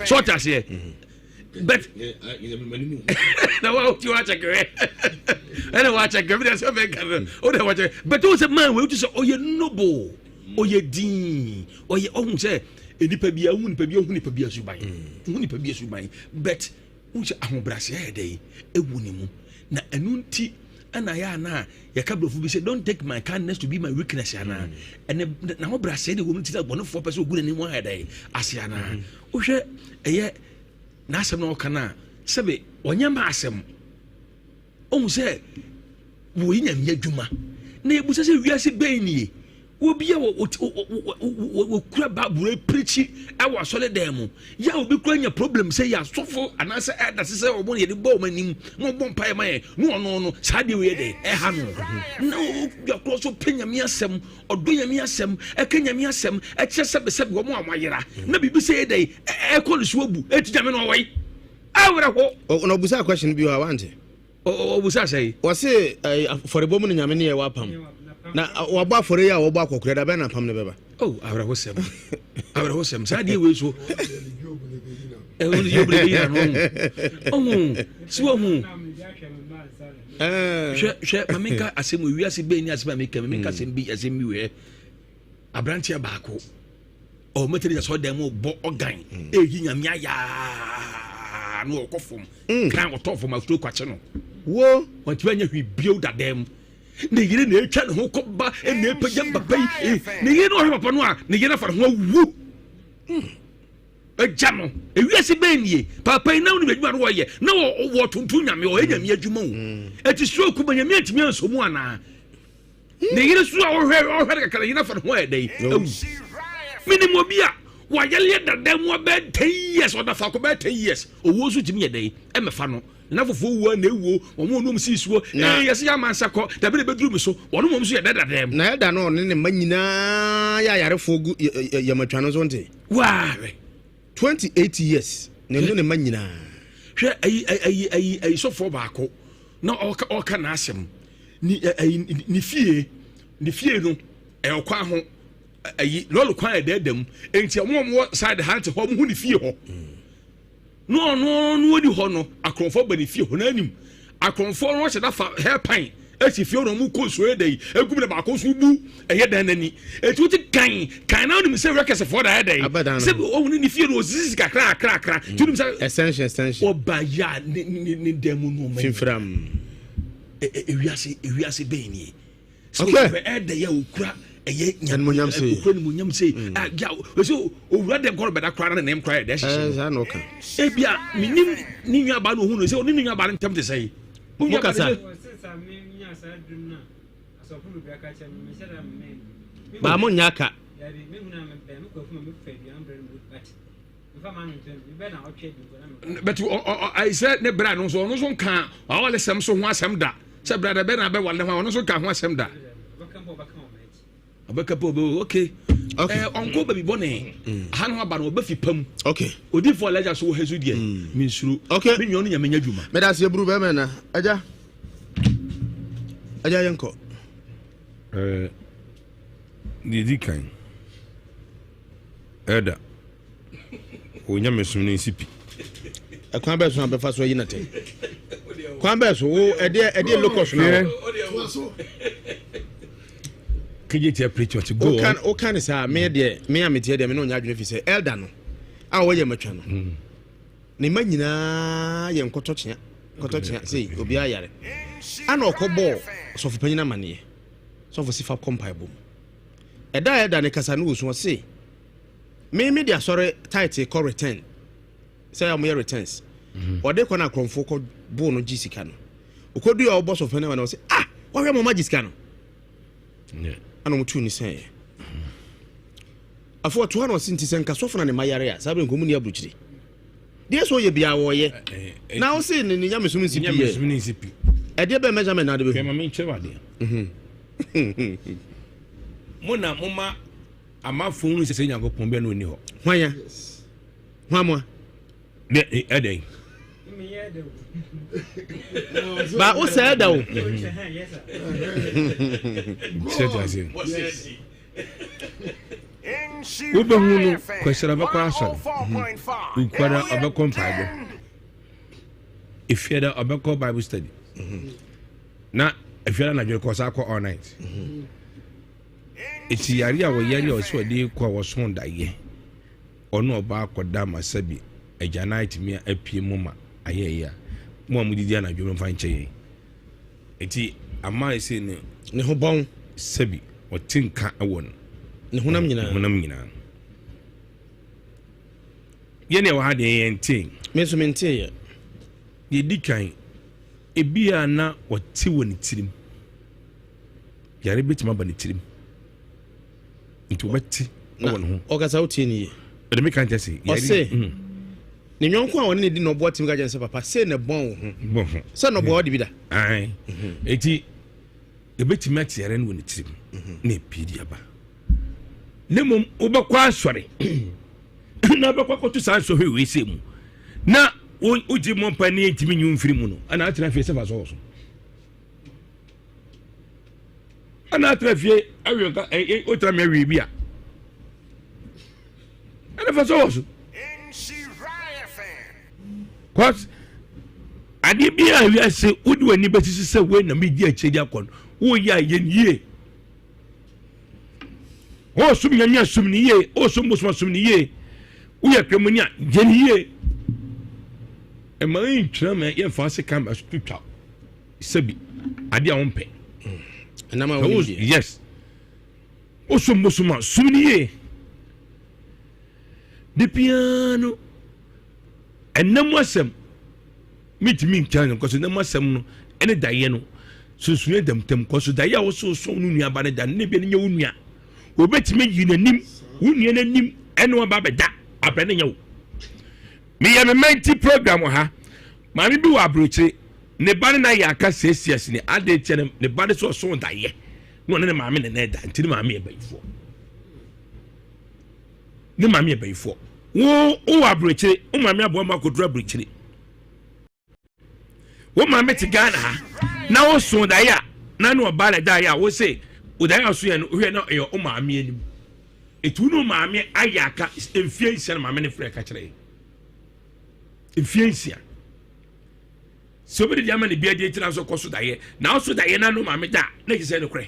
sɛ ɔte aseɛ but na wa ti wa kyɛkɛrɛ ɛna wa kyɛkɛrɛ bi na sɛ ɔbɛ nka no o de wa kyɛkɛrɛ but o sɛ man wei o ti sɛ ɔyɛ noble ɔyɛ diin ɔyɛ ɔhun sɛ nipa bi ohun nipa bi ohun nipa bi asuban ohun nipa bi asuban but. Wohu sɛ ahobrɛaseɛ ayɛ dɛn? Ɛwɔ ne mu. Na ɛno nti ɛna yɛ ana yɛka borɔfo bi sɛ don't take my kindness to be my weakness anaa mm. ɛnɛ n'ahobrɛaseɛ de wɔ mu nti sɛ bɔnefoɔ pɛ sɛ ɔgu n'anim ayɛ dɛn ase anaa mm. wohwɛ ɛyɛ n'asɛm na ɔka no a sɛbe ɔnyɛ ma asɛm Ohu sɛ wɔyɛ nyame adwuma. Na yɛbusa sɛ wiase bɛn nie? Obi a wɔkura Bible apirikyi wɔ asɔre dan mu. Yɛ a obi kura nya problem sɛ yɛ asɔfo anaasɛ ɛda sɛ sɛ wɔn yɛde bɔ wɔn anim na wɔbɔ mpaeɛ ma yɛn na ɔno no saa deɛ wɔyɛ dɛ ɛha no. Na ɔdwa korɔ so pɛ nyame asɛm, ɔdɔ nyame asɛm, ɛka nyame asɛm, ɛkyerɛ sɛbesɛbe wɔn a wɔayera. Na biribi sɛ yɛ dɛ ɛkɔ ne so abu, ɛti nyame no ɔwɔ yi. Awerɛho. Na ɔbusa question bi hɔ a wante. Ɔbusa sɛ. Wɔse afɔrebɔ mu no nyame ne yɛ wɔ apam. Na wabɔ afɔre yi a wɔbɔ akɔkora da bɛn na apam no bɛba. Oh, awerɛhosɛm. Awerɛhosɛm. Saa adeɛ wei so. Ɛwɔ ne yɛ bere bɛyira no. Ɔhu, si wɔhu. Hwɛ hwɛ ma menka asɛm wɔ wiase bɛn ni asɛm a meka menka asɛm bi asɛm bi wɔ aberanteɛ baako. Ɔ Methodist asɔredan mu bɔ ɔgan mm. eyi nyame ayaa na ɔkɔ fam mm. kan ɔtɔ fam afuro kwakye no wo wɔntumi anya hwee bio dadan mu ne yere na etwa ne ho kɔba na epagya papa yi eh, ne yere na ɔhwɛ papa no a ne yere afa ne ho awu mm. agya no ewiase bɛn nie papa yi na wɔn adwuma no wɔyɛ na wɔ tuntum nyame ɔyɛ nyame adwuma o eti stroke ma nyame antumi anso mu anaa. Ne yere so a ɔhwɛ ɔhwɛ no kakra ne yere afa ne ho ayɛ dɛn awu. Menim obi a wayɛleɛ dada mu abɛɛ 10 years ɔda faako bɛyɛ 10 years owuo nso tumi yɛ dɛn ɛmɛfa no na fofoɔ wuo na ewuo wɔn a wɔn sii soɔ ee yɛsɛ yɛ ama nsa kɔ dabi na ebeduru mi so wɔn wɔn nso yɛ dɛ dada mu. Na ɛda no ɔne ne mma nyinaa yɛ ayarefoɔ gu yamatwa no so nte. Waa. 28 years ne ne ne mma nyinaa. Hwɛ ayi ayi ayi ayi sɔfoɔ baako na ɔka ɔka n'asɛm ne ɛyi ne fie ne fie no ɛyɛ ɔkwan ho ɛyi lɔri kwan ɛdɛɛdɛ mu nti wɔn a wɔwɔ side ha nti hɔ wɔn ho ne fie hɔ na ɔno no ɔdi hɔ no akorɔmfoɔ ba ne fie hɔ n'anim akorɔmfoɔ no ɔhyɛ dafa hair pan esi fie hɔ na wɔn kɔ nsuo yɛ dɛ yi egu mu na baako nso bu ɛyɛ dan n'ani eti wote kan kan na onim sɛ wura kɛsefoɔ da yɛ dɛ yi sɛ ɔhun ne fie no osisi kakra kakra kakra ti onim sɛ extension extension ɔba ya ne ne ne dan mu nneɛma fimfiram. Ewiase ewiase bɛn nie. Sɛ ɔpɛ ɛdɛ yɛ okura ɛyɛ nyamonyam se okura nimonyam se ya ɔsɛ owura dɛm kɔrɔ bɛda kora na ne nam kora yɛ dɛ hyehyɛ. Ɛɛ saa na ɔka. Ebia menim ne nua baa na ohun no sɛ ɔne ne nua baa no ntɛm te sɛ yi. Mo kasa. Baa mo nya aka. But ayi sɛ ne bra no nso ɔno nso nka awalesɛm so ho asɛm da sɛ bra da bɛ na bɛwale ne ho ɔno nso nka ho asɛm da ɔbɛka pɛ ɔbɛ okay okay eh, ɔnkɔ baabi bɔne mm. aha no aba no ɔbɛ fi pam okay odiifo Elijah so wɔ ha so deɛ mm. mensuro okay me nua no nyame nya adwuma meda ase eburu bɛmɛ na agya agya yɛnkɔ eh, deɛ di kan Elder, wo nyamesom no nsi pi. Ɛkwan bɛɛ so na bɛfa so ayi na tɛn. Kwan bɛɛ so wo ɛdeɛ ɛdeɛ locust na wɔ. Kejì tiɛ preach ɔti go on. O kan ne saa me deɛ me a meteɛ deɛ me ne ɔnyɛ adwene fi sɛ elder no a wɔyɛ matwa no. Hmm. Ne mma nyinaa yɛ nkɔtɔkyea. Kɔtɔ kyea sei obiara yare. Ana ɔkɔbɔɔ sɔfopanyin amaneɛ. Sɔfo si fa kɔ mpaebɔ mu. Ɛda a ɛda ne kasa no wɔ su ɔse me me de asɔre title kɔ return sɛ ɔmo yɛ returns. Mhm. Ɔde kɔ na akorɔmfoɔ kɔ boo no gye sika no. Okodu a ɔbɔ sɔfopanyin amaneɛ ɔse ah wɔhwɛ mo ma gye sika no. Ana ɔmo tu ne sɛn yɛ. Afei ɔtoa na ɔse nti sɛ nka sɔfo na ne mma yare a saa bere nka ɔmo ni aburukyiri. Deɛ sɛ ɔyɛ biara wɔyɛ. Na wo se ne ne nyamesom nsi pi yɛ. Nyamesom nsi pi. Ɛdeɛ bɛn measurement na ade bɛhu? Hwɛ ma menkyerɛ wo adeɛ. Mhm. Mo na moma amafo hunu sɛ sɛ Nyankopɔn bia na ɔnni hɔ. Hwan ya? Hwan moa? Dɛ ɛdɛn? Ba wo sɛ ɛda o. Sɛ ti ase. Wobɛhu no Kwasida ɔbɛkɔ asɔre, Wukuada ɔbɛkɔ mpaebɔ, Efiada ɔbɛkɔ Bible study, na Efiada anadwo kɔ saa kɔ all night. Eti yare a wɔyare a ɔsɛ ɔde kɔ a wɔso daeɛ, ɔno ɔbaa akɔda ma sɛbi agya no atumi apue mu ma ayɛ yɛ a, mo a modidi anadwo no mfa nkyɛ yɛn. Enti ama ayɛ sɛ ne. Ne ho bɔn. Sɛbi ɔte nka wɔ ne. Ne honam nyinaa. Ne honam nyinaa. Yɛn a ɛwɔ ha deɛ yɛntee. Me nso menteeɛ. Deɛ ɛdi kan, ebia na ɔte wɔ ne tirim. Yare bɛtumi aba ne tirim. Nti wɔbɛte wɔ ne ho. Ɔkasa wotie ne yie. Ɛde me ka nkyɛ se. Ɔse mm. ne nyɔnko a ɔne ne di na ɔboa tumi ka kyerɛ sɛ papa sei na ɛbɔn wo ho. Bɔn ho. Sɛ na ɔboa ɔde bi da. Ae. Mhm. Eti ebetumi ate yare no wɔ ne tirim mhm. na epie di aba. Ne mmom wobɛkɔ asɔre na wobɛkɔ akɔto saa nsɔhwɛ wei sɛ mu na wogye mmɔ mpa ne yɛntumi nyi wo mfiri mu no ɛna atena fie sɛ fa sɔ wɔ so. ɛna atena fie awie nka ɛ ɛ wotena mi awie bi a ɛna fa so wɔ so cause adeɛ bi a wiase wode w'ani bɛsisi sɛ wei na medi akyire de akɔ no woyɛ a yɛn yie wɔsom nyame asom ne yie wɔsom bosom asom ne yie woyɛ kramoni a yɛn yie ɛma ntwena ma yɛmfa ase kan bɛso twitwa sɛbi adeɛ a wompɛ ɛnam a wonim deɛ yes wosom bosom a som no yie de biara no ɛnam asɛm metumi nka no kɔso ɛnam asɛm no ɛne daeɛ no sunsunyɛ dam tam kɔso daeɛ a wosɛ wosom no nuaba no da no ne bia no nyɛ wo nua wɔbɛtumi ayi n'anim wo nua n'anim ɛne waba bɛda abrɛ ne nyɛ wo meyɛ me mɛnti program wɔ ha Maame bi wɔ aburokyire, ne ba ne no ayɛ aka siesie sini adeɛ tia ne ne ba no sɛ ɔso daeɛ na ɔne ne maame ne nan da nti ne maame yɛ bayifoɔ ne maame yɛ bayifoɔ wo wowɔ aburokyire wo maame aboa mu akɔduru aburokyire wo maame te Ghana ha na woso daeɛ a na ne ɔbaa na daeɛ a wo se wo daeɛ a ɔso yɛ no wohwɛ na ɛyɛ wo maame anim ɛtu ne wo maame ayɛ aka mfie nsia na maame ne frɛ ka kyerɛ yɛ mfie nsia sɛ obi de deɛ ama ne bia deɛ gyina so kɔ so daeɛ na ɔso daeɛ na no maame da na ɛkyɛ sɛ nokorɛ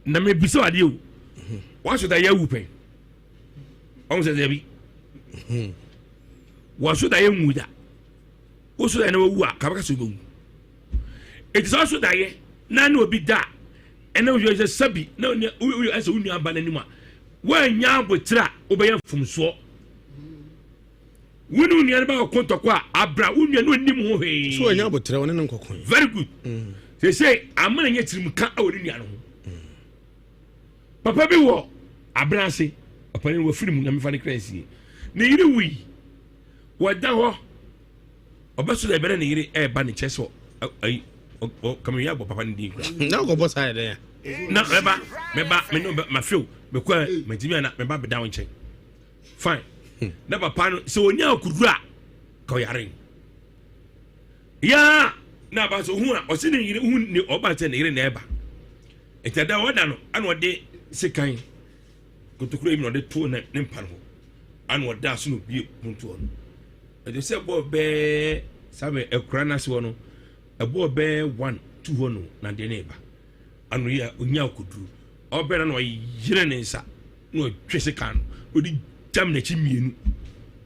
na mebisa adeɛ o waso daeɛ awu pɛn ɔmo sɛ dabi waso daeɛ nwu da woso daeɛ na wawu a kabaka sɛ wobɛwu ɛti sɛ ɔso daeɛ na ne obi da ɛna wohwɛ sɛ sabi na ɛsɛ wo nua ba n'anim a woannya aboterɛ a wobɛyɛ mfomsoɔ wo ne wo nua no bɛkɔ ntɔkwa a abra wo nua no ɔnim ho hwee so ɔnya aboterɛ ɔne no nkɔko very good mm. sɛ amena nyɛ tirim ka wɔ ne nua no ho mm. papa bi wɔ abena ase papa no wafiri mu nyame fa ne kra nsie ne yere wui wɔda hɔ ɔbɛso dɛ ɛbɛrɛ ne yere ɛɛba ne kyɛ sɛ ayi kàmìyà bɔ papa ne din kura. na ɔkɔ bɔ saa yɛ dɛ ya. na mɛba mɛba mɛ ne ma few mɛ kɔ ɛ mɛ tìmi ana mɛba bɛ da wɔn nkyɛn fine hmm. na papa no sɛ onya akuduru a ka ɔyare yaa na aba so ohun a ɔsi ne yere ohun ne ɔba sɛ ne yere na ɛba nti ɛda ɔda no ɛna ɔde sekan kotokuro yi na ɔde to ne ne mpa no hɔ ɛna ɔda so na obie puntoɔ no. Ɛde sɛ ɛbɔɔ bɛɛ saa bɛ ɛkura n'ase hɔ no ɛbɔɔ bɛɛ one two hɔ no na deɛ ne ba ano yɛ onya akoduru ɔbɛn na na ɔyere ne nsa na ɔtwe se kan no ɔde gyam n'akyi mmienu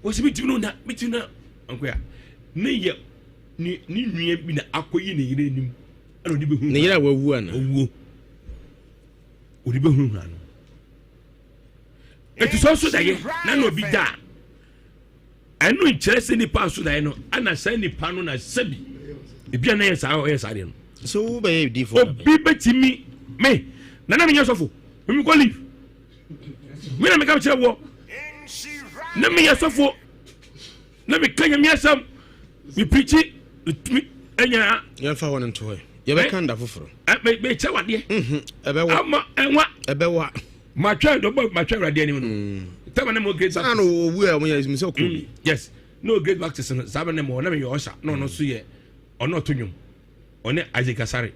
wɔsi mi tumi no na mi tumi na nkoya ne yɛ. Ne ne nua bi na akɔyi ne yere anim ɛna ɔde bɛhunu. Ne yere a wawu ana? Owuo. Ɔde bɛhunahuna no. Eti sɛ ɔso daeɛ na na obi da a, ɛno nkyerɛ sɛ nipa aso daeɛ no ɛna saa nipa no na sɛbi ebi a na yɛ saa ɔyɛ saa deɛ no. So wo bɛyɛ difoɔ? Obi bɛtumi me na na menyɛ sɔfo me mekɔ leave me na meka kyerɛ woɔ na meyɛ sɔfo na meka nyame asɛm mepirikyi metumi anya. Yɛmfa hɔ no nto hɔ yɛbɛka nda foforɔ. Mekyɛ wadeɛ mhm, ɛbɛwa ama ɛnwa ɛbɛwa matwa dɔbɔ matwa awurade anim no mm. tɛma ne mo great baptist na owu a wɔyɛ sɛ ɔkɔ bi mm, yes na o great baptist no saa bɛ ne mo na meyɛ ɔsa na ɔno nso yɛ ɔno ɔto nnwom ɔne Isaac Asare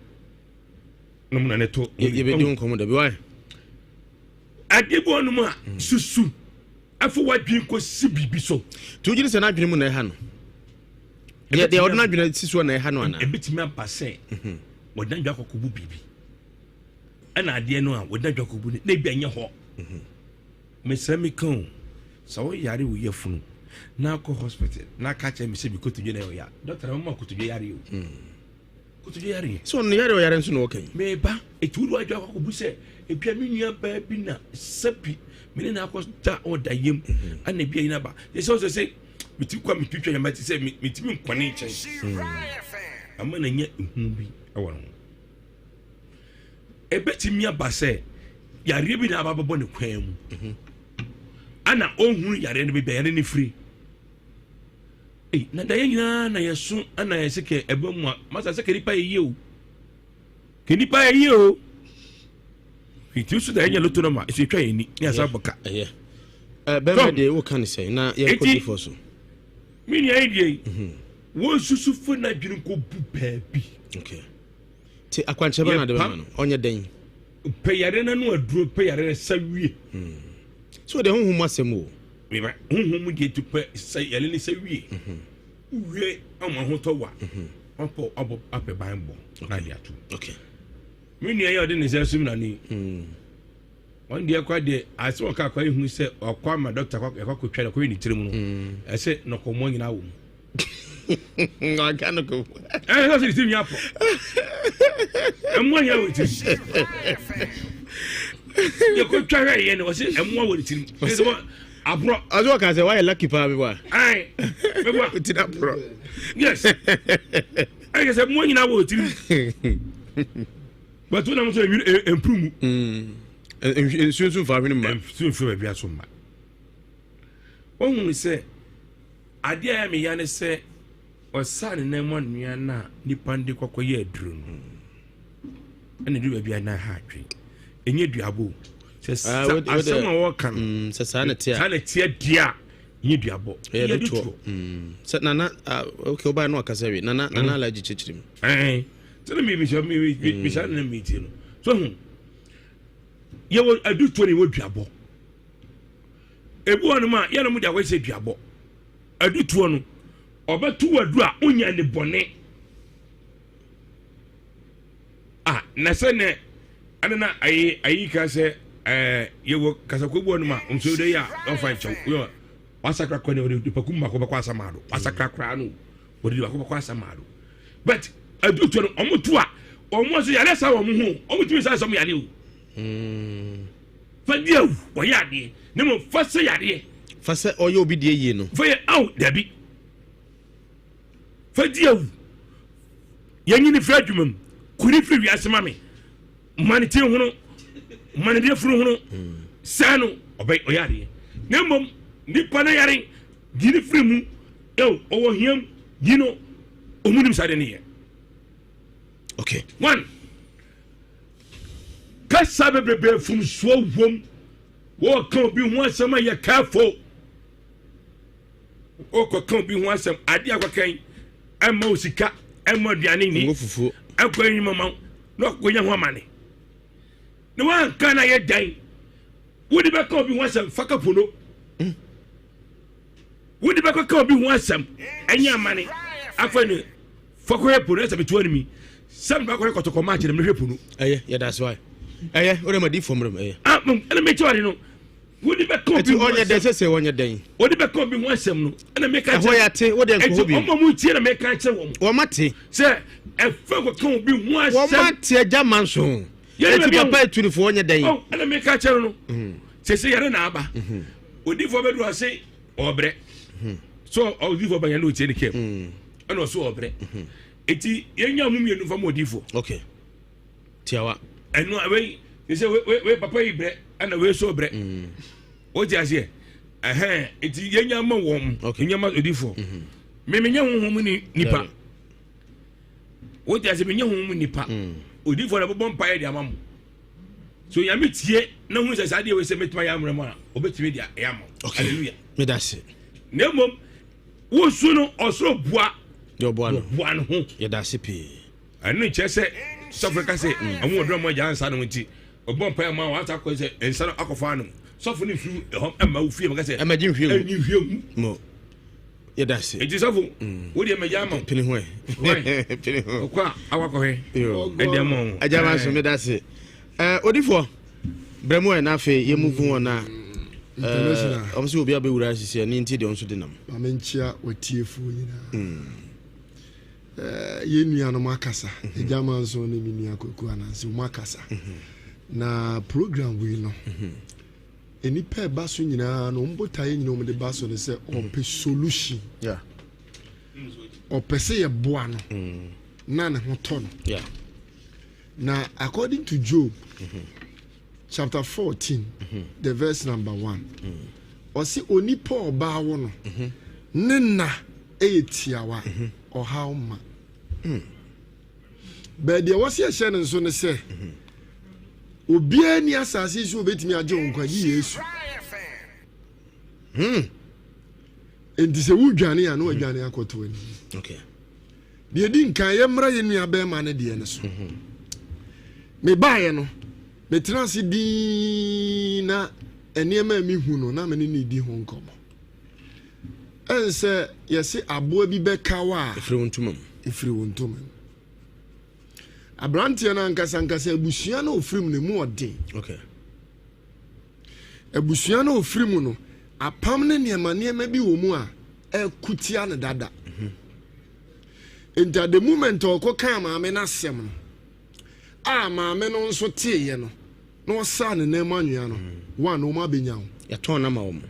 no mu na ne to yɛbɛdi ho nkɔmmɔ dabi wae adeɛ bi ɔnom a mm. susu ɛfo wadwene kɔsi biribi so nti wogyene sɛ n'adwene mu na ɛha no deɛ deɛ ɔde n'adwene si soɔ na ɛha no anaa ɛbɛtumi aba sɛ mhm. wɔde n'adwene akɔkɔbu biribi ɛna adeɛ no a wɔde n'adwene akɔbu no na ebi anyɛ hɔ mhm. Mesrɛ me ka o, sɛ wo yare wo yafunu na akɔ hospital na aka kyerɛ me sɛ me kotodwe na ɛyɛ ɔya, doctor na mama kotodwe yare o. Mm. Kotodwe yare. So ɔno yare ɔyare nso na ɔka yi. Meba, eti wo de wadwa akɔ bu sɛ ebia me nua baa bi na sɛbi me ne na akɔ da ɔda yam mhm. ana ebia yi na ba. Yɛ sɛ ɔsɛ sɛ meti kwa metwitwa nyama ti sɛ metumi nkɔ ne nkyɛn. Mm. Ama na nya ehu bi ɛwɔ ne ho. Ebetumi aba sɛ yareɛ bi na aba bɛbɔ ne kwan mu mhm. ana ɔnhunu yareɛ no baabi a yareɛ no firi na daeɛ nyinaa na yɛso ana yɛsɛ kɛ ɛbɛ mu a masa sɛ kɛ nipa yɛ yie o kɛ nipa yɛ yie o nti so daeɛ nya loto no ma ɛsɛ etwa yɛn ni ne asa bɔ ka. Bɛrima deɛ woka ne sɛn na yɛnkɔ difoɔ so. Me nua yi deɛ yi mhm. wɔn susu fo n'adwene kɔ bu baabi. Okay. Ti akwankyerɛ bɛ na de bɛma no ɔnyɛ dɛn. Pɛ yare no ano aduro pɛ yare no sa wie. Hmm. So de honhom asɛm o. Meba honhom mu deɛ ti pɛ sa yare no sa wie. Mhm. Wie ama ahotɔ wa. Mhm. Ɔpɔ abɔ apɛ ban bɔ na de ato. Okay. Me nua yɛ ɔde ne nsa sum na ni. Hmm. Wɔn deɛ kɔ deɛ asɛ ɔka akɔ ehu sɛ ɔkɔ ama dɔkta kɔ ɛkɔ akɔtwa no kɔyɛ ne tirim no hmm. ɛsɛ nɔkɔmɔ nyinaa wɔ mu. Ɔka nɔkɔmɔ. Ɛsɛ sɛ ne tirim nyɛ apɔ. Ɛmoa nyinaa wɔ ne tirim. Yɛkɔtwa hwɛ yɛ no ɔsɛ ɛmoa wɔ ne tirim. Ɛsɛ wɔ aborɔ. Ɔsɛ ɔka sɛ wayɛ lucky paa bɛbɔ a. Ayi bɛbɔ a. Ti na aborɔ. Yes. Ɛyɛ sɛ ɛmoa nyinaa wɔ ne tirim. But wo nam so enwiri e, empuru mu. Mm. Nsuo nso nfa ahwene mma. Nsuo nfa baabi aso mma. Wɔhunu sɛ adeɛ a ɛyɛ me ya ne sɛ ɔsaa ne nan mu anwea no a nipa no de kɔkɔ yɛ aduro no ɛna ɛduru baabi a na ha adwen ɛnyɛ duabɔ sɛ ah, asɛm a wɔka no mm, sɛ saa na teɛ saa na teɛ deɛ a ɛnyɛ duabɔ ɛyɛ dutoɔ mm. sɛ nana ah, ok wobaa no akasa wie nana nana mm. alagye kyekyere mu sɛde mebisa mebisa na metie no so ho yɛwɔ adutoɔ ne yɛwɔ duabɔ ebi wɔ nom a yɛn mo de akɔyɛ sɛ duabɔ adutoɔ no ɔbɛto wadu a wonya ne bɔne a na sɛ nɛ ɛne na ayi ayi ka sɛ ɛɛ yɛwɔ kasakoa bi wɔ nom a nso de yɛ a ɔfa nkyɛw yɛ wasakra kɔ ne ɔde nipa kum baako bɛkɔ asamaado wasakra koraa no wɔde baako bɛkɔ asamaado but adutoɔ no wɔn to a wɔn nso yare sa wɔn ho wɔn tumi sa sɔm yare o hmm. fa di awu wɔyɛ adeɛ ne mo fa sɛ yareɛ. fa sɛ ɔyɛ obi deɛ yie no. fa yɛ aw dabi fa di awu yɛn nyini firi adwuma mu kuri firi wiase ma mi ma ne ti hono ma ne deɛ funu hono hmm. sɛɛ no ɔbɛ ɔyɛ adeɛ ne mmom nipa no yare di ne firi mu. Eo, ɔwɔ hia mu, yi no, ɔmu nim saa de ne yɛ. Okay. One, kasa bebrebe mfomsoɔ wom, wɔka obi ho asɛm a yɛ careful. Wɔkɔka obi ho asɛm, adeɛ akɔka yi, ɛmma wo sika, ɛmma aduane ni, ɛkɔ enyima ma wo, na ɔkɔnya ho amane. Na wanka na yɛ dan, wode bɛka obi ho asɛm, fa ka pono. Mm. Wode bɛkɔka obi ho asɛm ɛnyɛ amane afei ne fakɔyɛ pono ɛsɛ meto anim sɛ mede bakɔyɛ kɔtɔkɔ match na mehwɛ pono. Ɛyɛ yɛda so ayɛ ɛyɛ wode ma di fam rem ɛyɛ. Ah ɛna mekyɛ wade no Wode bɛka obi ho asɛm. Ɔnyɛ dɛn sɛsɛ ɔnyɛ dɛn. Wode bɛka obi ho asɛm no ɛna meka kyerɛ. Ɛhɔ yɛate wode nkɔ hɔ bi. Ɛti ɔmo mu tie na meka kyerɛ wɔn. Wɔn ate. Sɛ ɛfɛ kɔka obi ho asɛm. Wɔn ate agya manso. Ɛti papa etunifo ɔnyɛ dɛn. Ɔ ɛna meka kyerɛ no. Mm. Sɛsɛ yɛre na aba. Mm-hmm. Odifoɔ bɛdu ase ɔbrɛ. Mm-hmm. So odifoɔ bɛyɛ na otie ne kɛm. Mm. Ɛna ɔso ɔbrɛ. Mm-hmm. Eti yɛnya mu mmienu fa mu odifoɔ. Okay. Tiawa. Ɛno a wei sɛ wei wei papa yi brɛ ɛna wei so brɛ. Mm. O ti aseɛ ɛhɛn eti yɛnya ma wɔn. Okay. Yɛnya ma odifoɔ. Mm-hmm. Mɛ menya honhom ni nipa. O ti aseɛ menya honhom nipa. Mm. Odifoɔ na bɔbɔ mpa yɛ de ama mo. So nyame tie na hu sɛ saa deɛ wei sɛ mɛtuma yɛ amena mu a obɛtumi de ayɛ ama. Okay. Hallelujah. Meda se. Na mmom wosu no ɔsoro bua. Deɛ ɔboa no. Ɔboa no ho. Yɛda ase pii. Ɛno nkyerɛ sɛ sɔfo ka sɛ ɔmo wɔ dɔm agya nsa no nti ɔbɔ mpae ma wɔn asa akɔ sɛ nsa no akɔfa ano sɔfo no mfiri ɛhɔ ɛma wo fie maka sɛ ɛma gye nhwie ngu nhwie ngu mo yɛda ase nti sɔfo wo deɛ mɛgya ama pene ho ɛ pene ho ɔkɔ a awakɔhwɛ ɛde ama wo agya ma so meda ase ɛɛ odifoɔ brɛ mu ɛ na afei yɛ move on na International. Ɔmo sɛ obi abɛwura asisi ɛne nti deɛ ɔnso de nam. Maame nkyia watiefoɔ nyinaa. Eh, yɛn nuanom akasa mhm. agya manso ne me nua kwaku ananse wɔn akasa mhm. na program wei no mhm. nnipa ɛba so nyinaa no wɔn botaeɛ nyinaa wɔn de ba so no sɛ ɔpɛ solution ɔpɛ sɛ yɛboa no mm. na ne ho tɔ no na according to Job chapter 14 the verse number 1 ɔse onipa ɔbaa wo no ne nna ɛyɛ tiawa ɔhaw ma bɛɛ deɛ wɔse ɛhyɛ no nso ne sɛ obiara ni asase so obetumi agye wo nkwa gye Yesu hmm. nti sɛ wodwane a na wadwane akɔto anim okay. Deɛ ɛdi nkan, yɛmmra yɛn nua bɛrima no deɛ no so. Mebaeɛ no, metena ase dinn na nneɛma a mehu no na me ne no di ho nkɔmmɔ. Ɛn sɛ yɛse aboa bi bɛka wo a, ɛfiri wo ntoma mu. Ɛfiri wo ntoma mu. Aberanteɛ no ankasa ankasa abusua no ɔfiri mu no mu ɔden. Okay. Abusua no a ɔfiri mu no, apam ne nneɛma nneɛma bi wɔ mu a ɛko tia no dada. Mhm. Nti at the moment a ɔkɔ kaa maame no asɛm no, a maame no nso teeɛ no, na ɔsaa ne nan mu anwea no, mm. one, wɔn abɛnya wo. Yɛtɔn no ama wɔn.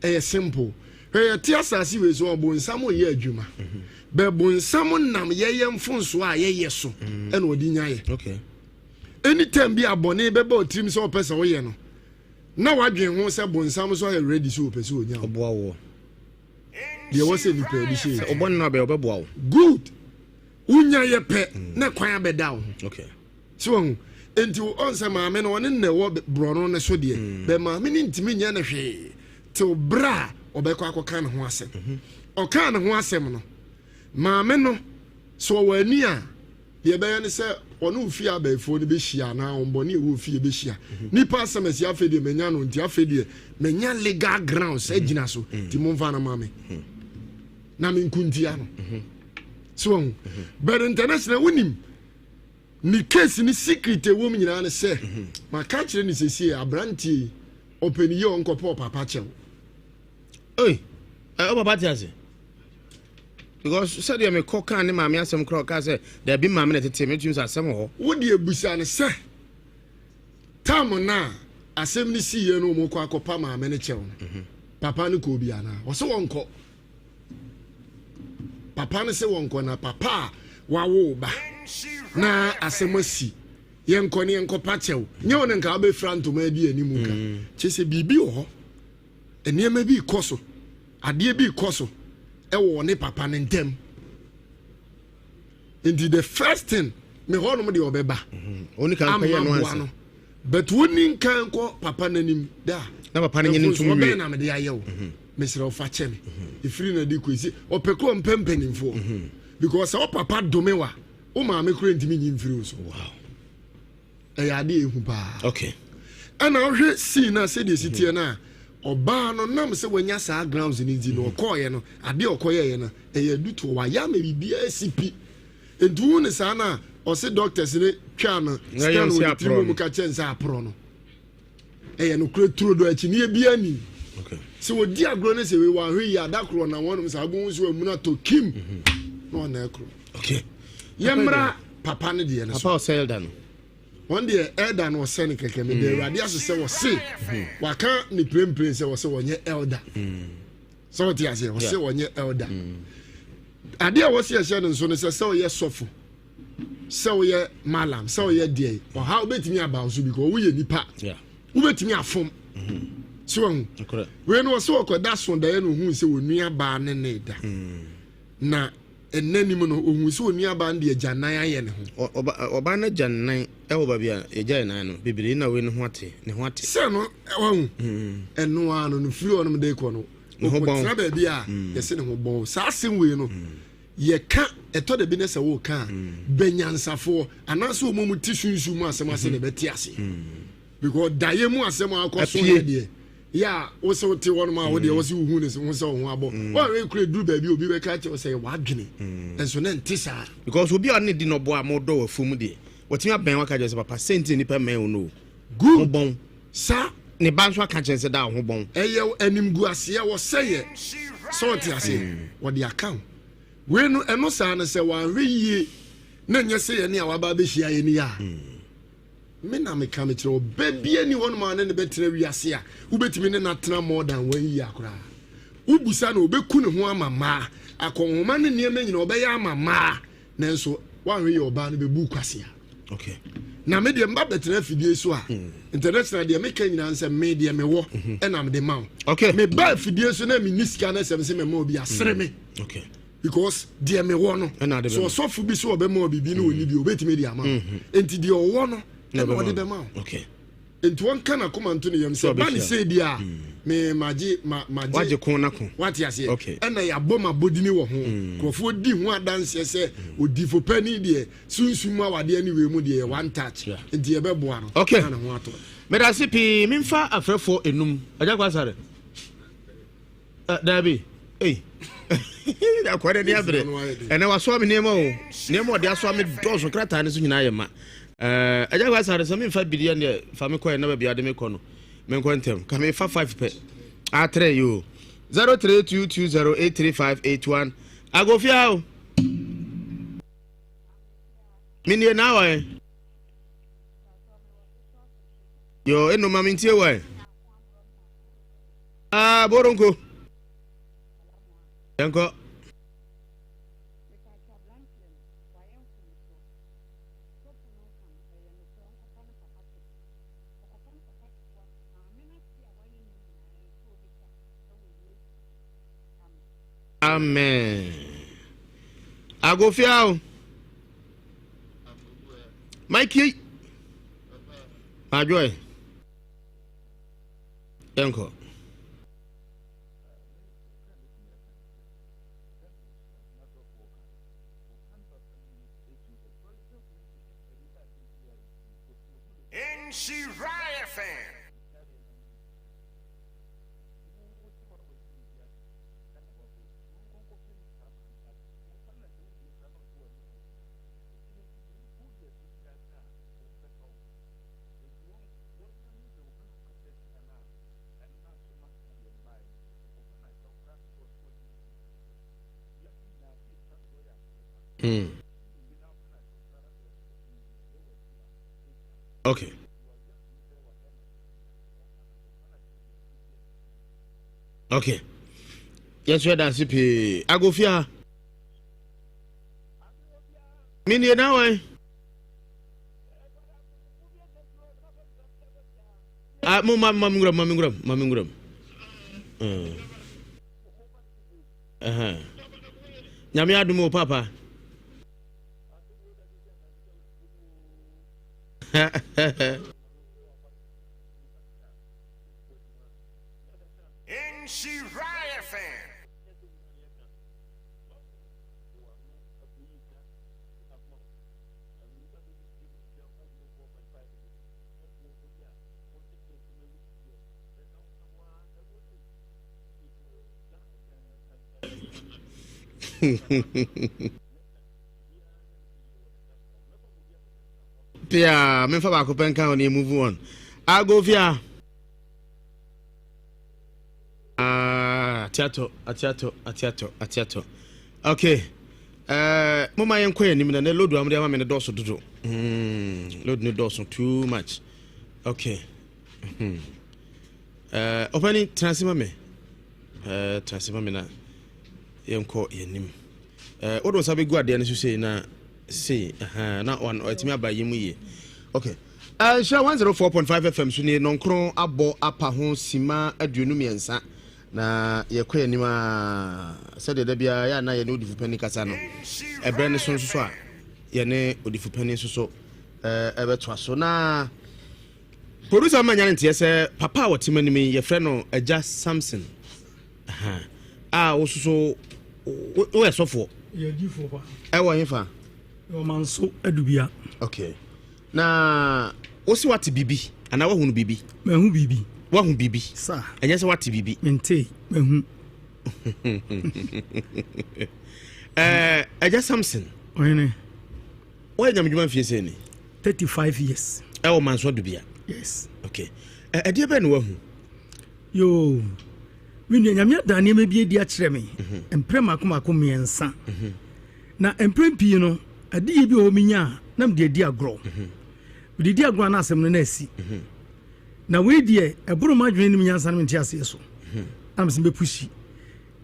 Ɛyɛ simple. Hwɛ yɛte asase wei so ɔbonsam yɛ adwuma. Mhm. Bɛ bonsam nam yɛyɛ mfonsoɔ a yɛyɛ so mm. ɛna ɔde nya yɛ. Okay. Anytime bi a bɔne bɛba wo tirim sɛ wopɛ sɛ woyɛ no, na wadwen ho sɛ bonsam nso ayɛ ready sɛ ɔpɛ sɛ ɔnya wo. Ɔboa woɔ. Deɛ ɛwɔ sɛ nipa yɛde hyɛ yɛ. Sɛ ɔbɔne no abɛyɛ ɔbɛboa wo. Good. Wonya yɛ pɛ mm. na kwan abɛda wo ho. Okay. So wɔn nti ɔn sɛ maame no ɔne na ɛwɔ borɔno no so deɛ mm. bɛ maame no ntumi nyɛ no hwee till berɛ a ɔbɛkɔ akɔka ne ho asɛm. Mm-hmm. Ɔkaa ne ho asɛm no maame no sɛ ɔwɔ ani a Deɛ ɛbɛyɛ ne sɛ ɔne ofie abayifoɔ no bɛhyia anaa wɔn bɔne a ɛwɔ ofie bɛhyia. Mhm. Nipa asɛm asi afei deɛ manya no nti afei deɛ manya legal grounds mhm. agyina so mhm. nti momfa no ma me na menko ntia no. So wahu. But international wonim ne case ne secret ɛwɔ mu nyinaa ne sɛ maka kyerɛ ne sɛsie aberanteɛ yi ɔpɛ ne yie ɔnkɔpɛ ɔpapa kyɛw. Oi, ɛ ɔpapa te ase. Because sɛdeɛ mekɔ kaa ne maame asɛm koraa ɔkaa sɛ daabi maame na ɛtete me tumi sɛ asɛm wɔ hɔ. Wo deɛ busa no sɛ tam no a asɛm no siiɛ no wɔn kɔ akɔpa maame no kyɛw no mhm. papa no kɔɔ bi anaa ɔsɛ wɔnkɔ papa no sɛ wɔnkɔ na papa a wawo ba na asɛm asi yɛnkɔ ne yɛnkɔpa kyɛw nyɛ wo ne nka wobɛfira ntoma adi anim ka mm. kyɛ sɛ biribi wɔ hɔ nneɛma bi rekɔ so, adeɛ bi rekɔ so ɛwɔ ɔne papa no ntam. Nti the first thing me hɔ nom deɛ ɔbɛba mhm. ama boa no but woni nkan kɔ papa n'anim da na papa no nye ne ntom wie na mede ayɛ wo mhm. mesrɛ wo fa kyɛ me mhm. ɛfiri na de kɔ ɛsi ɔpɛ kɔ ɔmpɛ mpanimfoɔ because sɛ wo papa dome wa wo maame kora ntumi nyi mfiri wo so wow. Ɛyɛ ade a ehu paa. Okay. Ɛna wohwɛ scene na sɛdeɛ esi teɛ no a, ɔbaa no nam sɛ wanya saa grounds no nti no ɔkɔɔyɛ no, adeɛ a ɔkɔyɛeɛ no, ɛyɛ adutoɔ. Wayɛ ama biribiara asi pi. Nti wohu no saa no a, ɔse doctors no twaa no scan wɔ ne tiri mu ka kyerɛ no sɛ aporɔ no. Ɛyɛ nokorɛ turodoo, akyinnyeɛ biara nni. Sɛ wɔdi agorɔ ne sɛ wei wɔanhwɛ yie a, da koro ɔnam hɔnom saa, wobɛhu sɛ wamuna tɔ kim na ɔna ɛkorɔ. Okay. Yɛmmra papa no deɛ no so. Papa ɔsɛ elder no. Wɔn deɛ elder no ɔsɛ no kɛkɛ. Meda mm. Awurade ase sɛ wɔse mm. waka ne prempren sɛ wɔsɛ wɔnyɛ elder. Mm. Sɛ wɔte aseɛ wɔsɛ wɔnyɛ elder. Adeɛ a wɔsi ɛhyɛ no nso no sɛ sɛ ɔyɛ sɔfo sɛ woyɛ malam sɛ woyɛ deɛ ɔha wobɛtumi aba wo so because woyɛ nipa wobɛtumi afom mm-hmm. so wahu wei no ɔsɛ ɔkɔda so daeɛ na ohuu sɛ onua baa ne ne da mm. na ɛnna nim no ohuu sɛ onua baa no de agyanan ayɛ ne ho ɔbaa no agyanan ɛwɔ baabi a yɛgya nan no bebree na wei ne ho ate ne ho ate sɛ no wahu mm. ɛno ara no no firi hɔ nom de kɔ no ɔkɔtena baabi a mm. yɛsɛ ne ho bɔn saa asɛm wei no Yɛka, ɛtɔ da bi na sɛ woreka a, bɛ nyansafoɔ anaasɛ wɔn a wɔte sunsum mu asɛm ase na ɛbɛte ase. Because daeɛ mu asɛm a akɔ so yɛ deɛ, yɛ a wo sɛ wote hɔnom a wo deɛ wɔ sɛ wohu ne ho sɛ wo ho abɔ. Wɔn a kura duru baabi obi bɛka kyerɛ wo sɛ yɛ w'adwene. Nso na nte saa. Because obi a ɔne di na ɔboa a mo dɔ wɔ afuom deɛ, wɔtumi abɛn waka kyerɛ sɛ papa sɛ nti na nipa mmɛn wo no o. Good. Ho bɔn. Sa. Ne ba nso aka kyerɛ sɛ da ho bɔn. Ɛyɛ animguaseɛ wɔsɛeɛ sɛ ɔte aseɛ wɔde aka ho wei no ɛno saa no sɛ wanhwɛ yie na nyɛ sɛ yɛne a waba abɛhyia yɛ ni a me na meka mekyerɛ ɔba bia ni hɔnom a ne ne bɛtena wiase a wobɛtumi ne natena more than one year koraa wobusa no ɔbɛku ne ho ama mmaa akɔnhoma ne nneɛma nyina ɔbɛyɛ ama mmaa Nanso woanhwɛ yie ɔbaa no bɛbu kwasea. Okay. Na me deɛ mba bɛtena afidie so a mm. international deɛ meka nyinaa sɛ me deɛ mewɔ mhm. ɛna mede ma wo. Okay. Meba afidie so na menni sika no sɛm sɛ mɛma obi asere me. Mm. Okay. Because deɛ mewɔ no so ɔsɔfo bi so ɔbɛma wo biribi na ɔnni bi ɔbɛtumi de ama wo. Mm-hmm. Nti deɛ ɔwɔ no ɛna ɔde bɛma wo. Okay. Nti wɔnka n'akoma nto ne yam sɛ ba ne sei deɛ a hmm. me magye ma magye wagye ko na ko wate aseɛ okay. ɛna yɛabɔ ma bodini wɔ ho hmm. nkurɔfoɔ di ho adanseɛ sɛ hmm. odifo panin deɛ sunsum mu awadeɛ ne wei mu deɛ yɛ one touch nti yɛbɛboa no okay. na ne ho atɔ medase pii memfa afrɛfoɔ enum agya kwa sare Eh, daabi ei akɔa n'ani abere ɛnɛ wasoa me nneɛma o nneɛma ɔde asoa me dɔɔso krataa no so nyinaa yɛ ma eh, agya kwa sare sɛ memfa bideɛ deɛ fa me kɔɛ na baabi ade me kɔ no menkɔ ntɛm ka mefa 5 pɛ atrɛ yi o 0322083581 agofia o menie na awɔ ɛ yo enoma mentie wɔ ɛ Ah, Boronko. Yɛnkɔ. Amen. Agofia o. Mikey. Adwoe. Yɛnkɔ. Nhyira FM. Mm. Okay. Okay. Yɛsɛ yɛda ase pii. Agofia. Menie na wɔn. Ah, mo ma ma mi nwura ma mi nwura ma mi nwura mu. Nyame adum o papa. Nhyira FM. Pia, memfa baako pɛ nka ho ne move on. Agofia. Atiato, atiato, atiato, atiato. Okay. Uh, moma yɛnkɔ yɛn anim na ne load a mode ama me no dɔɔso dodo. Mm, load no dɔɔso too much. Okay. Mm. Uh, ɔpani tena ase ma me. Uh, tena ase ma me na yɛnkɔ yɛn anim. Uh, wode wo nsa bɛgu adeɛ no so sei na sei na atumi aba yi mu yie. Okay. Uh, nhyira 104.5 FM so nie nɔnkron abɔ apa ho sima 23 na yɛkɔ yɛn anim a sɛdeɛ da biara yɛ a na yɛne odifo panin kasa no ɛberɛ no so nso so a yɛne odifo panin nso so ɛbɛtoa so na producer ma nya ne nteɛ sɛ papa a wɔte m'anim yi yɛfrɛ no agya Samson a wososo woyɛ sɔfoɔ ɛwɔ hefa Ɔmanso Adubia. Okay. Na wosi wate biribi anaa wahunu biribi? Mahu biribi. Wahu biribi? Sa. Ɛnyɛ sɛ wate biribi. Mente, mahu. Eh, Agya Samson. Ɔhene. Woayɛ nyamedwuma mfie sɛn ni? 35 years. Ɛwɔ Manso Adubia? Yes. Okay. Ɛdeɛ bɛn na wahu? Yoo. Me nua, Nyame ada nneɛma bi adi akyerɛ me. Mhm. Mprɛ mako mako mmiɛnsa. Mhm. Na mprɛn pii no, adeyɛ bi wɔ hɔ menya a, na mede adi agorɔ. Mede di agorɔ a na asɛm no na asi. Na wei deɛ, ɛboro m'adwene ne me nyansa ne me nteaseɛ so. Na mesɛ mɛpusi.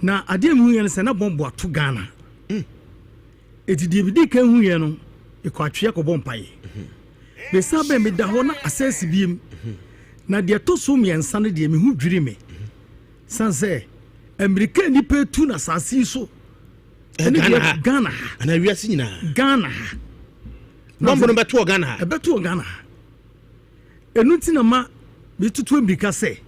Na adeɛ a mehuiɛ no sɛ na bɔmbo ato Ghana. Enti deɛ medii kan huiɛ no, mekɔ atwea kɔbɔ mpaeɛ. Mesan bɛn meda hɔ na asɛ asi biem. Na deɛ ɛtɔ so mmiɛnsa no deɛ, me ho dwiri me. Sane sɛ, mmirika a nnipa retu no asase yi so, ɛne Ghana ha Ghana ha anaa wiase nyinaa Ghana ha bɔmbo no bɛto wɔ Ghana ha ɛbɛto wɔ Ghana ha ɛnu nti na ma metutu mmirika sɛ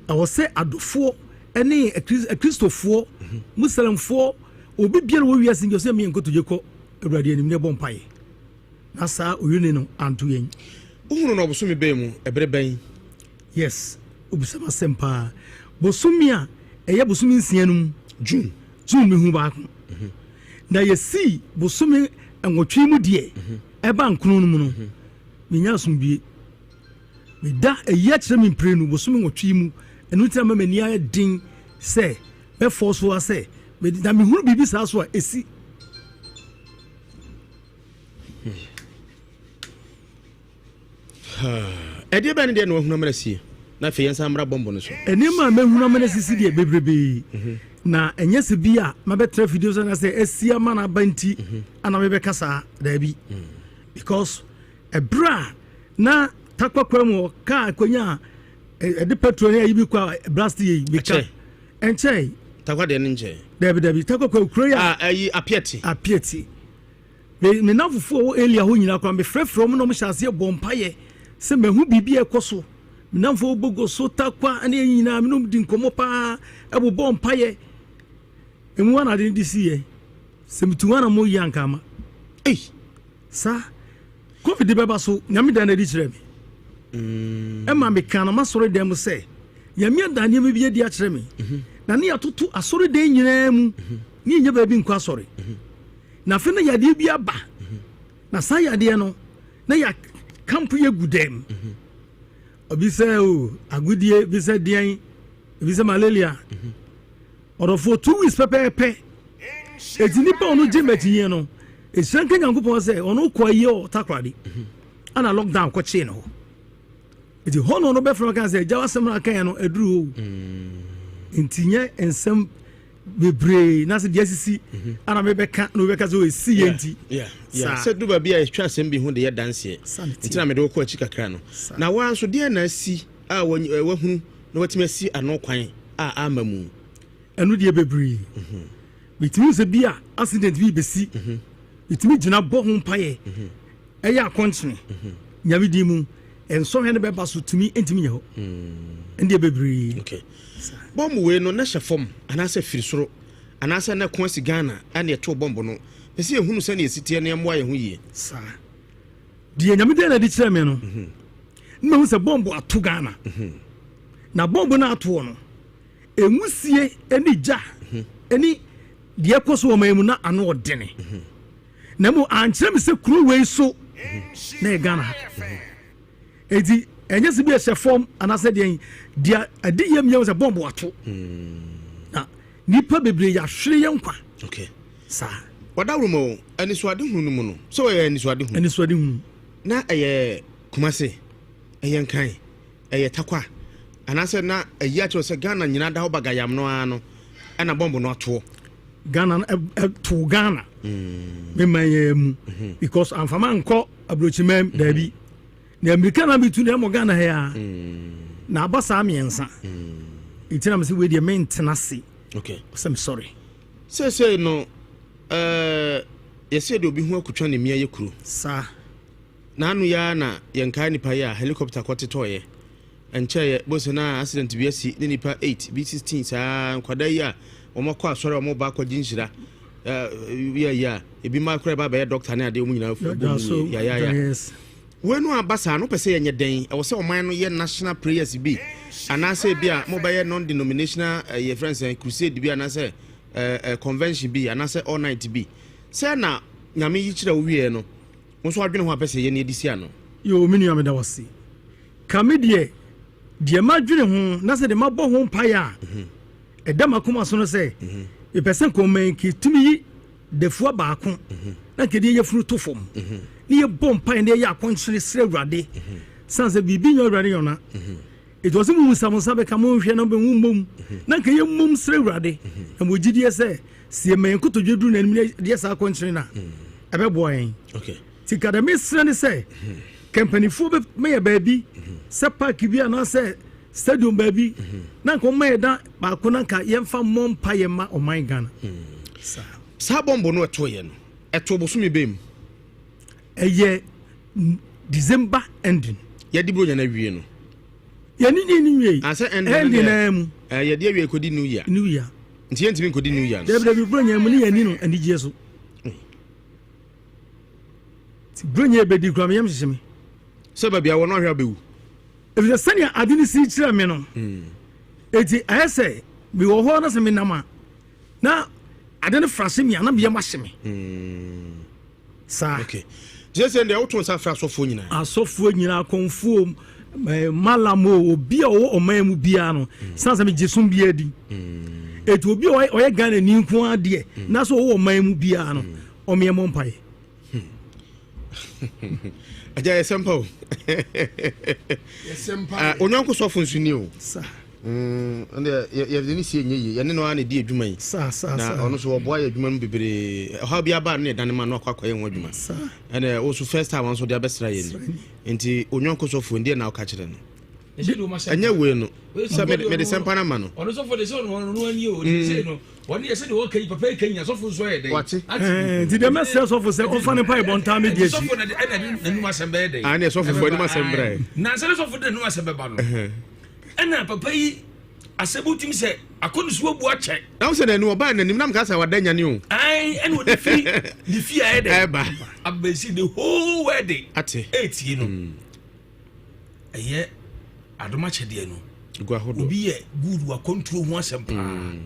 ɛwɔ sɛ adɔfoɔ ɛne akristofoɔ mhm. muslimfoɔ obi biara wɔ wiase nti ɔsɛ meyɛ nkotodwe kɔ awurade anim ne ɛbɔ mpaeɛ na saa oyone no anto yɛn. Wohunu no ɔbosome bɛn mu? Ɛbere bɛn? Yes, wobisa m'asɛm paa. Bosome a ɛyɛ bosome nsia no mu. June. June mehu baako. Mhm. Na yɛsii bosome nwɔtwe mu deɛ mhm. ɛba nkono no mu no, mhm. menya asomdwie. Meda ayi akyerɛ me mprenu bosome nwɔtwe mu. Ɛno nti na ma m'ani ayɛ den sɛ mɛfɔ so a sɛ na mehunu biribi saa so a ɛsi. Ɛdeɛ bɛn ne deɛ na wahunu amena sie? Na afei yɛnsan mmra bɔmbo no so. Nneɛma a mahunu amena sisi deɛ bebrebee. Mhm. Na ɛnyɛ sɛ bi a mabɛtra fidie so anaasɛ asi ama no aba nti mhm. ana mebɛka saa daabi. Mm. Because ɛberɛ a na takwakwa mu kaa akwanya a ɛde petrol ne ayi bi kɔ a blast yɛ yi meka ɛnkyɛe. Takwa deɛ no nkyɛe. Daabi daabi takwakwa kuro yi a. Ayi apiati. Apiati. Me me nnamfofoɔ a ɛwɔ Elia hɔ nyinaa koraa, mefrɛfrɛ wɔn na wɔhyɛ aseɛ bɔ mpaeɛ sɛ mahu biribi a ɛkɔ so. Me nnamfoɔ Bogo, Sotakwa ne yɛn nyinaa, me ne wɔn di nkɔmmɔ paa, ɛbobɔ mpaeɛ. Emu hɔ na ade no de siiɛ. Sɛ metu hɔ na moyɛ anka ama. Ei! Saa. Covid bɛba so, Nyame dan no adi kyerɛ me. Mm. Ɛma meka no m'asɔre dan mu sɛ, Nyame ada nneɛma bi adi akyerɛ me. Mhm. Na ne yɛatoto asɔre dan nyinaa mu, mhm. ne yɛnya baabi nkɔ asɔre. Mhm. Na afei na yadeɛ bi aba. Na saa yadeɛ no, na yɛakampo yɛ gu dɛm. Obi sɛ o agodie, bi sɛ deɛn, ebi sɛ malaria. Ɔdɔfoɔ 2 weeks pɛpɛɛpɛ. Eti nipa ɔno gye m'akyinyɛ no, ehyira nka Nyankopɔn sɛ ɔno kɔ ayie wɔ Takoradi. Ana lockdown kɔkyee no hɔ. Eti hɔ na ɔno bɛfrɛ ɔka sɛ agya w'asɛm no aka yɛ no aduru hɔ. Nti nyɛ nsɛm bebree na sɛ deɛ asisi mhm. ana mebɛka na wobɛka sɛ ɛsi yɛ nti sɛ du baabi a yɛtwa asɛm bi ho de yɛ danseɛ nti na mede wokɔ akyi kakra no na woa nso deɛ na asi a wahunu na watumi asi ano kwan a ama mu ɛno deɛ bebree mhm. metumi sɛ bi a accident bi bɛsi mhm. metumi gyina bɔ ho mpayɛ Ɛyɛ akɔnkyene. Nyame din mu, nsɔhwɛ no bɛba so tumi ntumi nyɛ hɔ. Ɛndeɛ bebree. Okay. Bɔmbo wei no na hyɛ fam anaasɛ firi soro anaasɛ na ɛko asi Ghana ɛna ɛtoo bɔmbo no. Pɛ sɛ yɛhunu sɛnea ɛsi teɛ na ɛmmoa yɛn ho yie. Saa. Deɛ Nyame dan no adi kyerɛ me no, mhm. na mahu sɛ bɔmbo ato Ghana. Mhm. Na bɔmbo no atoɔ no, ɛnwusie ne gya mhm. ne deɛ ɛkɔ so wɔ man mu na ano ɔdene. Na mmom ankyerɛ me sɛ kuro wei so na yɛ Ghana ha. Eti ɛnyɛ sɛ bi ɛhyɛ fam anaasɛ deɛ deɛ ɛde yam yam sɛ bɔmbo ato. Na Nnipa bebree yɛahwere yɛn nkwa. Okay. Saa. Wadawuruma o, anisoadehunu no mu no, sɛ wɔyɛ anisoadehunu. Anisoadehunu. Na ɛyɛ Kumase, ɛyɛ Nkan, ɛyɛ Tarkwa, anaasɛ na ayi akyerɛ sɛ Ghana nyinaa da hɔ bagayam no ara no ɛna bɔmbo no atoɔ. Ghana no ɛtoo Ghana. Mm. Me man yɛ mu. Mm-hmm. Because anfama nkɔ aburokyiman mm-hmm. daabi. Na mmirika na metu na ɛmɔ Ghana ha yi ara. Mm. Na aba saa mmiɛnsa. Mm. Nti na mesɛ wei deɛ mentena ase. Okay. Sɛ mesɔre. Seesei no ɛɛ yɛsɛ deɛ obi ho akutwa ne mmea yɛ kuro. Saa. N'ano yi ara na yɛnkae nipa yi a helicopter kɔtetɔeɛ. Ɛnkyɛeɛ bohu sɛ na accident bi asi ne nipa 8 bi 16 saa nkwadaa yi a wɔn akɔ asɔre a wɔn ba akɔgye nhyira yɛ yi a ebi mma koraa ba abɛyɛ doctor ne adeɛ wɔn nyinaa bɔ mu yayaya. Wei no aba saa no wopɛ sɛ yɛnyɛ dɛn? Ɛwɔ sɛ ɔman no yɛ national prayers bi anaasɛ ebi a mobɛyɛ non-denominational eh, yɛfrɛ no sɛ crusade bi anaasɛ eh, eh, convention bi anaasɛ all night bi. Sɛ na Nyame yi kyerɛ wo wieɛ no, wo nso adwene ho a pɛ sɛ yɛne yɛde si ano. Yoo me nua meda wo ase. Ka me deɛ, deɛ madwene ho na sɛ deɛ mabɔ ho mpaeɛ a ɛda m'akoma so no sɛ mepɛ sɛ nka ɔman yi tumi yi dafua baako na nka ɛde yɛfunu to fam ne yɛbɔ mpaeɛ na yɛyɛ akɔnkyere srɛ Awurade sane sɛ biribi nyɛ Awurade yɔna ɛti ɔsɛ mu nsa mo nsa bɛka mo nhwɛ na mo mmom na nka yɛmmom srɛ Awurade na mo gyidie sɛ sɛ yɛma yɛn nkotodwe duru n'anim na yɛde saa akɔnkyere no a ɛbɛboa yɛn. Nti ka deɛ mesrɛ ne sɛ ka mpanimfoɔ bɛma yɛ baabi sɛ park bi anaasɛ stadium baabi na nka wɔma yɛ da baako na nka yɛmfa mmɔ mpa yɛ ma ɔman Ghana. Saa. Saa bɔmbo no ɛtoeɛ no, ɛtoo bosome bɛn mu? Ɛyɛ December ending. Yɛde Buronya no awie no. Yɛne ne nwie. Asɛ ending no mu. Yɛde awie kɔdi New Year. New Year. Nti yɛntumi nkɔdi New Year no. Dabi dabi Buronya mu ne yɛni no anigyeɛ so. Nti Buronya bɛdi kura me yam hyehye me. Sɛ baabi a wɔ no ahwɛ abɛwu. Efisɛ sɛnea ade no si kyerɛ me no, eti ayɛ sɛ mewɔ hɔ na sɛ menam a na ade no fra hye me a na me yam ahye me. Saa. Okay. Nti sɛ deɛ woto nsa frɛ asɔfoɔ nyinaa. Asɔfoɔ nyinaa, akɔmfoɔ, eh, malam o, obi a ɔwɔ ɔman mu biara no, mm. san sɛ megye som biara di. Mm. Eti obi a ɔyɛ Ghana ni nko ara deɛ, mm. na sɛ ɔwɔ ɔman mu biara no, ɔmeɛ mmɔ mpaeɛ. Agya yɛ sɛmpa o. Ah, Onyanko sɔfo nso ni o. Mm, yɛde ne sie nyɛ yie yɛne no ara na ɛdi adwuma yi na ɔno nso wɔboa yɛ adwuma no bebree ɔhaw bi aba no ne ɛdane ma no akɔ akɔyɛ ho adwuma ɛnɛ wo so first time nso de abɛsra yɛ ni nti onyɔnko sɔfo ndeɛ na woka kyerɛ no ɛnyɛ wei no sɛ mede sɛmpa no ama no ɔno sɔfo de sɛ ɔno ɔno ani o sɛ no ɔne yɛ sɛ deɛ ɔka yi papa yi ka nyina sɔfo nso ayɛ dɛn wate nti deɛ mɛsrɛ sɔfo sɛ ɔmfa ne mpaebɔ ntaa me deɛ akyi sɔfo na ɛna de n'anum asɛm bɛyɛ dɛn ah ne sɔfo fo anim asɛm brɛ na sɛ ne sɔfo de n'anum asɛm bɛba no ɛna papa yi asɛm wotumi sɛ akɔ ne so abu akyɛ na wo sɛ n'anim ɔbaa n'anim na meka sɛ wada nyane o ai ɛna ɔde firi ne fie ayɛ dɛn ɛba abɛsi the whole world ate ɛtie no mm. Ɛyɛ adom akyɛdeɛ no. Gu ahodoɔ. Obi yɛ good wɔ akɔntuo ho asɛm paa. Mm.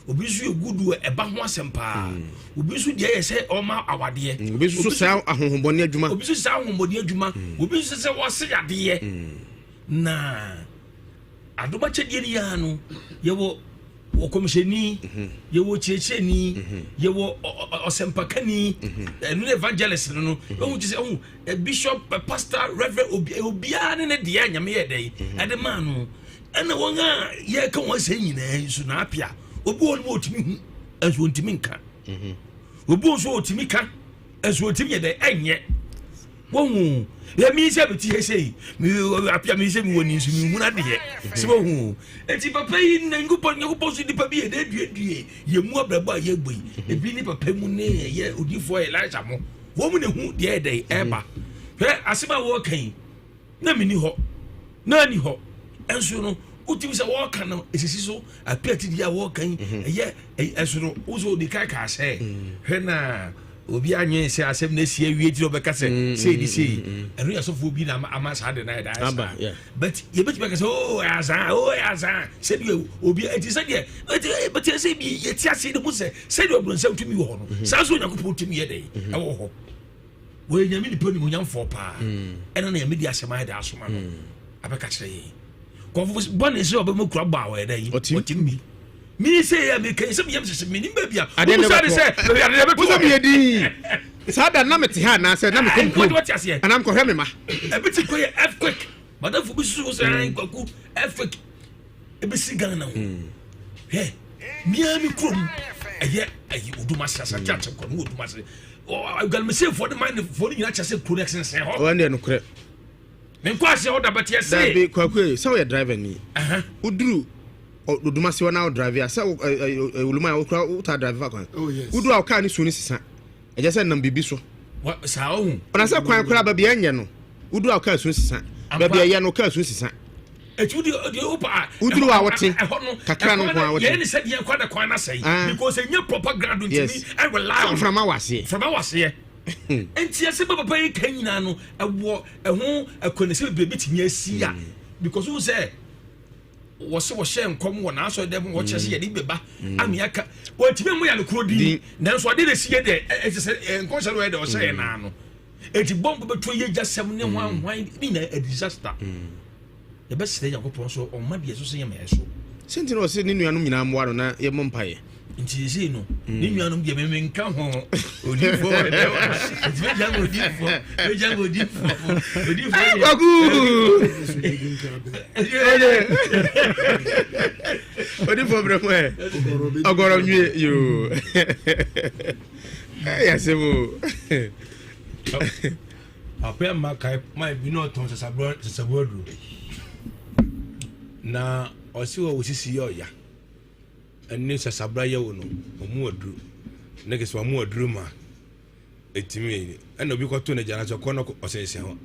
Obi nso yɛ good wɔ ɛba ho asɛm paa. Mm. Obi nso deɛ yɛ sɛ ɔma awadeɛ. Mm. Obi nso so saa ahohombɔne adwuma. Obi nso saa ahohombɔne adwuma. Mm. Obi nso sɛ wɔse yadeɛ. Mm. Na adom akyɛdeɛ no yɛ no yɛwɔ ɔkɔmhyɛni, yɛwɔ kyerɛkyerɛni, yɛwɔ ɔsɛmpakani, ɛno ne evangelist no no. Ɛhu kyerɛ sɛ ɛhu bishop, pastor, reverend, obi obiara ne ne deɛ nyame yɛ dɛ ɛde maa no. Ɛna wɔn a yɛka wɔn asɛm nyinaa nso na apia. Obi wɔ no ma ɔtumi hu, ɛnso ɔntumi nka. Obi wɔ nso ɔtumi ka, ɛnso ɔtumi yɛ dɛ ɛnyɛ. Wohu yɛ mi sɛ mi ti hɛ sei mi apia mi sɛ mi wɔ ni nso mi hu adeɛ sɛ wohu eti papa yi na nkupɔ nkupɔ so nipa bi yɛ dɛ duadue yɛ mu abrabɔ a yɛ bɔ yi ebi ne papa mu ne yɛ odiifoɔ Elijah mo wɔn mu na ehu deɛ ɛdɛ ɛɛba hwɛ asɛm a wɔɔka yi na mi ni hɔ na ni hɔ ɛnso no wotumi sɛ wɔɔka no esisi so apia ti deɛ a wɔɔka yi ɛyɛ ɛso no wosɔ odi kan kaa sɛ hwɛ na. Obi anwen sɛ asɛm no asi awie nti na ɔbɛka sɛ mm, sei ne sei. Mm, mm, Ɛno yɛ sɔfoɔ bi na ama saa de no ayɛ daa saa. But yɛbɛtumi aka sɛ oh ɛyɛ azaa, oh ɛyɛ azaa. Sɛdeɛ obi ɛti sɛdeɛ ɛti bɛti sɛ bi yɛte ase ne ho sɛ sɛdeɛ ɔbronsam tumi wɔ hɔ no mm-hmm. saa nso Onyankopɔn tumi yɛ dɛ mm-hmm. ɛwɔ hɔ. Wɔyɛ nyame nipa nimonyamfoɔ paa. Mm. Ɛna na yɛmɛ di asɛm ayɛ daa soma no abɛka kyerɛ yɛn. Kɔfo bɔne sɛ ɔbɛma kura bɔ a ɔyɛ dɛ yi ɔtim bi. Mi sɛ yɛ mi kɛn sɛ mi yam sisi mi ni baabi a. Adeɛ ne bɛ sɛ baabi adeɛ bɛ to. Wosɛ mi yɛ dii. Saa da na mi te ha anaasɛ na mi kɔ nkurom. Anam kɔhwɛ mi ma. Ebi ti kɔ yɛ earthquake. Madamfo bi susu sɛ ɛn kwaku earthquake ebi si Ghana o. Hwɛ mia mi kurom ɛyɛ ɛyɛ Odumase asante akyɛ kɔ ne Odumase. Galamseyfoɔ ne minefoɔ ne nyinaa kyɛ sɛ kuro no ɛsensɛn hɔ. Wɔn deɛ nokorɛ. Menkɔ aseɛ hɔ da bɛte ɛse. Dabi kwaku e sɛ woyɛ driver ni. Woduru Odumase hɔ na wo drive a sɛ Oluma a wokura wotaa drive fa kwan. Oh, Woduru a wo car ne su ne sesa. Ɛkyɛ sɛ nam biribi so. Saa ohu. Ɔna sɛ kwan koraa baabi ɛnyɛ no. Woduru a wo car su sesa. Baabi ɛyɛ no wo car su sesa. Eti wodi odi wopa a. Woduru a wote. Kakra no nko a wote. Yɛn ne sɛ deɛ kwan na kwan na sɛe. Because ɛnyɛ proper ground ntumi ɛrely on. Mframa wɔ aseɛ. Mframa wɔ aseɛ. Nti ɛsɛ bɛ papa yi ka nyinaa no ɛwɔ ɛho akwanasɛ bebree betumi asi a because wohu sɛ wɔsɛ wɔhyɛ nkɔm wɔ n'asɔre dɛm wɔkyerɛ sɛ yɛde bɛba ame aka wɔntumi mmɔ yɛ no kuro din nanso ade na esi yɛ dɛ ɛsɛ sɛ nkɔmhyɛ no yɛ dɛ ɔhyɛ yɛ naa no eti bɔmb bɛtɔ yɛ gya sɛm ne hwan hwan ne nyinaa a disaster. Yɛbɛsrɛ Nyankopɔn sɛ ɔmma deɛ ɛso sɛ yɛma ɛso. Sɛ nti na ɔse ne nuanom nyinaa mmoa no na yɛmmɔ mpaeɛ. Nti seesei no, ne nuanom deɛ me menka ho. Odiyifoɔ wɔ dɛ wɔ ha. Nti mɛgya ma odiyifoɔ, mɛgya ma odiyifoɔ. Odiyifoɔ deɛ. Kwaku! Odiyifoɔ brɛ ho ɛ. Ɔgɔrɔ nwie yoo. Ɛyɛ asɛm o. Papa yi ama kae man bi na ɔtɔn sasaborɔ sasaborɔ aduro na ɔsi wɔ osisi yɛ ɔya ɛne sasaborɔ yɛ wo no ɔmu aduro ne kɛse ɔmu aduro ma etimi ɛna obi kɔto ne gya na sɛ kɔ no ɔsɛnsɛn hɔ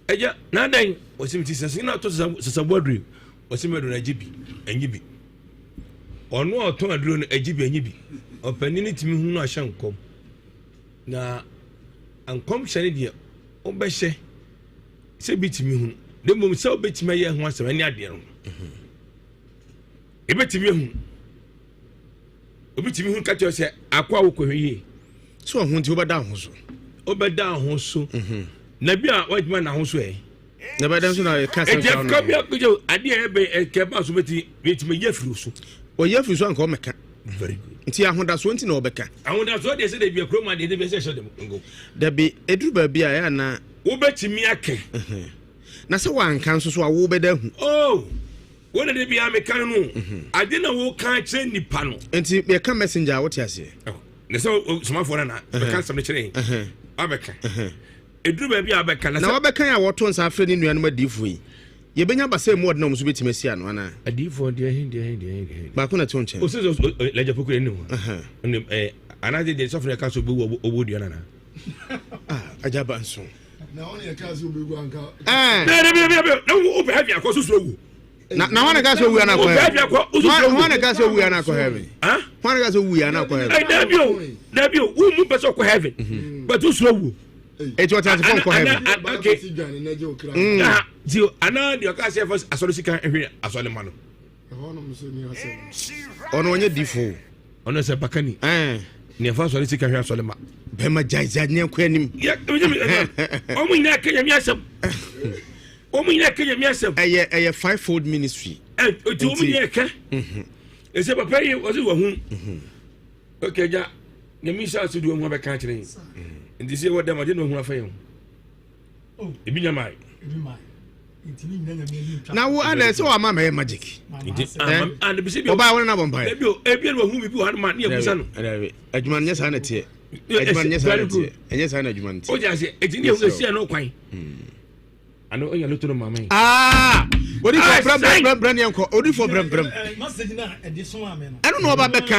ɛgya na adɛn ɔsi mi ti sɛnsɛn na ɔtɔ sasaborɔ aduro ɔsi mi aduro na agye bi ɛnye bi ɔno a ɔtɔn aduro no agye bi ɛnye bi ɔpanin ne tumi hu no ahyɛ nkɔm. Na nkɔmhyɛ no deɛ wobɛhyɛ sɛ bi tumi hunu na mmom sɛ wobɛtumi ayɛ ho asɛm ɛne adeɛ no ɛbɛtumi ahu obi tumi hu ka kyerɛ sɛ akɔ a wokɔhwɛ yie sɛ ɔho nti wobɛda ho so wobɛda ho so mhm. na bi a woadwuma na ho so ɛ na bɛda nso na ɛka sɛ ɛti ɛka bi akɔgye adeɛ a ɛbɛ ɛkɛ ba so bɛtumi bɛtumi yɛ afiri so ɔyɛ afiri so anka ɔmɛka very good nti ahodasoɔ nti na ɔbɛka ahodasoɔ deɛ sɛ dabi akuro mu adeɛ dabi ɛsɛ ɛhyɛ dɛm ngo dabi ɛduru baabi a ɛyɛ ana wobɛtumi aka na sɛ wanka nso so a wobɛda ahu oh wo na dabi a meka no no mhm. ade na woka kyerɛ nipa no nti yɛka messenger a wote aseɛ oh, na sɛ somafoɔ no na bɛka nsɛm no kyerɛ yɛn abɛka Ɛduru baabi a wobɛka na sɛ. Na wabɛkan a wɔto nsa afrɛ ne nuanom adiyifoɔ yi, yɛbɛnya abasa a emu ɔden a wɔn nso bɛtumi asi ano anaa? Adiyifoɔ deɛ he deɛ he deɛ he deɛ he. Baako na ɛte wo nkyɛn. Ose sɛ Elijah Poku ɛni ho. Ɛne ɛɛ anaasɛ deɛ sɔfo no ɛka sɛ obewu ɔbɔ dua no anaa? Ah, agya ba nso. Na ɔne ɛka sɛ obewu anka. Ɛɛ. Na ɛdɛ bi bi bi na wo pɛ heaven akɔ susuro wu. Na na wɔn ka sɛ owu anakɔ heaven. Wɔn ka sɛ owu anakɔ heaven. Wɔn ka sɛ owu anakɔ heaven. Ɛ dabi o dabi o wo mu pɛ sɛ ɔkɔ heaven but o suro wu. Eti ɔte ase fɔ nkɔ heaven. Ti ana deɛ ɔka sɛ ɛfɔ asɔre sika ɛhwɛ asɔre ma no. Ɔno ɔnyɛ difo. Ɔno sɛ bakani. Nea ɛfa asɔre sika hwɛ asɔre ma. Bɛma gyae gyae ne ɛkɔ anim. Ɔmo nyinaa kɛ nyame asɛm. Wɔn nyinaa ka nyame asɛm. Ɛyɛ ɛyɛ five fold ministry. Ɛ eti wɔn nyinaa ka. Mhm. Ɛsɛ papa yi wɔsi wɔ ho. Mhm. Ok gya nyame nhyɛ ase de wɔn ho abɛka akyerɛ yi. Mhm. Nti sɛ wɔ dɛm ɔgye na wɔn ho afa yɛn ho. Oh. Ebi nya maa yi. Na wo ana sɛ wama mɛyɛ magic. Nti ah, ah, ɔbaa wɔn na bɔ mpaeɛ. Ebi o ebi na wɔn hu bibi wɔ ha no ma ne yɛ busa no. Adwuma no nyɛ saa na teɛ. Adwuma no nyɛ saa na teɛ. Ɛnyɛ saa na adwuma no teɛ. O jɛ ase eti ne yɛ esi ɛno kwan. Ano onya loto no mama yi. Ah! Odifo ah, brɛm brɛm brɛm brɛm yɛn kɔ. Odifo brɛm brɛm. Ɛno na ɔba bɛka.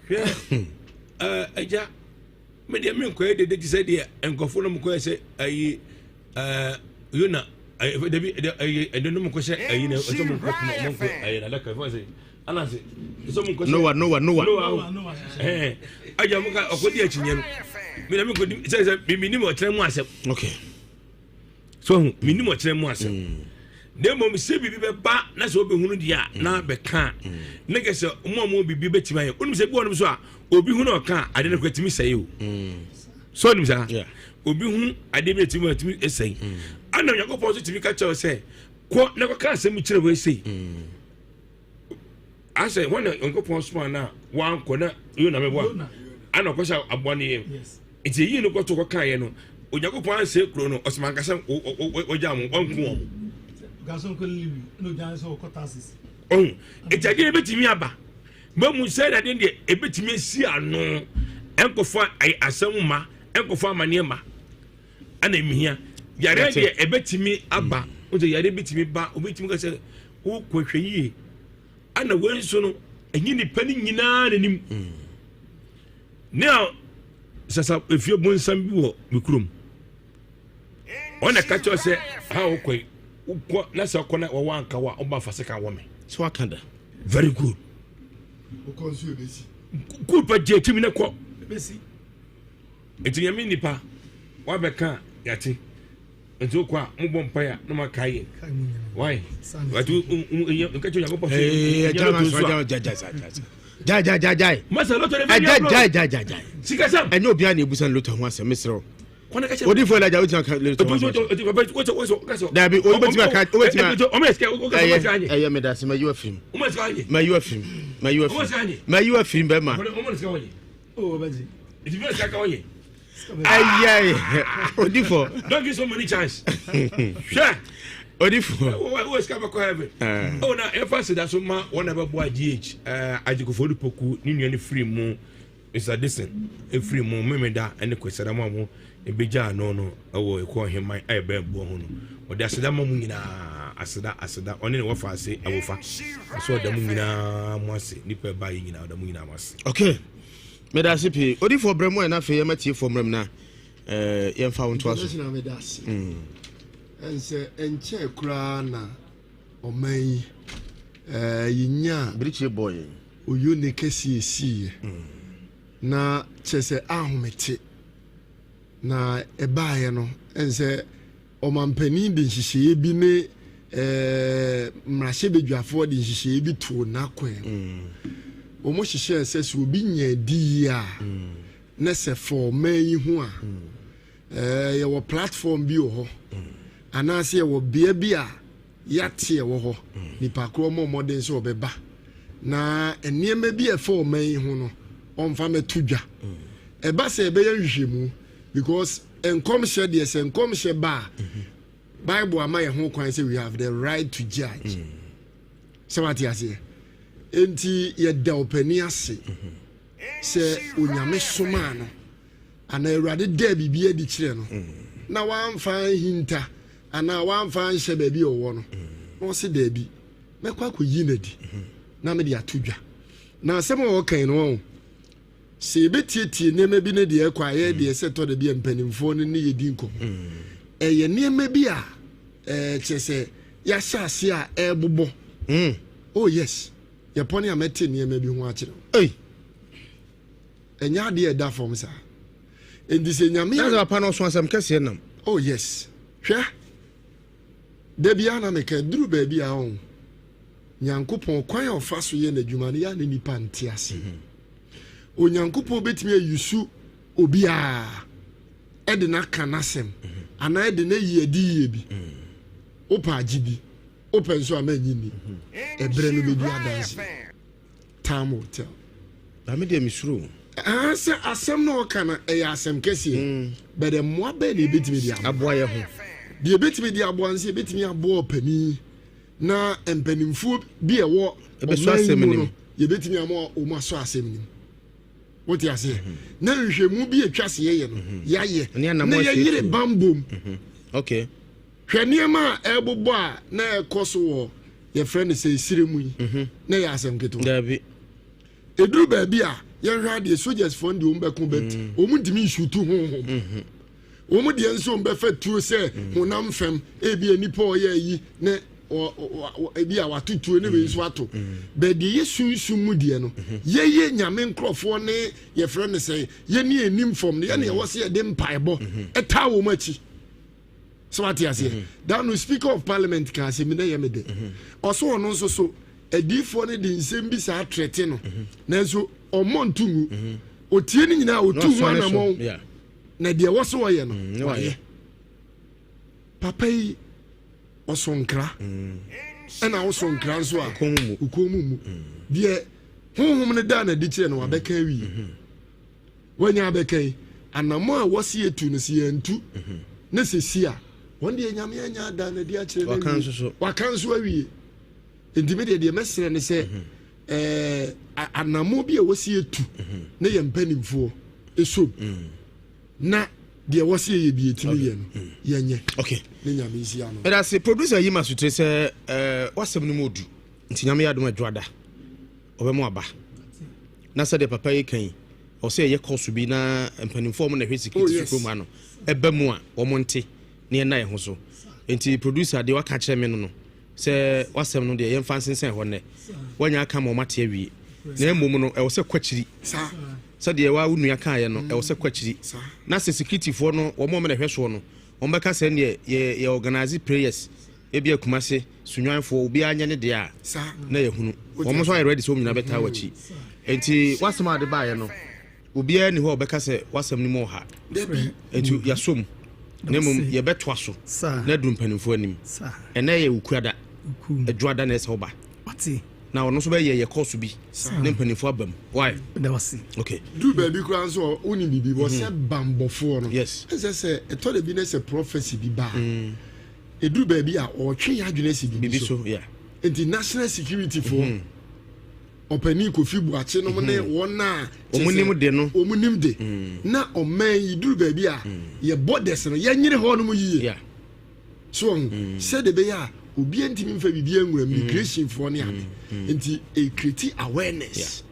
Hwɛ ɛgya me deɛ me nkɔyɛ dede te sɛ deɛ nkɔfo no mkɔyɛ sɛ ayi ɛɛ yona dabi ɛyi ɛde no mkɔ sɛ ayi na ɛsɛ mo nkɔ mo nkɔ ayi na adaka ɛfɔ sɛ anase ɛsɛ mo nkɔ sɛ Noa Noa Noa Noa ɛɛ agya mo ka ɔkɔ di akyinyɛ no mi na mi nkɔ di sɛ sɛ mi mi ni mo ɔkyerɛ mu asɛm. Okay. So hu mi ni mo ɔkyerɛ mu asɛm. Mm. Na mmom sɛ biribi bɛba na sɛ wobɛhunu deɛ a na mm. bɛka a mm. ne kɛ sɛ mo a mo biribi bɛtumi ayɛ wonim sɛ bi wɔnom so a obi hu na ɔka a ade no kora tumi sɛe o so wonim saa obi hu adeɛ bi tumi tumi sɛe ana onyankopɔn nso tumi ka kyerɛ sɛ kɔ na kɔka asɛm kyerɛ wei sei. Asɛ wɔn na Onyankopɔn soma no a wankɔ na Yona mɛboa ana ɔkɔ sɛ aboa no yam. Nti eyi no kɔto kɔ kaeɛ no Onyankopɔn ansɛe kuro no ɔsɛ mankasa wɔgya mo wanku wɔn. Ɔhu nti adeɛ no bɛtumi aba mamu sɛ na adeɛ deɛ ɛbɛtumi asi ano ɛnkɔfa asɛm ma ɛnkɔfa amaneɛ ma ɛna ɛmihia yareɛ deɛ ɛbɛtumi aba mm. wosɛ yareɛ bɛtumi ba obɛtumi ka sɛ wokɔhwɛ yie ɛna wei nso no ɛnyɛ nipa no nyinaa n'anim mm. ne a sasa efie bonsam bi wɔ me kurom ɔna ka kyerɛ sɛ ha wokɔ yi wokɔ na sɛ wokɔ na wɔwɔ anka wo a woma fa sika wɔ me so aka da very good wokɔ nso ebesi good pa gye akyim ne kɔ ebesi nti nyame nipa wabɛka yate nti wokɔ a mobɔ mpae a na moakae yɛn why wati nka kyerɛ Onyankopɔn sɛ ɛnyɛ lotto nso a gyae gyae gyae gyae masa lotto de bɛdi agorɔ gyae gyae gyae gyae sikasɛm ɛnyɛ obiara na ebusa lotto ho asɛm mesrɛ wo odifo ɛlɛgya wotumi aka lotto ho asɛm dabi wobɛtumi aka wobɛtumi ɛyɛ ɛyɛ medase mayi wa firim mayi wa firim mayi wa firim mayi wa firim bɛma ɛyɛ odifo. Don't give so many chance. Hwɛ. Odifo. Wo sika bɛkɔ heaven. Oh na ɛfa seda so ma wɔn na bɛboa GH Agyekofoɔ de poku ne nua no firi mu Mr. Dixon efiri mu Memeda ne Kwesada mu a mo ebegya ano no ɛwɔ Ekɔ Ɔheman a ɛbɛn buo ho no. Ɔde aseda ma mu nyinaa aseda aseda ɔne ne wɔfa ase awofa. Ɔsɛ ɔda mu nyinaa mo ase nipa ɛba yɛ nyinaa ɔda mu nyinaa mo ase. Okay. Meda ase pii. Odifoɔ brɛ mu ɛ na afei yɛma tiefoɔ mmerɛ mu na eh, yɛmfa wo ntoa so. International meda ase. Mm. Ɛnsɛ ɛnkyɛɛ koraa na ɔman yi eh, yɛnyaa birikyie bɔɔ yɛn oyone kɛseɛ ɛsiiɛ mm. na kyerɛ sɛ ahomete na ɛbaeɛ no ɛnsɛ Ɔmanpanin de nhyehyɛeɛ bi ne mmarahyɛbadwafoɔ de nhyehyɛeɛ bi too n'akwan mu. Wɔn hyehyɛɛ sɛ sɛ obi nya adiyie a na sɛ fa ɔman yi ho a yɛwɔ platform bi wɔ hɔ anaasɛ yɛwɔ bea bi a yɛate ɛwɔ hɔ nipa korɔ mmɔ mmɔden sɛ ɔbɛba na nneɛma bi a ɛfa ɔman yi ho no ɔmfa mɛto dwa. Ɛba sɛ ɛbɛyɛ nhwehwɛmu because Nkɔmhyɛ deɛ sɛ nkɔmhyɛ ba a bible ama yɛn ho kwan sɛ we have the right to judge mm. sɛ wate aseɛ enti yɛda ɔpani ase mm-hmm. sɛ onyame somaa no anaa awurade daa biribi adi kyerɛ no mm. na wamfa anhinta anaa wamfa anhyɛ baabi a ɔwɔ no mm. na ɔse daabi mɛkɔ akɔyi no adi mm-hmm. na mede ato dwa na asɛm a ɔkan no ɔho Sɛ yɛbɛtietie nneɛma bi ne deɛ ɛkɔ a, ɛyɛ deɛ sɛ ɛtɔ da bi a mpanimfoɔ no ne yɛdi nkɔmmɔ. Mm. Ɛyɛ nneɛma bi a ɛɛ kyerɛ sɛ yɛahyɛ ase a ɛrebobɔ. Mm. Oh yes, yɛpɔne a mɛte nneɛma bi ho akyerɛ wo. Ei. Ɛnyɛ adeɛ a ɛda fam saa. Enti sɛ nyame. Na sɛ papa no ɔso asɛm kɛseɛ nam. Oh yes, hwɛ. Da biara na meka duru baabi a ɔn. Nyankopɔn kwan a ɔfa so yɛ n'adwuma no yɛ a na nipa nte ase. Mm-hmm. Onyankopɔn bɛtumi ayusu obiara ɛde no aka n'asɛm mhm. anaa ɛde no ayi adi yie bi. Mm. Wopɛ agye bi, wopɛ nso a mannye nni. Mhm. Ɛberɛ no bɛdi adanse. Time will tell. Na me deɛ mesuro. Ah, sɛ asɛm na ɔka no ɛyɛ asɛm kɛseɛ. Mm. But mmoa bɛn na ɛbɛtumi de aboa yɛ ho? Deɛ ɛbɛtumi de aboa nso ɛbɛtumi aboa ɔpanin na mpanimfoɔ bi a ɛwɔ ɔman yi mu no yɛbɛtumi ama wɔn asɔ asɛm no mu wote aseɛ mhm. na nhwɛmu bi atwa se yɛyɛ no mhm. yɛayɛ na yɛyere bambom mhm. okay. hwɛ nneɛma a ɛbobɔ a na ɛkɔ so wɔ yɛfrɛ no sɛ esire mu yi na ɛyɛ asɛm ketewa ɛduru baabi a yɛnhwɛ adeɛ soldiers foɔ no deɛ wɔn bɛko bɛt wɔn ntumi nsutu honhom Wɔn deɛ nso wɔbɛfa tuo sɛ mm. honam fam ebi nipa ɔyɛ ayi ne ebi a wato tuo ne wei nso ato mm. bɛɛ deɛ yɛ sunsun mu deɛ no mm-hmm. yɛyɛ nyame nkorɔfoɔ ne yɛfrɛ no sɛ yɛne anim fam no yɛne ɛwɔ sɛ yɛde mpaebɔ mm-hmm. ɛtaa wɔn akyi sɛ wate aseɛ mm-hmm. that no speaker of parliament kan asɛm na ɛyɛ me dɛ ɔso ɔno nso so adiifoɔ no de nsɛm bi saa trɛte no nanso ɔmmɔ nto ngu otie no nyinaa otu ho anammɔn na deɛ ɛwɔ so ɔyɛ no mm, wayɛ papa yi ɔso nkra mm. Ɛna woso nkra nso a, wo kɔn mu mmu. Deɛ honhom no daa no adi kyerɛ no, wabɛka awie. Wanya abɛka yi, anammɔn a wɔse yɛtu no, sɛ yɛantu na sɛ si a, wɔn deɛ Nyame anya ada no adi akyerɛ no awie. Waka nso awie. Nti me deɛ deɛ mɛsrɛ ne sɛ, ɛɛ anammɔn bi a wɔse yɛtu na yɛn mpanimfoɔ ɛsom na deɛ wɔse yɛyɛ bi yɛtumi yɛ no yɛnyɛ. Okay. Ne Nyame nsi ano. Ɛda se producer yi ma sotire sɛ ɛɛ wasɛm no mu odu nti Nyame yɛ adom adwoada ɔbɛmo aba na sɛdeɛ papa yi ka yi ɔsɛ ɛyɛ kɔɔso bi na mpanimfoɔ wɔn na ɛhwɛ security so kurom ha no ɛba mu a wɔn nte na yɛnna yɛn ho so nti producer deɛ waka kyerɛ me no no sɛ wasɛm no deɛ yɛmfa nsensɛn hɔ nnɛ wanya aka ma ɔmate awie na mmom no ɛwɔ sɛ kɔ akyiri sɛdeɛ wa wo nua kaeɛ no ɛwɔ sɛ kɔ akyiri na sɛ securityfoɔ no wɔn a wɔn na ɛhwɛ soɔ no wɔn bɛka sɛ neɛ yɛ yɛ organize prayers Ebia Kumase, Sunyanifoɔ, obiara nyɛ ne deɛ a, na yɛahunu. Wɔn nso ayɛ ready sɛ wɔn nyinaa bɛtaa w'akyi. Enti w'asɛm a wode baeɛ no, obiara nni hɔ a ɔbɛka sɛ w'asɛm no mu ɔha. Enti yɛasɔ mu, na mmom yɛbɛtoa so na aduru mpanimfoɔ anim. Ɛnnɛ yɛ Wukuada, Adwoada na ɛsɛ woba. Na ɔno nso bɛyɛ yɛ kɔɔso bi ne mpanimfoɔ aba mu. Why? Okay. Duru baabi koraa nso wonim biribi wɔ sɛ mhm. bambɔfoɔ no. Yes. Ɛsɛ sɛ ɛtɔ da bi na sɛ prophecy bi ba a. Mm. Ɛduru baabi a ɔretwe yɛn adwene asi biribi so. Nti national security foɔ, mhm. ɔpanin Kofi Buakye nom ne mhm. wɔn a wɔn nim de no wɔn nim de mm. na ɔman yi duru baabi a mm. yɛ borders no yɛnyere hɔ nom yie so ɔho mm. sɛde ɛbɛyɛ a obiara ntumi nfa biribi anwura migration foɔ ne ade nti ɛkreti awareness. Yeah.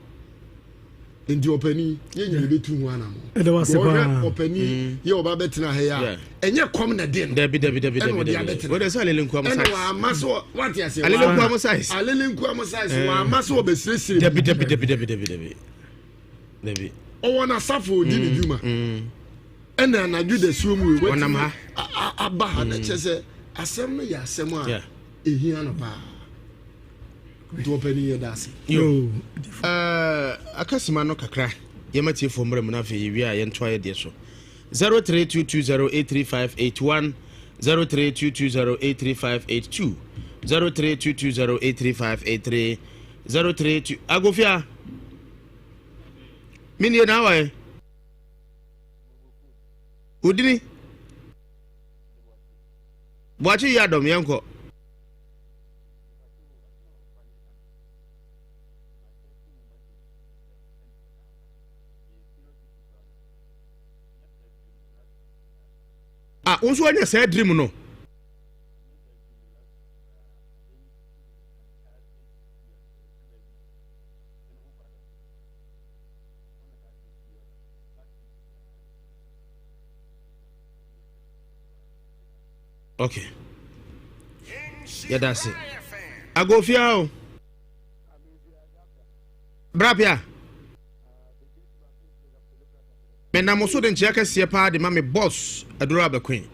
Nti ɔpanin yɛn nyina bɛtu ho anamɔ. Ɛda wase paa. Ɔhwɛ ɔpanin mm. yɛ ɔba bɛtena ha yi a ɛnyɛ kɔm na den no. Dabi dabi dabi dabi. Ɛna ɔde abɛtena. Wɔde sɛ alele nkuwa mo size. Ɛna wama so wate ase. Alele nkuwa mo size. Alele nkuwa mo size eh. wama so ɔbɛsiresire. Dabi dabi dabi dabi dabi dabi dabi. Ɔwɔ n'asafo odi ne mm, dwuma. Mm. Ɛna anadwo da suo mu. Ɔnam ha. Aba ha na kyerɛ sɛ asɛm no yɛ asɛm a ehia no paa. Nti ɔpanin yɛda ase. Yo, uh, aka sima no kakra yɛma tiefoɔ mmerɛ mu no afei yɛwie a yɛntoa yɛ deɛ so 0322083581 0322083582 0322083583 032 agofia menie na awae wodini boakye yi adɔm yɛnkɔ Ah, wo nso anya saa dream no. Ok. Yɛda ase. Agofia o. Brapia. Menam so de nkyea kɛseɛ paa de ma me boss Aduro Abɛkoe.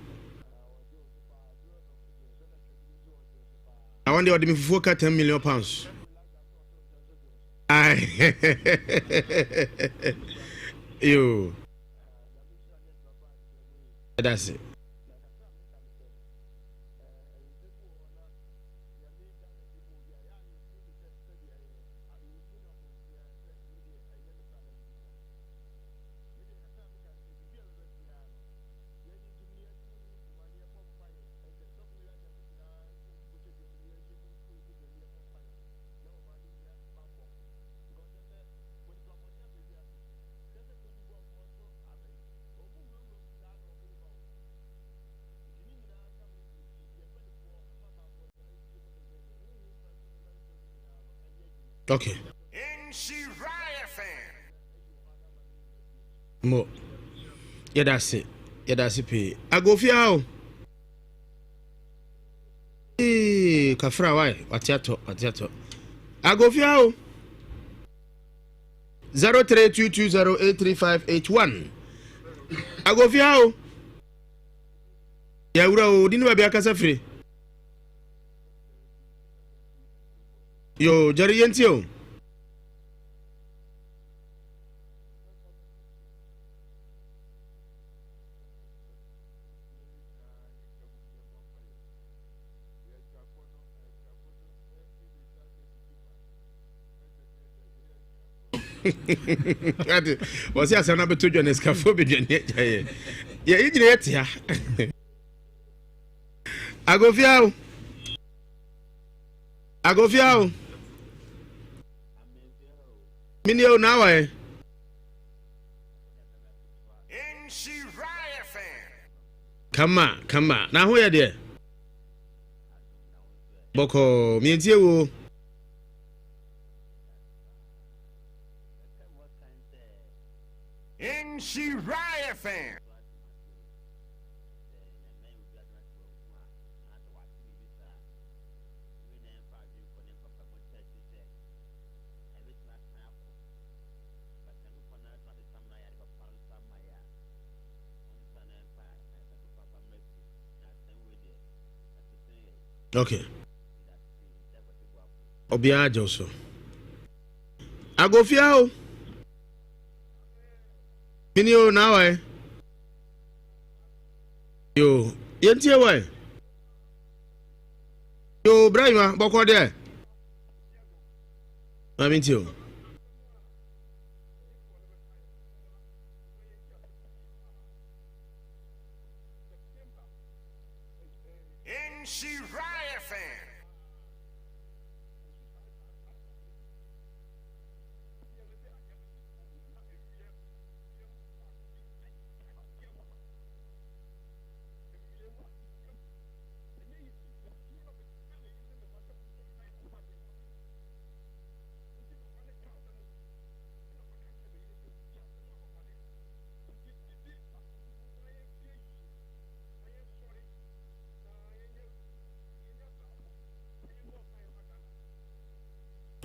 Na wɔn deɛ ɔde me fufuo ka 10 million pounds. Yo. Yɛda ase. Okay. Mo. Yɛda ase. Yɛda ase pii. Agofia o. Ee, kafra wae. Wate atɔ, wate atɔ. Agofia o. 0322083581. Agofia o. Yɛwura o, di ne baabi akasa firi. Yo, Jerry yɛntie o. Ade wɔsi asɛm no abɛtɔ dwa na sikafoɔ bɛdwane agya yɛ. Yɛ yɛ nyina yɛte ha. Agofia o. Agofia o. Mini o na awa yɛ. Kama kama na ho yɛ deɛ. Bɔkɔɔ mientie wo. Nhyira FM. Okay. Obiara gye wo so. Agofia o. Mini o na wae. Yo, yɛntie wae. Yo, bra yima, bɔkɔ deɛ. Maame ntie o. Nhyira FM.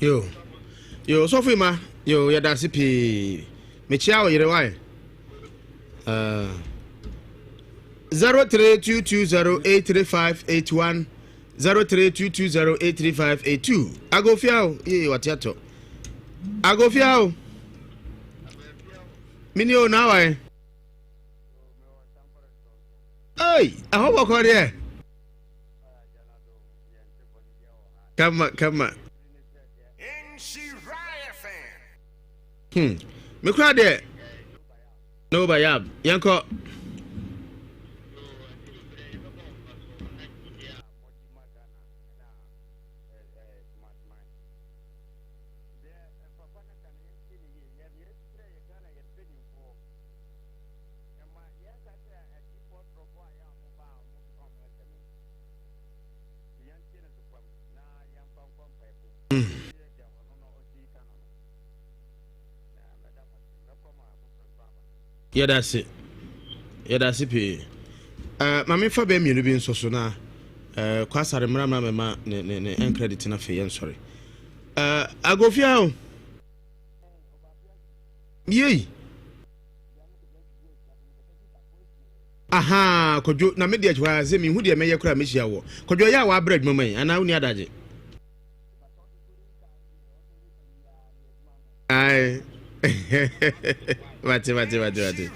Yo, yo, sɔfo ima, yo, yɛda ase pii. Mekyia wo yere wae. Uh, 0322083581 0322083582 Agofia o, yee wate atɔ. Agofia o. Mini o na wae. Ei, ɛhɔ bɔkɔ deɛ. Kama, kama. Hmm. Me kura deɛ. No bayab. Yɛnkɔ. Yɛda ase. Yɛda ase pii. Uh, ma memfa bɛɛ mmienu bi nso so na uh, kwasare mmra mmra mɛma ne ne ne ɛnkredit no afei yɛnsɔre. Uh, agofia o. Yei. Ahaa Kwadwo na me deɛ hɔ ara sɛ mehu deɛ mɛyɛ koraa mɛhyia wɔ. Kwadwo ɛyɛ a w'abrɛ adwuma ma yi anaa wonni adagye? Ae mate mate mate mate.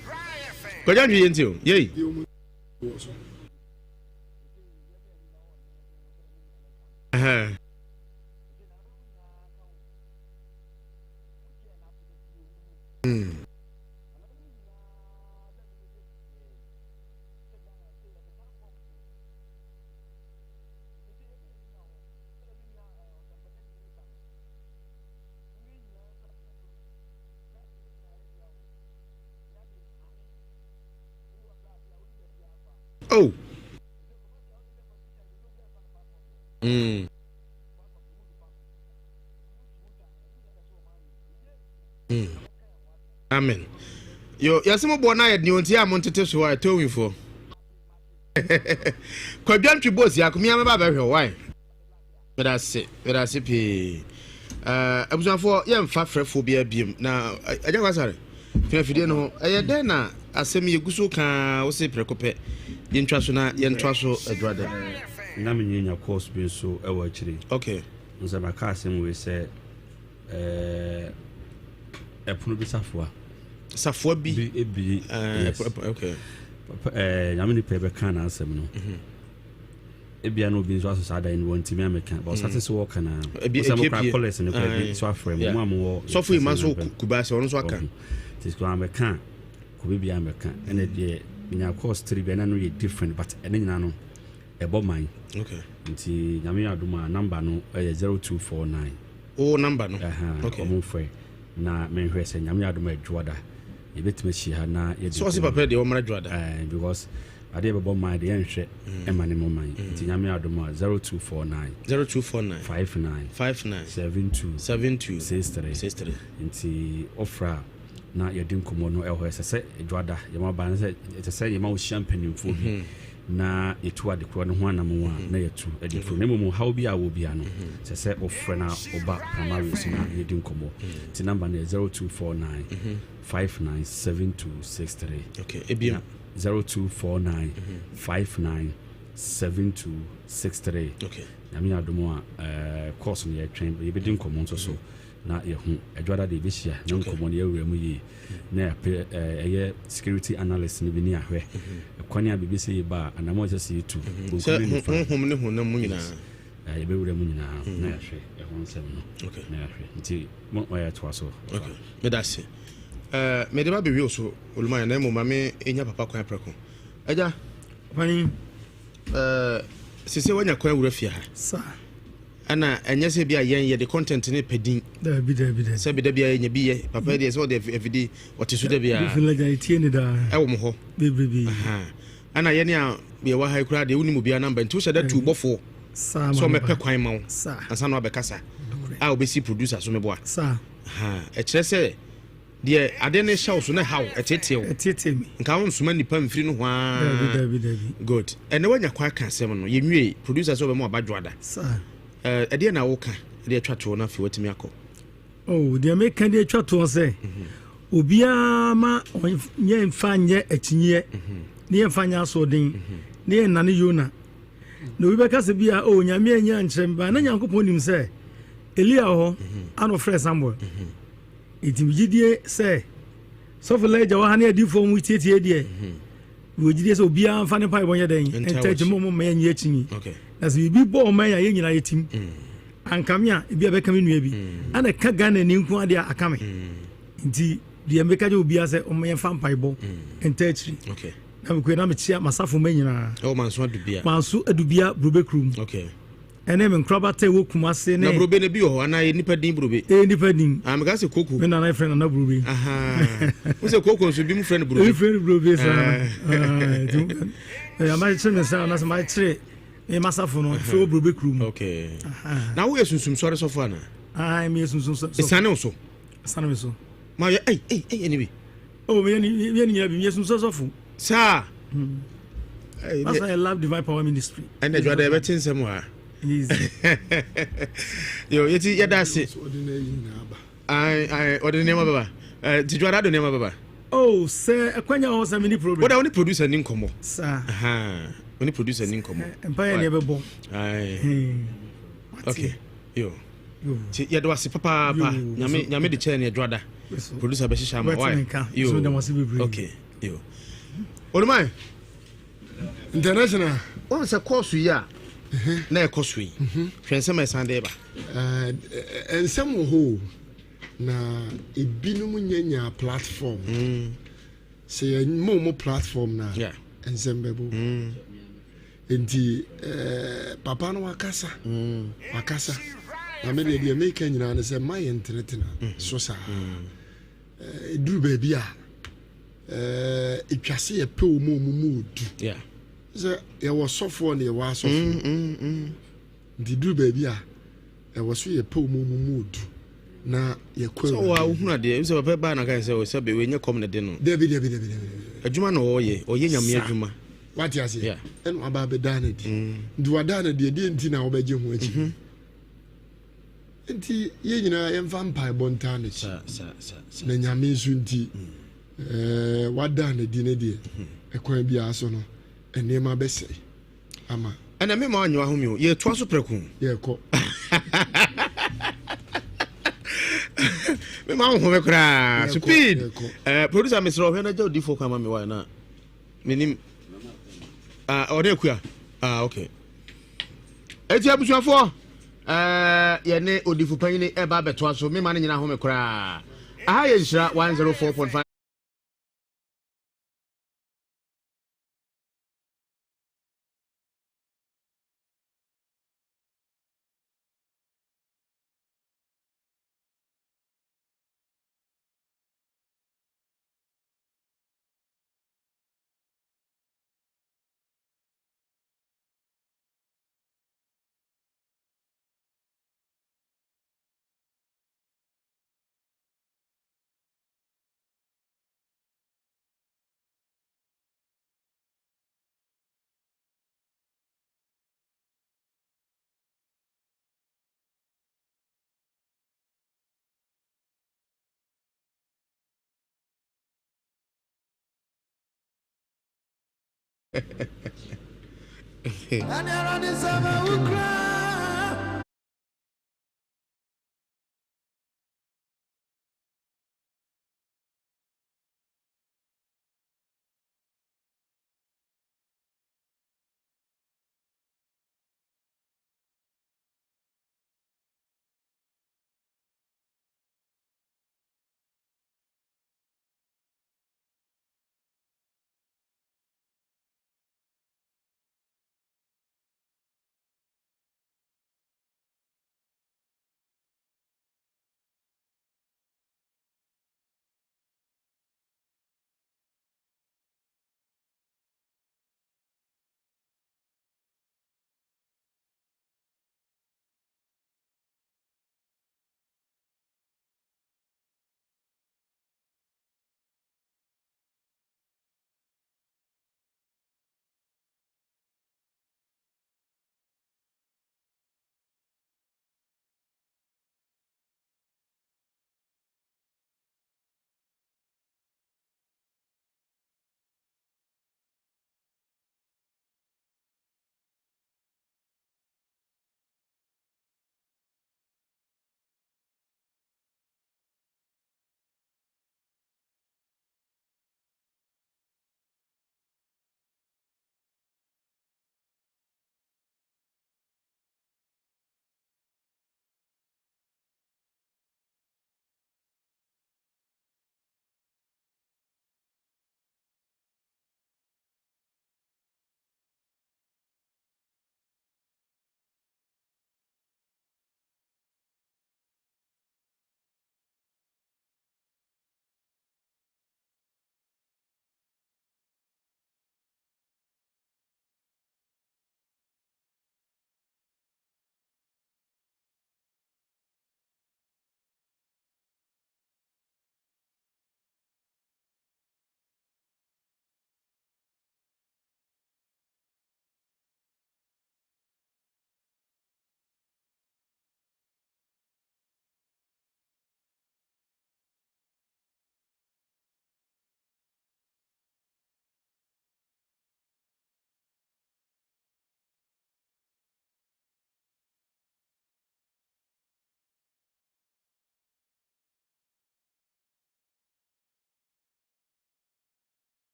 Kwadwo antwi yɛ nti o yei. Aha. Mm. Oh. Mm. Mm. Amen. Yo, yɛsɛ mo boɔ no ayɛ den nti a mo ntete so a towinfoɔ. Kwadwa ntwi bɔs yi akomia mɛba bɛhwɛ why? Meda ase, meda ase pii. Uh, abusuafoɔ yɛmfa frɛfoɔ biara biem na agya kwasare tena afidie no ho ɛyɛ dɛn na asɛm yɛgu so kaa wo se prɛko pɛ yɛntwa so na yɛntoa so adwuma dɛn na menyɛ nya course bi nso ɛwɔ akyire okay nsɛ maka asɛm wei sɛ Ɛɛ ɛpono bi safoa. Safoa bi. Bi ebi. Ɛɛ yes. Okay. Papa ɛɛ nyame nipa bɛka n'asɛm no. Mhm. Ebia na obi nso aso saa dan no wɔntumi amɛka but ɔsate so wɔka na Ebi wosɛ mo epie kora pie. kɔlɛs no kora bi Aye. so afrɛ mo Yeah. mo a mowɔ Sɔfo yi ma nso Ɔho. Kubasi ɔno nso aka. Ɔho. Nti sɛ amɛka a kò bi amɛka ɛna deɛ menya course tiri bi ɛna no yɛ different but ɛne nyinaa no ɛbɔ man. Okay. Nti nyame yɛ adom a number no ɛyɛ 0249. O number no. Ɛha Okay. ɔmo mfrɛ na menhwɛ sɛ nyame yɛ adom a adwoada yɛbɛtumi ahyia ha na yɛdi Sɛ ɔse nkɔmmɔ. papa deɛ ɔmmra dwoada. Eh, because adeɛ bɛbɔ man deɛ yɛnhwɛ ɛma ne mmɔ man nti nyame adom a 0249 0249 59 59 72 72 63 63 nti ɔfrɛ a na yɛde nkɔmmɔ no ɛwɔ hɔ ɛsɛ sɛ dwoada yɛma ba no sɛ ɛsɛ sɛ yɛma wohyia mpanimfoɔ bi Mhm. na yɛtu adekorɔ no ho anam a na yɛtu ɛde firi na mmom haw bi a wɔ bia no sɛ sɛ wofrɛ no a woba primary so na yɛdi nkɔmmɔ nti number no yɛ 0249 597263 Okay, ebiem. Na 0249 597263 Okay. nyame yɛ adom a eh, course no yɛtwɛn yɛbɛdi nkɔmmɔ nso so na yɛhu adwada de yɛbɛhyia na Okay. nkɔmmɔ no yɛwura mu yie na yɛapɛ eh, ɛyɛ security analyst no bi ne ahwɛ ɛkwane a biribi sɛ yɛba a anammɔ ɛsɛ sɛ yɛtu Mhm. Sɛ honhom ne honam mu nyinaa. Yes. Eh, yɛbɛwura mu nyinaa Mhm. na yɛahwɛ ɛho nsɛm no Okay. na yɛahwɛ nti mo yɛtoa so Okay. Meda ase. Eh, mede ba bɛwie wo so Olumaya na mmom ma me ɛnya papa kwan prɛko. Agya. Pani. Eh, sese wanya kwan wura fie ha. Sa. Ɛna ɛnyɛ sɛ bi a yɛn yɛde content ne pɛ din. Dabi dabi dabi. Sɛ bi da bi a yɛnya bi yɛ. Papa deɛ sɛ ɔde afidi ɔte so da bi a. Efi lagya etie ne daa. Ɛwɔ mo hɔ. Bebrebe. Aha. Ɛna yɛne a yɛwɔ ha yi koraa deɛ wonim obiara namba nti wohyɛ da tu bɔfoɔ. Saa Sɛ ma ɔmɛpɛ ba. kwan ma wo. Saa. Ansa na wabɛkasa. A wobɛsi producer so meboa. Saa. Aha. Ɛkyerɛ sɛ deɛ ade no hyɛ wo so na ɛha wo ɛteetee wo. Ɛteetee me. Nka wo nsoma nnipa mfiri no hɔ ara. Dabi dabi dabi. Good. Ɛnɛ woanya kwan aka asɛm no yɛnwie producer sɛ wobɛma wabadwoada. Saa. Ɛdeɛ na woka de atwa toɔ no afei watumi akɔ. Oh, deɛ meka de atwa toɔ sɛ obiara ma yɛmfa nyɛ akyinyeɛ ne yɛmfa nyɛ asoɔden ne yɛnnane Yona na obi bɛka sɛ bi a oh, nyame anyi ankyerɛ me baa na Nyankopɔn nim sɛ Elia wɔ hɔ ana ɔfrɛɛ Samuel nti megyedie sɛ sɔfo Elijah wɔ ha ne adiyifoɔ mu tietie deɛ wɔ gyidie sɛ obiara mfa ne mpaebɔ nyɛ dɛn ɛnta akyi mo mma yɛnyɛ akyinyi na sɛ biribi bɔ ɔman a yɛn nyinaa yɛtim anka me a ebi a bɛka me nua bi ana ɛka Ghana ni nko adeɛ a aka me nti deɛ meka gye obiara sɛ ɔma yɛmfa mpaebɔ ɛnta akyiri na mekɔɛ na mekyia masafo ma nyinaa ɛwɔ manso adubia manso adubia burobe kurom okay. ɛne me nkorabata ɛwɔ Kumase ne na burobe no bi wɔ hɔ anaa yɛ nipa din burobe ɛyɛ nipa din ah meka sɛ koko me nana frɛ nana burobe wo sɛ koko nso bi mu frɛ no burobe ebi frɛ no burobe saa amakyekyere me saa anasɛ makyere me masafo no frɛ wɔ burobe kurom okay na woyɛ sunsum sɔre sɔfo anaa ah meyɛ sunsum sɔre ɛsane wo so ɛsane me so ma yɛ ei ei ei ɛne bi oh meyɛ ne nyina bi meyɛ sunsum sɔfo saa That's why I love Divine Power Ministry. ɛnna adwuma dɛ yɛbɛte nsɛm wɔ ha yo yɛti yɛda ase ɔde nneɛma bɛba nti dwada de nneɛma bɛba oh sɛ ɛkwanya hɔ sɛ mene problem woda wo ne producer ni nkɔmmɔ saa wo ne producer ni nkɔmmɔ mpayɛ ne ɛbɛbɔ okay yo nti yɛde wase papaapa nyame nyame de kyɛɛ ne adwada producer bɛhyehyɛ ama why yo okay yo Olumai international wɔn sɛ kɔɔso yi a na ɛkɔ so yi hwɛ nsɛm a ɛsan de ba nsɛm wɔ hɔ o na ebinom nyanya platform mm. sɛ yɛma ɔmo platform na nsɛm bɛbɔ mm. nti eh, papa no wakasa mm. wakasa na me deɛ deɛ meka nyinaa no sɛ ma yɛ ntenetena so saa ɛduru baabi a ɛtwa sɛ yɛpɛ wɔ mu ɔmu mu ɔdu sɛ yɛwɔ sɔfoɔ ne yɛwɔ asɔfoɔ mm, mm, mm. nti duru baabi a ɛwɔ so yɛpɛ wɔ mu ɔmu mu ɔdu na yɛkɔ sɛ wɔ a wohunu adeɛ sɛ papa baa na ka sɛ sɛ bɛwɛ nyɛ kɔm na de no dabi dabi dabi dabi adwuma na ɔyɛ ɔyɛ nyame adwuma wate aseɛ ɛna waba abɛdaa no adi nti wadaa no adi ɛdeɛ nti na wobɛgye ho akyi mhm. Nti yɛn nyinaa yɛmfa mpaebɔ ntaa n'akyi. Na Nyame nso nti eh, wada n'adi no deɛ ɛkwan biara so no nneɛma bɛsɛe ama. Ɛna me ma anyewa ho mi o. Yɛtoa so prɛko. Yɛkɔ. Me ma wo home koraa. Speed. Eh, producer mesrɛ ɔhwɛ na gya odifoɔ kwan ma me wa na menim. Ah, ɔne akua. Ah, okay. Eti abusuafoɔ, ɛɛ yɛne odifo panyini ɛba abɛtoa so. Mema no nyina home koraa. Aha yɛ Nhyira 104.5.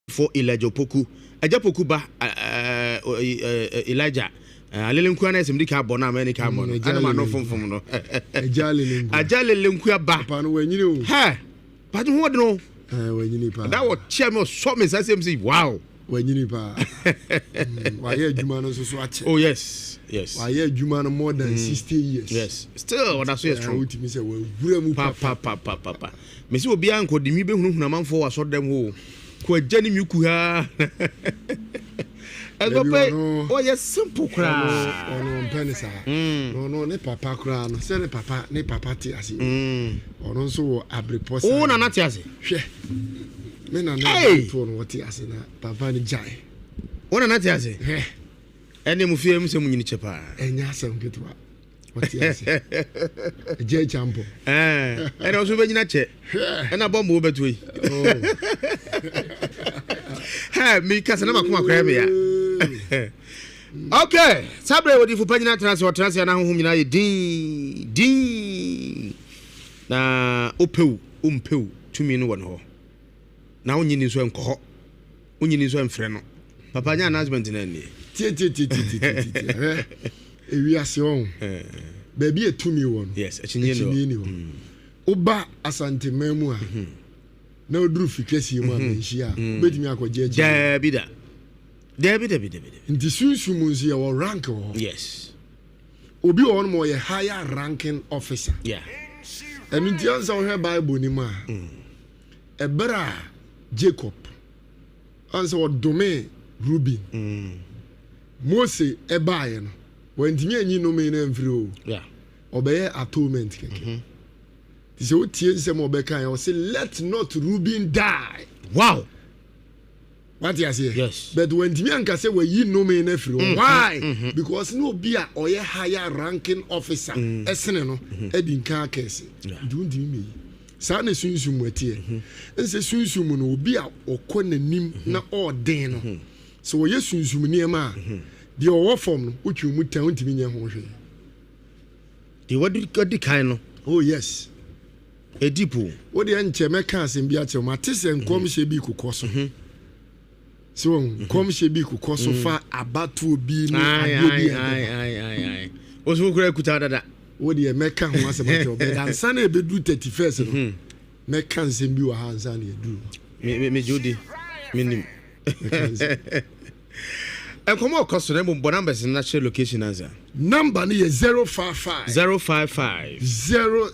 For Elijah Opoku, Agya Poku ba Elijah Alele Nkua na ɛsɛm di ka bɔ no a mɛne ka bɔ no ɛna ma no fomfom no Agya Alele Nkua ba papa no wanyini o hɛ pati ho ɔdeno wanyini paa da wɔ kyɛ me ɔsɔ me nsa sɛm sɛ wow wanyini paa wayɛ adwuma no nso so akyɛ oh yes yes wayɛ adwuma no more than 60 years yes still ɔda so yɛ strong wotumi sɛ wawura mu papa papa papa Mese obiara nkɔ de nwi bɛhunahuna amanfoɔ wɔ asɔredɛm hɔ o. Kɔ agya ne nwi kuhaa. Ɛsɛ pɛ ɔyɛ simple koraa. Ɔno ɔmpɛ ne saa. Mm. Na ɔno ne papa koraa no sɛ ne papa ne papa te ase. Mm. Ɔno nso wɔ abrepɔ saa. Wo nana te ase. Hwɛ. Me nana abrepɔ no wɔte ase na papa no gyae. Wo nana te ase. Hwɛ. Ɛne mu fie mu sɛ mu nyini kyɛ paa. Ɛnyɛ asɛm ketewa. ɔte ase ɛgya agya mpɔ ɛna ɔso bɛnyina kyɛ ɛna bɔ mbo bɛto yi oh. mekasa na makoma koraa meya ok saa berɛ wɔdifo pa nyina tena ase ɔtena ase ana honhom nyinaa yɛ din din. Na wopɛ o, wompɛ o, tumi no wɔ ne hɔ. Na wonnye nni nso nkɔ hɔ. Wonnye nni nso mfrɛ no. Papa nyɛ announcement no annie. Tietietie hwɛ ewiase ɔn baabi a tumi wɔ no. Yes, akyinnye ni hɔ. Mm. Woba Asanteman mu a mhm. na oduru fi kɛseɛ mu a mhm. manhyia a mm. wobɛtumi akɔgye akyi. Daabi da. Daabi dabi dabi dabi. Nti sunsum mu nso yɛwɔ rank wɔ hɔ. Yes. Obi wɔ hɔ nom ɔyɛ higher ranking officer. Yeah. Ɛno nti ansa wohwɛ Bible ni mu a mm. ɛberɛ a Jacob ansa ɔdomee Reuben. Mm. Mose ɛbaeɛ no wantumi anyi nnome no amfiri o. Yeah. Ɔbɛyɛ atonement kɛkɛ. Mm -hmm. Nti sɛ wotie nsɛm a ɔbɛka yɛ ɔse let not Reuben die. Wow. Wate aseɛ? Yes. But wantumi anka sɛ wayi nnome no afiri hɔ. Mm, Why? mm, mm. Because na obi a ɔyɛ higher ranking officer mm. ɛsene no mm-hmm. adi nka akɛse. Nti wontumi mmeyi. Saa na sunsum mu ɛteɛ. Mm-hmm. Nsɛ sunsum mu no obi a ɔkɔ n'anim mm-hmm. na ɔɔden no sɛ ɔyɛ sunsum nneɛma a deɛ ɔwɔ fam no wotwe mu tɛn wontumi nyɛ ho hwee. Deɛ wadi kan no. Oh yes. Ɛdi po. Wo deɛ nkyɛ mɛka asɛm bi akyerɛ wo. Mate sɛ nkɔmhyɛ bi kokɔ so. So wɔn nkɔmhyɛ bi kokɔ so fa abatoɔ bi ne adeɛ bi a ɛbɛba. Wo so wokura kuta dada. Wo deɛ mɛka ho asɛm akyerɛ wo. But ansa na ɛbɛduru 31st no, mɛka nsɛm bi wɔ ha ansa na yɛduru hɔ. Megye wo di. Menim. Mɛka nsɛm. Nkɔmɔ ɔkɔ so na mmom bɔ numbers no na kyerɛ location ansa. Number no yɛ 055. 055. 00.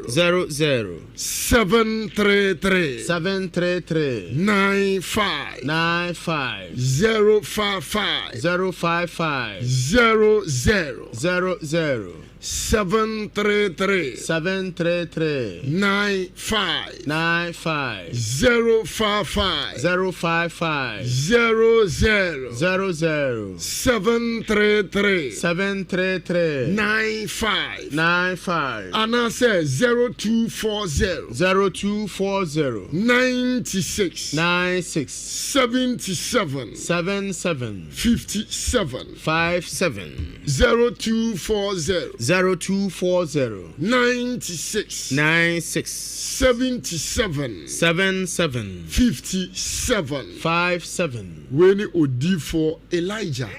00. 733. 733. 95. 95. 055. 055. 00. 00. 733. 733. 95. 95. 055. 055. 00. 00. 733. 733. 95. 95. Anaasɛ 0240. 0240. 96. 96. 77. 77. 57. 57. 0240. 0240. 96. 96. 77. 77. 57. 57. Wei ne odiifoɔ Elijah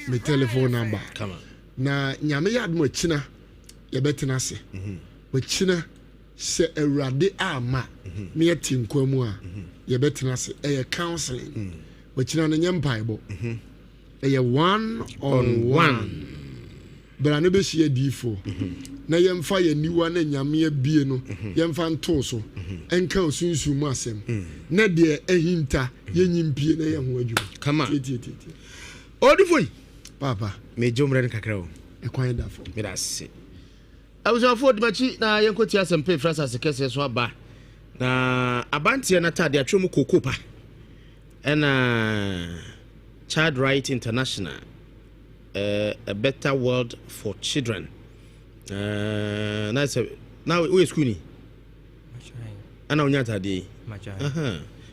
me telephone number. Come on. Na nyame yɛ adom akyina yɛbɛtena ase. Akyina sɛ awurade ama na yɛte nkwa mu a yɛbɛtena ase. Ɛyɛ counseling. Akyina no nyɛ mpaebɔ. Ɛyɛ one on one. Bra no bɛhyia adiyifoɔ na yɛmfa yɛn aniwa na Nyame abie no yɛmfa ntoo so nka osunsum mu asɛm na deɛ ahinta yɛnyi mpie na yɛ ho adwuma. Kama. Tietietie. Odifo yi. Papa. Megye wo mmerɛ no kakra o. Ɛkwan da fam. Meda ase. Abusuafoɔ di m'akyi na yɛnkɔtie asɛmpa ɛfiri asase kɛseɛ so aba. Na abanteɛ no ataadeɛ atwerɛ mu kooko pa. Ɛna Child Right International, uh, A Better World for Children. Uh, na sɛ na woyɛ sukuu ni ɛna wonya ataadeɛ yi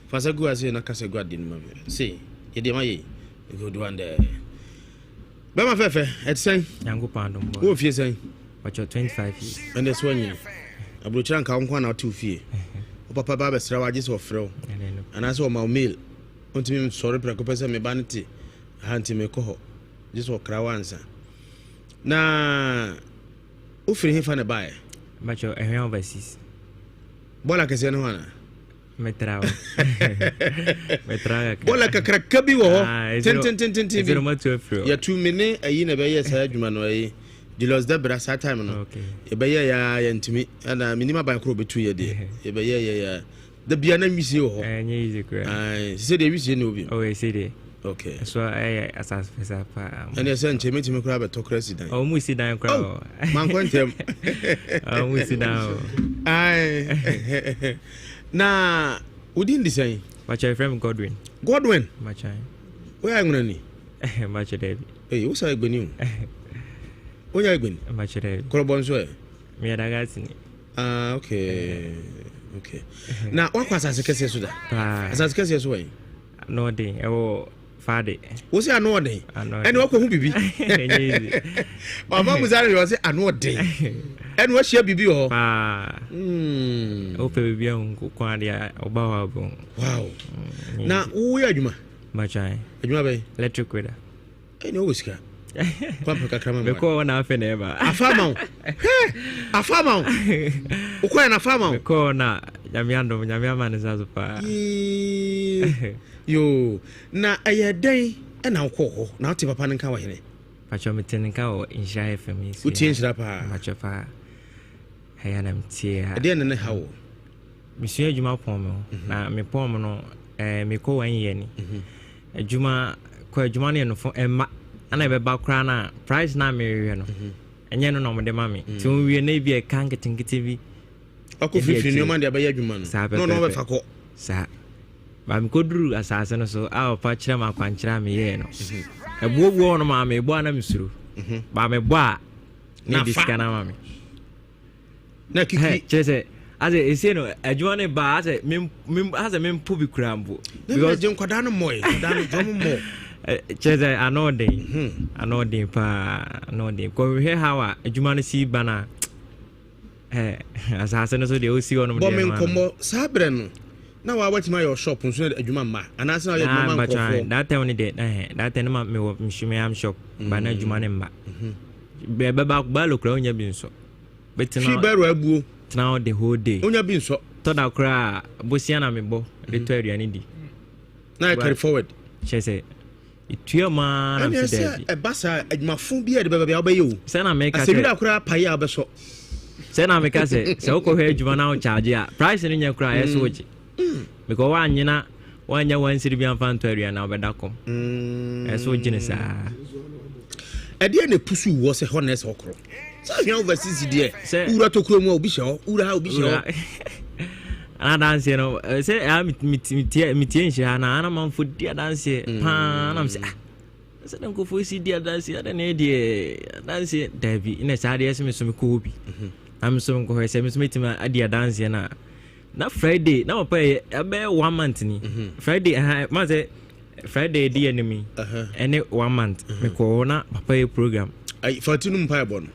fa sɛ gu ase na kasa gu adeɛ no ma me se yɛdeɛ ma yɛ good one there bɛma fɛfɛ ɛte sɛn wowɔ fie sɛn 25 years ɛnde so anyini aburokyerɛ nka wo nko ana wote wo fie wo papa ba bɛsrɛ wo agye sɛ ɔfrɛ wo anaasɛ ɔma wo mail wontumi nsɔre prɛko pɛ sɛ me ba no te ha nti mekɔ hɔ gye sɛ ɔkra wo ansa na wofiri hefa na baeɛ Bakyɛ ɛhwɛ overseas bɔɔla kɛseɛ no ho anaa Metra o. Metra kakra. Bɔɔla kakraka bi wɔ hɔ. Ah, Tentententen bi. Ɛsɛ matu afiri hɔ. Yɛtu me ne ayi na ɛbɛyɛ saa adwuma no ayi. Julius Debra saa time no. Okay. Yɛbɛyɛ ya yɛntumi. Ɛna menim aban koro bɛtu yɛ deɛ. Yɛbɛyɛ yɛ ya. Da bia na nwisie wɔ hɔ. Ɛnyɛ easy koraa. Ayi, sɛ deɛ wisie ne obi. Oh, ɛsɛ deɛ. Okay. So ɛyɛ asase fɛsɛ paa. Ɛne ɛsɛ nkyɛn mɛtumi koraa bɛtɔ koraa si dan. Ɔmo mu si dan koraa o. Mankɔ ntɛm. Ɔmo mu si dan o. Ayi. Na wodin de sɛn? Makyɛ efrɛ mi Godwin. Godwin. Makyɛ. Woyɛ anwona ni? Makyɛ dɛbi. Ee wosa egbeni o. Wonya egbeni? Makyɛ dɛbi. Kɔrɔbɔ nso ɛ? Meyɛ dagasi ni. Ah okay. Okay. Na wakɔ asase kɛseɛ so da? Paa. Asase kɛseɛ so wɔ yi? Nɔɔden ɛwɔ. Fade. Wo sɛ ano ɔden. Ɛne wakɔ hu bibi. Ɔma musa no ɔsɛ ano ɔden. Ɛne wahyia bibi wɔ hɔ. Paa. Hmm. Wopɛ bibi ahu nko adeɛ ɔba hɔ abɛhu. Wow. Hmm, Na woyɛ adwuma? Matwan. Adwuma bɛn? Electric weather. Ɛne wowɔ sika. Kwapɛ kakra ma me. Mekɔ hɔ na afɛ na ɛba. Afa ama wo. Hwɛ! Afa ama wo. Wokɔɛ na afa ama wo. Mekɔ hɔ na nyame adom nyame ama ne nsa so paa. Yoo. Na ɛyɛ dɛn ɛna wokɔɔ hɔ na wote papa no nka wɔ hene? Pakyɛ mete ne nka wɔ Nhyira FM yi so. Wotie Nhyira paa? Pakyɛ paa. Ɛyɛ na metie a. Ɛdeɛ ne ne ha wɔ? Mesua adwuma pɔn me ho. Mhm. Na mepɔn me no eh, mekɔ one year ni. Mhm. Adwuma kɔ adwuma no yɛ nofo ɛmma ana ɛbɛba koraa no a price no a mehwehwɛ no mhm. ɛnyɛ no na ɔmode ma me. Nti wɔwie na ebi ɛka nketenkete bi. Ɔkɔ firifiri nneɛma de abɛyɛ adwuma no. Saa pɛpɛpɛ. Na ɔno ɔbɛfa kɔ. Saa. Ba mekɔduru asase no so a ɔpa kyerɛ me akwankyerɛ a meyɛɛ no. Ɛboɔ bi wɔ hɔ no maa mebɔ a na mesuro. Ba mebɔ a na ɛde sika no ama me. Na kiki. Kyerɛ sɛ asɛ esie no adwuma no ba asɛ mem mem asɛ mempo bi kura mpo. Na mi agye nkwadaa no mmɔe nkwadaa no dwom mmɔ. Kyerɛ sɛ ano ɔden ano ɔden paa ano ɔden kɔhwɛ how a adwuma no si ba na. Asase no so deɛ ɔsi hɔ nom deɛ. Bɔ me nkɔmmɔ saa berɛ no na waa watumi ayɛ shop nso na adwuma mma anaasɛ na ɔyɛ adwuma ma nkurɔfoɔ. That time no deɛ ɛhɛn that time no ma mewɔ me shop ba na adwuma no mma. Bɛba baalo koraa wonya bi nsɔ. Bɛtena Hwi bɛrɔ abuo. Tena hɔ the whole day. Wonya bi nsɔ. Tɔ da koraa bosia na mebɔ de tɔ aduane di. Na yɛ carry forward. Kyerɛ sɛ Etua mu ara na mese daabi. Ɛnneɛ sɛ ɛba saa adwumafo bi a ɛde bɛba bi a wobɛyɛ o. Sɛ na meka sɛ. Asɛwira koraa pae a wobɛsɔ. Sɛ na meka sɛ sɛ wokɔhwɛ adwuma na wokyagye a price no nyɛ koraa ɛyɛ so wogye. Because woannye na woannya wansiri bi amfa antɔ aduane a wobɛda kɔm. Ɛyɛ so wogye no saa. Ɛdeɛ na ɛpusu wɔ sɛ hɔ na ɛsɛ ɔkorɔ. Sɛ ahwea overseas deɛ wowura tokuro mu a obi hyɛ hɔ wowura ha obi hyɛ hɔ. Ana adanseɛ no sɛ ɛa metie metie nhyira na ana manfo di adanseɛ mm. paa na mesɛ ah sɛ na nkurɔfoɔ si di adanseɛ adɛ na ɛdeɛ adanseɛ daabi na saa deɛ sɛ me so mekɔ hɔ bi mhm. na me so mekɔhwɛ sɛ me so mɛtumi adi adanseɛ no a na friday na papa yɛ ɛbɛyɛ one month ni mhm. friday ɛha ma sɛ friday di anim yi ɛne one month mhm. mekɔ hɔ na papa yɛ program. fati no mpaebɔ no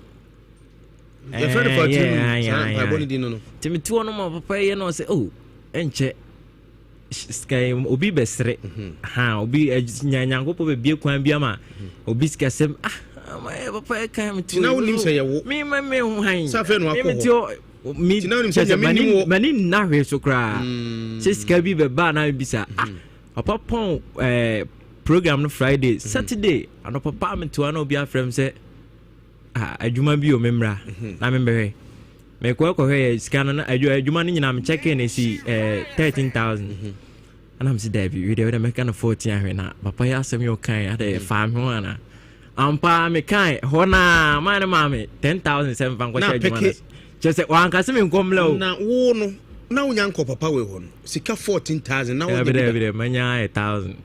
yɛfrɛ no fati no saa mpaebɔ no di no no. nti mete hɔ no ma papa yɛ no ɔsɛ oh ɛnkyɛ sika obi bɛsere mhm. ha obi nya nyankopɔn bɛbie kwan bi ama obi sikasɛm ah papa yɛ kan mete hɔ na wonim sɛ yɛwo me me me ho han sɛ afei na wakɔ hɔ me kyɛ sɛ m'ani nna hwee so koraa mm. sɛ sika bi bɛba na mebisa ah mm. papa pɔn eh, program no friday mm-hmm. saturday anɔpa paa metoa na obi afrɛ m sɛ ah, adwuma bi o memmra mm-hmm. na membɛhwɛ mekɔ kɔhwɛ yɛ sika no na adwuma no nyinaa mekyɛkee no ɛsi eh, 13000 mm-hmm. Ɛna mese daabi, wei deɛ wei deɛ mɛka no 14 ahwɛ na papa yi asɛm yɛ ɔkae adɛ mm. faa me ho ana. Ampa mekae hɔ naa maa ne maa me 10,000 sɛ mfa nkɔhyɛ adwuma no. Kyerɛ sɛ wanka sɛ menkɔ mmla o. Na wo no na wonya nkɔ papa wei hɔ no sika 14,000 na wonya bi da. Daabi daabi manya ayɛ 1,000.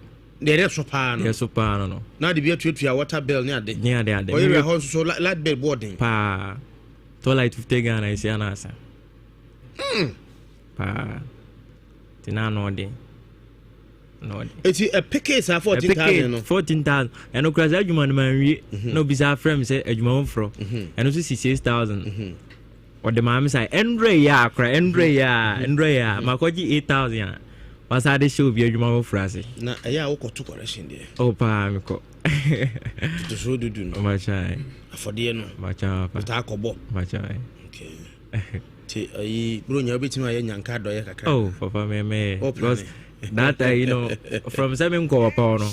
Deɛ ɛdɛ so paa no. Deɛ so paa no no. Na de bi atuatua water bill ne ade. Ne ade ade. Ɔyɛ hɔ nso so light bill bɔɔden. Paa. Tɔ light 50 Ghana esi anaasa. Hmm. Paa. Nti na ano ɔden. Ano ɔden. Eti ɛpekee saa 14,000 no. 14,000. Ɛno kura saa adwuma no manwie. Mhm. Na obi saa frɛ me sɛ adwuma foforɔ. Mhm. Ɛno nso si 6,000. Mhm. Ɔde maa me saa ɛndrɛ yi a kora ɛndrɛ yi a ɛndrɛ yi a makɔgye 8,000 a wasa de hyɛ obi adwuma foforɔ ase. Na ɛyɛ a wokɔto correction deɛ. Oh paa mekɔ. Totosoɔ dudu no. Ɔmakyan. Afɔdeɛ no. Ɔmakyan papa. Wotaa kɔbɔ. Ɔmakyan. Okay. Ti ayi bro nya wobɛtumi ayɛ nyanka adɔyɛ kakra. Oh papa me me because that time you know from sɛ me nkɔ papa hɔ no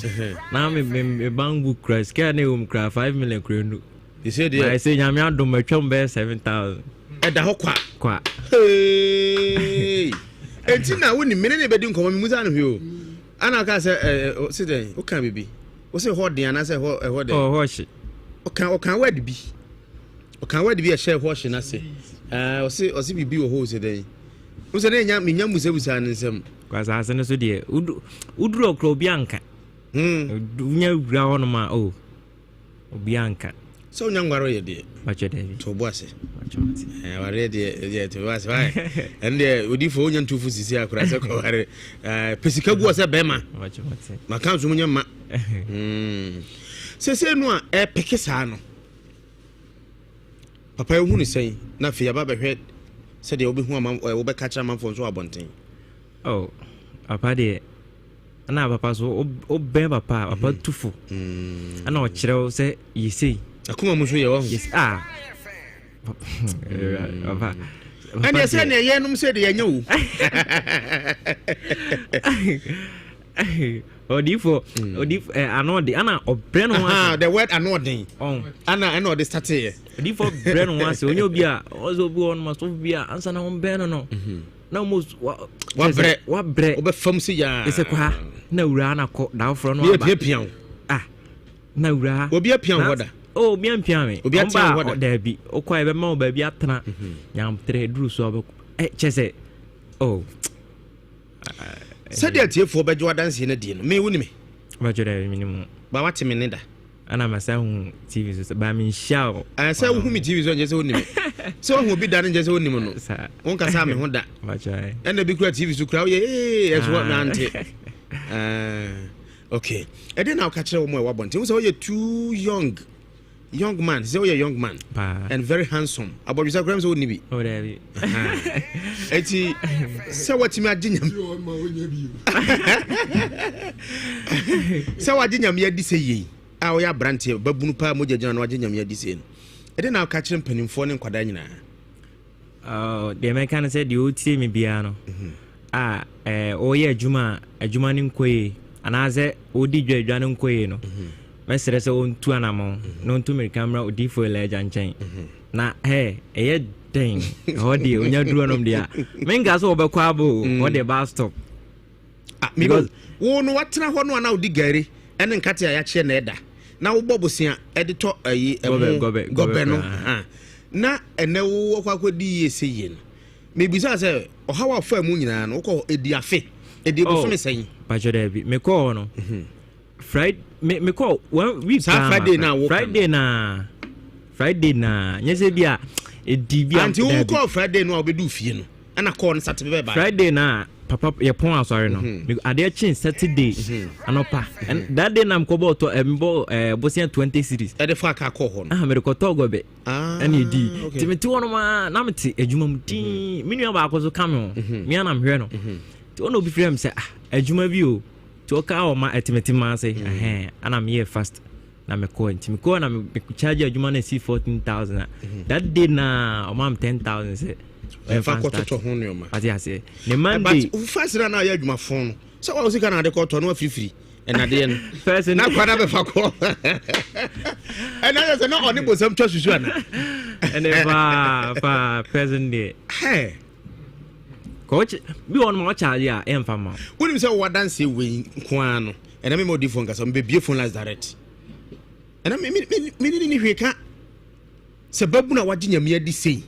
na me me me bank book kura sika na ɛwɔ mu kura 5 million kura ndu. Ɛsɛ deɛ. Ma ɛsɛ nyame adom matwam bɛyɛ 7000. Ɛda hɔ kwa. Kwa. Hey. Enti na wo ni mene ne bɛdi nkɔmɔ me musa no hwɛ o. Ana ka sɛ ɛ sɛ dɛn woka biribi. Wo sɛ hɔ den anaasɛ hɔ ɛhɔ dɛn? Oh hɔ hye. Ɔka ɔka word bi. Ɔka word bi a ɛhyɛ hɔ hye n'ase. Ɛɛ ɔse ɔse biribi wɔ hɔ o sɛ dɛn. Wo sɛ ne nya menya musabusa ne nsɛm. Kwa asase no so deɛ woduru ɔkora obi anka. Wonya wura hɔ nom a oh obi anka. Sɛ wonya nware yɛ deɛ. Bakyɛ daabi. To bo ase. Awareɛ deɛ deɛ to bo ase. Why? Ɛno deɛ odifo wonya ntufo sisi akora sɛ kɔware. Pɛ sika gu sɛ bɛrima. Maka nso munya mma. Sɛsɛ no a ɛpeke saa no. Papa ehu ne sɛn na afei aba bɛhwɛ sɛdeɛ wobɛhu ama wobɛka kyerɛ amanfoɔ nso wɔ abɔnten. Oh, papa deɛ ɛna papa so wobɛn papa a papa mhm. tu fo mm. ɛna ɔkyerɛ wo sɛ yɛsei akoma mu so yɛ wahu yes ah papa ɛneɛ sɛ neɛ yɛnom sɛ de yɛnyɛ wo ɔdiifo ɔdiifo ɛ ano ɔden ana ɔbrɛ ne ho ase. the word ano ɔden ana ɛna ɔde starteɛ. ɔdiifo brɛ ne ho ase onye obi a ɔsɛ obi wɔ ɔnom asɔfo bi a ansa na wɔn bɛn no no. Mhm. na almost wa wabrɛ wabrɛ wobɛfam si yaa ɛsɛ kɔ ha na wura na kɔ da foforɔ no aba piapia wo ah na wura obi apia wo hɔ da oh obi ampia me obi atia wo hɔ da daabi wokɔ a ɛbɛma wo baabi atena mhm. nyamtrɛ duru so a wobɛkɔ ɛ kyɛ sɛ oh sɛdeɛ atiefoɔ bɛgye wadanseɛ no adie no me wo ni me bɛkyɛ dɛ menim ba wate me ne da Ana masa hu TV so ba me nhyia o. Eh sɛ wohu me TV so nkyɛ sɛ wonim me. Sɛ wohu obi da no nkyɛ sɛ wonim no. Wonkasa me ho da. Ɛna bi kura TV so kura woyɛ ee ɛso ah. nante. Eh okay. Ɛde na woka kyerɛ wɔn a ɛwɔ abɔnten. Wo sɛ woyɛ too young. Young man, sɛ woyɛ young man. And very handsome. Abɔdwesa kura m sɛ wonni bi. Oh, dabi. Eti sɛ watumi agye nyame. Sɛ wagye nyame adi sɛ yei. A ɔyɛ aberanteɛ, babunu paa mogya gyina no agye Nyame adi sei no, ɛdeɛn na woka kyerɛ mpanimfoɔ ne nkwadaa nyinaa? Oh, deɛ mɛka no sɛ deɛ ɔtie me biara no mhm. a eh, ɔyɛ adwuma a adwuma no nkɔ yie anaasɛ ɔdi dwa adwa no nkɔ yie no mhm. mɛsrɛ sɛ ɔntu anammɔn mhm. na ɔntu mmirika mmra odiyifoɔ Elijah nkyɛn na hɛ ɛyɛ dɛn ɛhɔ deɛ ɔnya duru ɔnom deɛ a menka sɛ wɔbɛkɔ abo hɔ deɛ baa stop Ah, because wo no watena hɔ no a na wodi gari ɛne nkate a yɛakyeɛ na ɛda na wobɔ bosea ɛde tɔ ayi ɛmo gɔbɛ no na ɛnɛ wo wɔkɔ akɔdi yie sɛ yie no mebisa sɛ ɔhaw a ɔfaa mu nyinaa no wokɔ ɛdi afe ɛdi oh, bosome sɛn patwɛ daabi mekɔɔ hɔ no mhm. Friday me me kɔ one week saa Friday na wo Friday na Friday na nyɛ sɛ bi a edi bi a anti wo kɔ Friday no a wobɛdu fie no ɛna kɔɔ no Saturday bɛba Friday na papa yɛ pɔn asɔre no mhm. adeɛ kyen Saturday mhm. anɔpa mhm. that day na mekɔbɔ ɔtɔ eh, mebɔ eh, bosia 20 series ɛde fa ka kɔ hɔ no ah mede kɔtɔ gɔbɛ ah, ɛna ɛdi nti mete hɔ nom a na mete adwuma mu din me nua baako so ka me ho me ana mehwɛ no nti ɔna obi frɛ me sɛ ah adwuma bi o nti ɔka ɔma ɛtemete maa sɛ mm. ɛhɛn ana meyɛ fast na mekɔɔ nti mekɔɔ na me charge adwuma no ɛsi 14000 a mhm. that day na ɔma me 10000 sɛ ɛfa kɔtotɔ ho nneɛma ate aseɛ ne monday but first na na ɔyɛ adwuma fon no sɛ wɔn sika na ade kɔtɔ no afirifiri ɛnadeɛ no na kwan abɛfa kɔ ɛna yɛ sɛ na ɔne bonsam twa susu ana ɛnɛ paa paa person deɛ bi wɔ nom a ɔkyɛ adeɛ a ɛmfa ma wonim sɛ wowɔ adanseɛ wei nko ara no ɛna mema odifoɔ nkasa mebɛbie phone lines direct ɛna mene ne hwee ka sɛ babunu a wagye nyame adi sei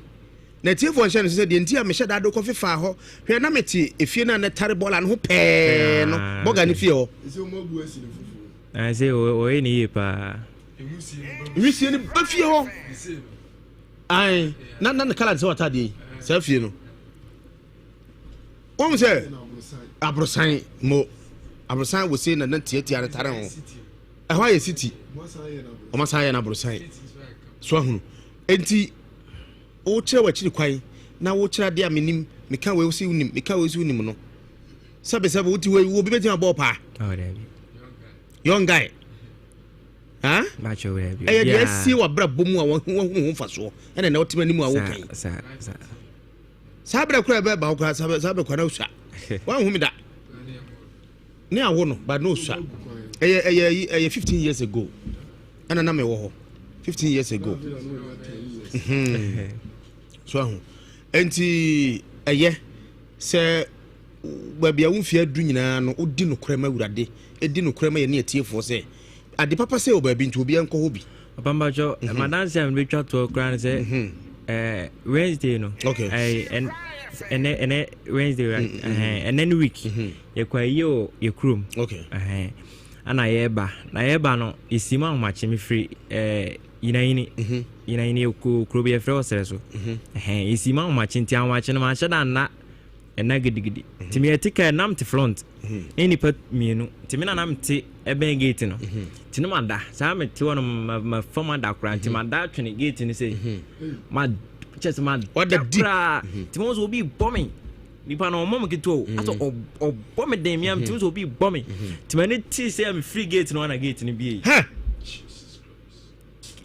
na atiefoɔ nhyɛ no so sɛ deɛ nti a mehyɛ dado kɔ fefaa hɔ hwɛ na mete efie no a na tare bɔɔla no ho pɛɛ no ah, bɔga no fie hɔ sɛ ɔyɛ ne yie paa nwisie no ba fie hɔ Ae, na na ne kala te sɛ w'ataadeɛ yi, saa fie no. Wɔn sɛ aborosan mo aborosan wɔ sei na na tiatia no tare ho. Ɛhɔ ayɛ city. Wɔn asan ayɛ no aborosan. So ahunu. Enti wokyerɛ w'akyiri kwan na wokyerɛ adeɛ a menim meka wei si wonim meka wei si wonim no. Sɛbe sɛbe wote wei obi bɛtumi abɔ paa. Oh, Young guy. Ɛyɛ deɛ asie w'abrabɔ mu a woahunu ho mfasoɔ ɛna na wotema anim a woka yi. Saa berɛ koraa ɛbɛba wo koraa saa berɛ koraa na wosua. Woanhu me da. Ne awo no but na osua. Ɛyɛ ɛyɛ ɛyɛ 15 years ago. Ɛna na mewɔ hɔ 15 years ago. Mhm. So ahu. Enti ɛyɛ sɛ baabi a wo mfeɛ adu nyinaa no wodi nokorɛ ma Awurade, di nokorɛ ma yɛne atiefoɔ sɛ ade papa sɛ wɔ baabi nti obiara nkɔ hɔ bi. Papa mpakyɛ mhm. madanse a mebɛtwa toɔ koraa no sɛ mhm. eh, Wednesday no eh, ɛnɛ ɛnɛ Wednesday right mm, mm, mm. ɛnɛ no week yɛkɔ ayie wɔ yɛ kurom ana yɛreba na yɛreba no yɛsi mu ahomakye mefiri eh, Yinayini. Yinayini yɛ kuro bi yɛfrɛ wɔ serɛ so. Ɛhɛn yɛsi ma ahomakye nti ahomakye no manhyɛ da nna ɛna gidigidi. Nti meyɛ te kaa nam te front ne nnipa mmienu nti me na na mete ɛbɛn gate no. Nti no mada saa mete hɔ no ma ma fam ada koraa nti mada atwene gate no sei. Ma kyɛ sɛ mada koraa nti mo sɛ obi bɔ me nipa no ɔmmɔ me ketewa o asɛ ɔbɔ me den mea metumi sɛ obi bɔ me nti m'ani tee sɛ mefiri gate no ana gate no bie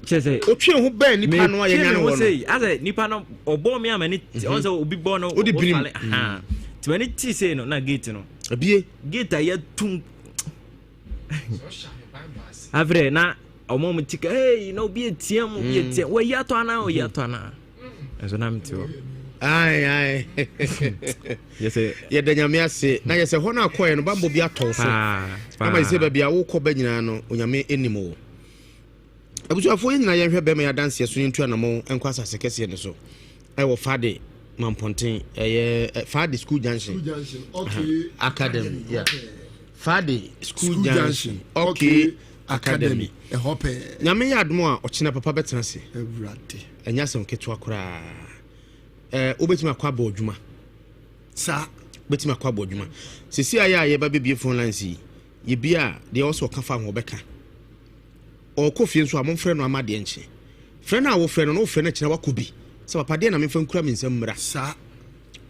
kyerɛ sɛ otwe ho bɛn nipa no a yɛnya no wɔ no asɛ nipa no ɔbɔ me a m'ani ɔn sɛ obi bɔ no wode birim nti m'ani tee sɛ no na gate no ebie gate a yɛtum afrɛ na ɔmo ɔmo ti ka hey na obi etia mu obi etia mm. wɔyi atɔ anaa wɔyi atɔ anaa nso na mi ti hɔ. ayi ayi yɛda nyame ase na yɛ sɛ hɔ no akɔɛ no bambɔ bi atɔ so ama sɛ baabi a wokɔ ba nyinaa no onyame anim wo abusuafoɔ yɛ nyinaa yɛnhwɛ bɛrima yɛ adanseɛ so yɛntu anamɔ nkɔ asase kɛseɛ no so ɛwɔ fade mampɔnten ɛyɛ fade school junction, school junction. Okay. academy yeah. Fade school junction okay academy ɛhɔ pɛɛ. Nyame yɛ adom a ɔkyena papa bɛtena ase. Awurade. Ɛnyɛ asɛm ketewa koraa. Ɛɛ wobɛtumi akɔ abɔ adwuma. Saa. Wobɛtumi akɔ abɔ adwuma. Sisi ayɛ a yɛba bɛbie phone lines yi, yɛbie a deɛ ɔwɔ sɛ ɔka fa ho ɔbɛka. Ɔkɔ fie nso a momfrɛ no ama adeɛ nkye. Frɛ no a wofrɛ no no wofrɛ no akyina wakɔ bi. Sɛ papa deɛ na memfa nkura me nsam mmra. Saa.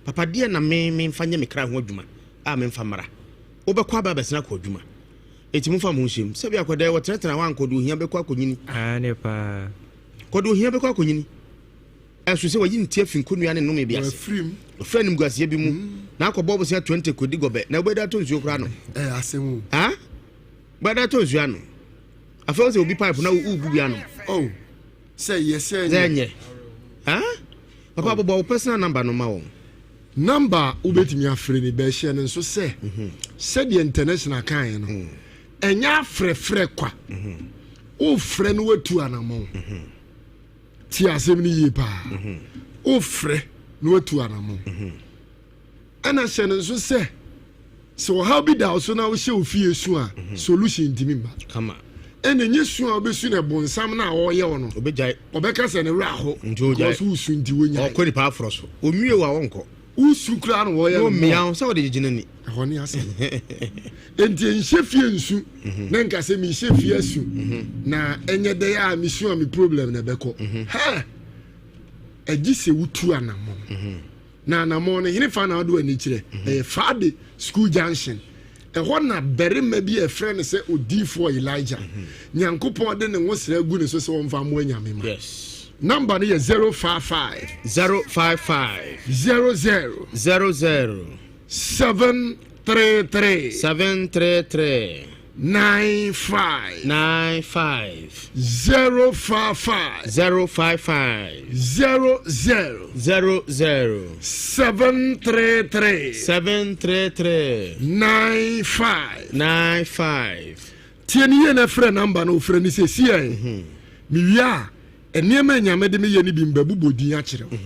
Papa deɛ na me memfa nyɛ me kra ho adwuma a memfa mmra. Wobɛkɔ aba abɛsena akɔ adwuma. Enti momfa mo ho nhyɛ mu. Sɛbi akwadaa yi wɔtenatena hɔ a nkɔde ohia bɛkɔ akɔnyini. Aane paa. Kɔde ohia bɛkɔ akɔnyini. Ɛso sɛ wayi ne ti afi nkonnua ne nnome bi ase. Wafiri animguaseɛ bi mu. Na akɔbɔ bosea 20 kɔdi gɔbɛ. Na wobɛda atɔ nsuo koraa no. Ɛyɛ asɛm o. Ha? Wobɛda atɔ nsuo ano. Afei wo sɛ obi pipe na wobu bi ano. Oh. Sɛ yɛ sɛ nyɛ. Sɛ nyɛ. Ha? Papa bobɔ wo personal number no ma wɔn. Number a wobɛtumi afrɛ ni, bɛhyɛ no nso sɛ sɛdeɛ international kaeɛ no, ɛnyɛ afrɛfrɛ kwa. Wofrɛ no watu anammɔn. Tie asɛm no yie paa. Wofrɛ na watu anammɔn. Ɛna hyɛ no nso sɛ sɛ ɔhaw bi da wo so na wohyɛ wo fie su a, solution ntumi mma. Kama. Ɛna ɛnyɛ su a wobɛsu na bonsam no a ɔreyɛ wo no. Obɛgyae. Ɔbɛka sɛ ne werɛ aho. Nti ogyae. Because wosu nti wonyae. Ɔkɔ nipa aforɔ so. Onwie wo a wɔnkɔ. Wosu koraa na wɔyɛ no mmea wo sɛ wɔde gyegye n'ani. Ɛhɔ ne asɛm. Enti nhyɛ fie nsu mhm. na nka sɛ mehyɛ fie asu mhm. na ɛnyɛ dɛ a mesu a me problem na ɛbɛkɔ. Mhm. Hɛ! Ɛgye sɛ wotu anammɔn. Na anammɔn no, henefa na wode w'ani kyerɛ? Ɛyɛ Fade School Junction. Ɛhɔ na barima bi a ɛfrɛ no sɛ odiyifoɔ Elijah, Nyankopɔn de ne nwosra agu ne so sɛ ɔmfa mmoa Nyame ma. Number no yɛ 055. 055. 00. 00. 733. 733. 95. 95. 055. 055. 00. 00. 733. 733. 95. 95. Tie ne yie na frɛ namba no ofrɛ ne sɛ siɛ. Mewie a nneɛma a Nyame de meyɛ no bi mbɛbobɔ din akyerɛ wo.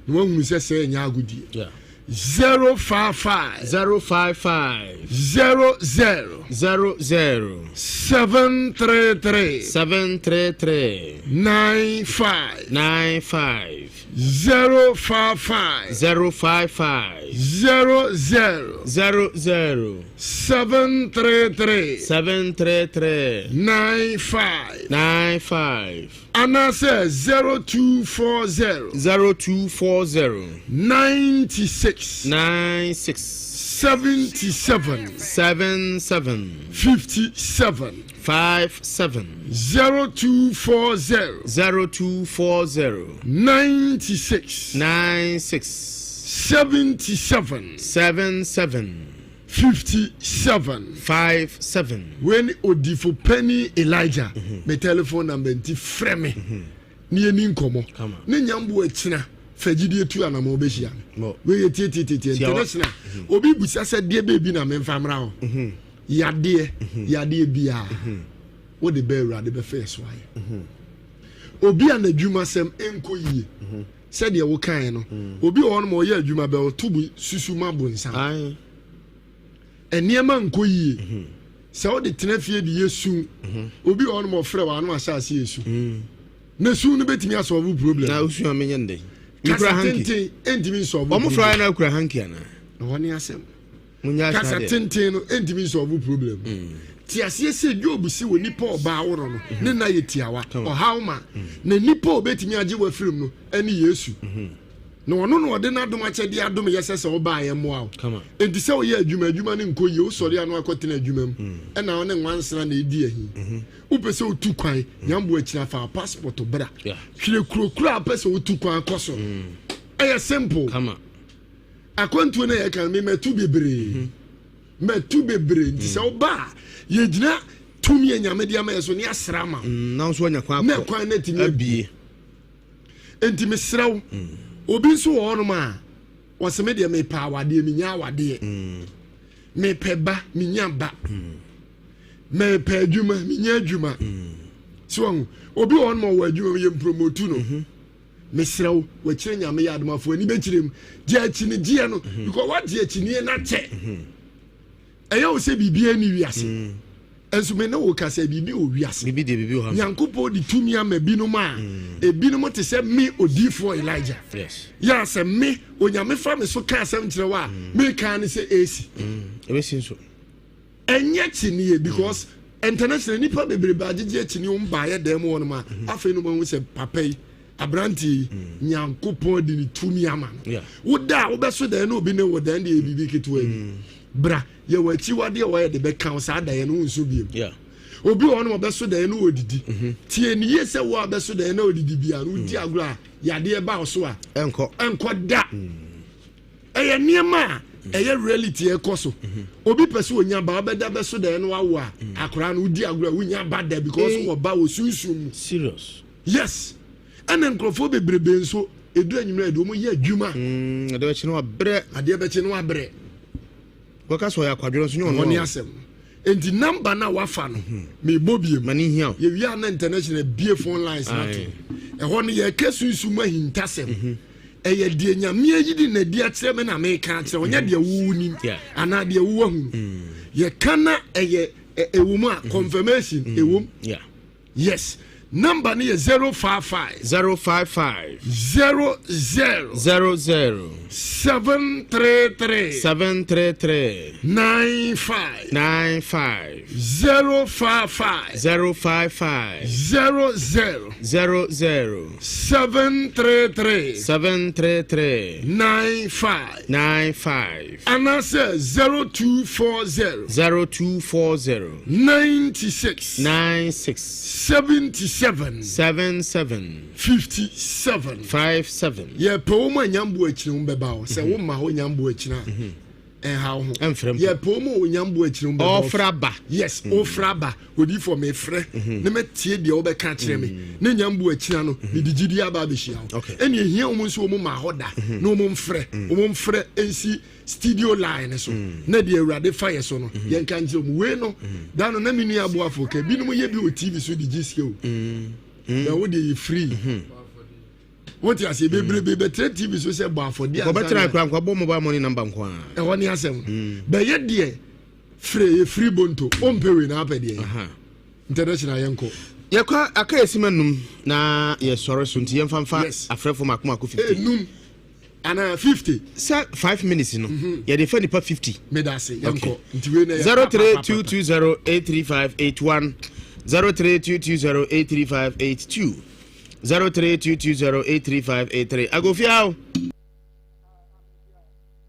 Na woahunu sɛ sɛ ɛnyɛ agodie. 055. 055. 00. 00. 733. 733. 95. 95. 055. 055. 00. 00. 733. 733. 95. 95. Anaasɛ 0240. 0240. 96. 96. 77. 77. 57. 57. 0240. 0240. 96. 96. 77. 77. 57. 57. Wei ne odifo panin Elijah. Me telephone number nti frɛ me ne yɛni nkɔmmɔ. Ne nyambo akyina fa gyidie tu anamɔ wobɛhyia me. Wei yɛ tietietietie international. Obi busa sɛ deɛ baabi na memfa mmra hɔ. Yadeɛ, yadeɛ biara wode bɛ Awurade bɛfa yɛ so ayɛ. Obi a n'adwumasɛm nkɔ yie sɛdeɛ wokaeɛ no, obi wɔ hɔ nom ɔyɛ adwuma bɛ ɔto bo susu ma bonsam. Nneɛma nkɔ yie. Sɛ wode tena fie de yɛ su, obi wɔ hɔ nom ɔfrɛ wɔ ano ahyɛ ase yɛ su. Na su no bɛtumi asɔlvo problem. Na osu a menyɛ no dɛn? Kasa tenten ɛntumi nsɔlvo problem. Wɔn fra na akura hanky anaa? Ɛhɔ ne asɛm. Kasa tenten no ɛntumi nsɔlvo problem. Mm. Te aseɛ sɛ Job si wɔ nipa ɔbaa worɔ no mm-hmm. ne nna yɛ tiawa ɔhaw ma mm. na nipa a ɔbɛtumi agye wafirim no ɛne Yesu. Mm-hmm. Na ɔno na ɔde n'adom akyɛdeɛ adom yɛ sɛ sɛ wobaa yɛ mmoa wo. Enti sɛ woyɛ adwuma adwuma no nkɔ yie wosɔre ano akɔtena adwuma mu mm. ɛna wo ne nwansena na ɛdi ahi. Mm-hmm. Wopɛ sɛ wotu kwan, nyamboa akyiri fa passport bra. Hwere kuro kuro a wopɛ sɛ wotu kwan kɔ so. Mm. Ɛyɛ simple. Akwantuo no yɛ kan me matu bebree. Mm-hmm. Matu bebree nti sɛ mm. woba a yɛgyina tumi a nyame de ama yɛ so ne asra ma. Mm, na nso anya kwan akɔ. Na kwan no atumi abie. Nti mesrɛ wo, obi nso wɔ hɔnom a wɔsɛ me deɛ mepɛ awadeɛ menya awadeɛ. Mepɛ ba menya ba. Mepɛ adwuma menya adwuma. So wɔn obi wɔ hɔnom a ɔwɔ adwuma yɛ mpromotu no. Mhm. Mesrɛ wo wɔakyerɛ nyame yɛ adomafo ani bɛkyerɛ mu gye akyinigyeɛ no mhm. because woagye akyiniɛ no akyɛ. Mhm. Ɛyɛ wo sɛ biribiara nni wiase. Mm. Nso me ne wo kasa biribi wɔ wiase. Biribi deɛ biribi wɔ ha. Nyankopɔn de tumi ama binom a mm. ebinom te sɛ me odiifoɔ Elijah. Yes. Yɛ sɛ me onyame fa me so ka asɛm kyerɛ wo a mm. meka ne sɛ esi. Ebesi nso. Ɛnyɛ kyiniye because international nipa bebrebe agyegye akyini wɔn baayɛ dan mu wɔn a mm-hmm. afei no wɔn sɛ papa yi aberanteɛ yi mm. nyankopɔn de ne tumi ama no woda a wobɛso dan na obi ne wo dan deɛ biribi ketewa bi mm. bra yɛwɔ akyiwadeɛ a wɔyɛ de bɛka wo saa daeɛ no wonso biom obi wɔ hɔ no wɔbɛso daeɛ no wɔdidi mhm. tie ne yie sɛ wo a bɛso daeɛ na wɔdidi bia no wodi mm. agorɔ a yadeɛ ba wo so a ɛnkɔ da mm. ɛyɛ nneɛma a ɛyɛ reality ɛkɔ so mhm. obi pɛ sɛ onya ba ɔbɛda bɛso daeɛ no wawo a mm. akwaraa no wodi agorɔ a wonya ba da because wɔ ba wɔ sunsum mu serious Yes ɛna nkurɔfoɔ bebrebe nso ɛduru anwummerɛ de wɔn yɛ adwuma. Mm, adeɛ bɛkye no wabrɛ. Adeɛ bɛkye no wabrɛ. Wɔka sɛ ɔyɛ akwadworɔ nso nyɛ ɔno. Ɔne asɛm. Nti namba no a wafa no mhm. mebɔ biem. Ma ne hia o. Yɛwie a na international bie phone lines no ato. Ɛhɔ no yɛka sunsum ahintasɛm. Mhm. Ɛyɛ deɛ nyame ayi de n'adi akyerɛ me na meka akyerɛ ɔnyɛ mhm. deɛ wowo nim anaa deɛ wowɔ ahunu. Mm. Yɛka na ɛyɛ ɛwɔ mu a confirmation ɛwɔ mu. Yes, number no yɛ 055. 055. 00. 00. 733. 733. 95. 95. 055. 055. 00. 00. 733. 733. 95. 95. Anaasɛ 0240. 0240. 96. 96. 77. 77. 57. 57. Yɛpɛ wɔn a nyambo akyiri wɔn bɛba hɔ. Sɛ wɔn ma hɔ nyambo akyiri a. Mhm. Ɛnha wo ho. Ɛnfrɛ mpo. Yɛpɛ wɔn a onyambo akyiri wɔn bɛba. Ɔfra ba. Yes, ɔfra mm. ba. Odiifo mefrɛ mhm. ne mɛtie deɛ wɔbɛka akyerɛ me. Mm. Ne nyambo akyiri no, mede gyidi aba abɛhyia wo. Ɛne ehia wɔn nso wɔn ma hɔ da. Na wɔn mfrɛ. Wɔn mfrɛ nsi studio line so mm. na deɛ awurade fa yɛ so no mm-hmm. yɛnka nkyerɛ mu wei no mm. da no na me nua aboafo ka binom yɛ bi wɔ tv so de gye sika o mm. na wo deɛ yɛ free mm-hmm. wote aseɛ bebrebe bɛtena tv so sɛ bɔ afɔdeɛ ansa kora nkɔbɔ mobile money number nko a ɛhɔ ne asɛm bɛyɛ deɛ frɛ yɛ free bonto ɔmpɛ wei na apɛ deɛ international yɛnkɔ yɛkɔ aka yɛsima num na yɛsɔre so nti yɛmfa mfa afrɛfo mako mako 50 num Anaa 50. Sɛ 5 minutes no mhm. yɛde fa nipa 50. Medase yɛnkɔ nti wei na yɛ 0322083581 0322083582 0322083583 agofia o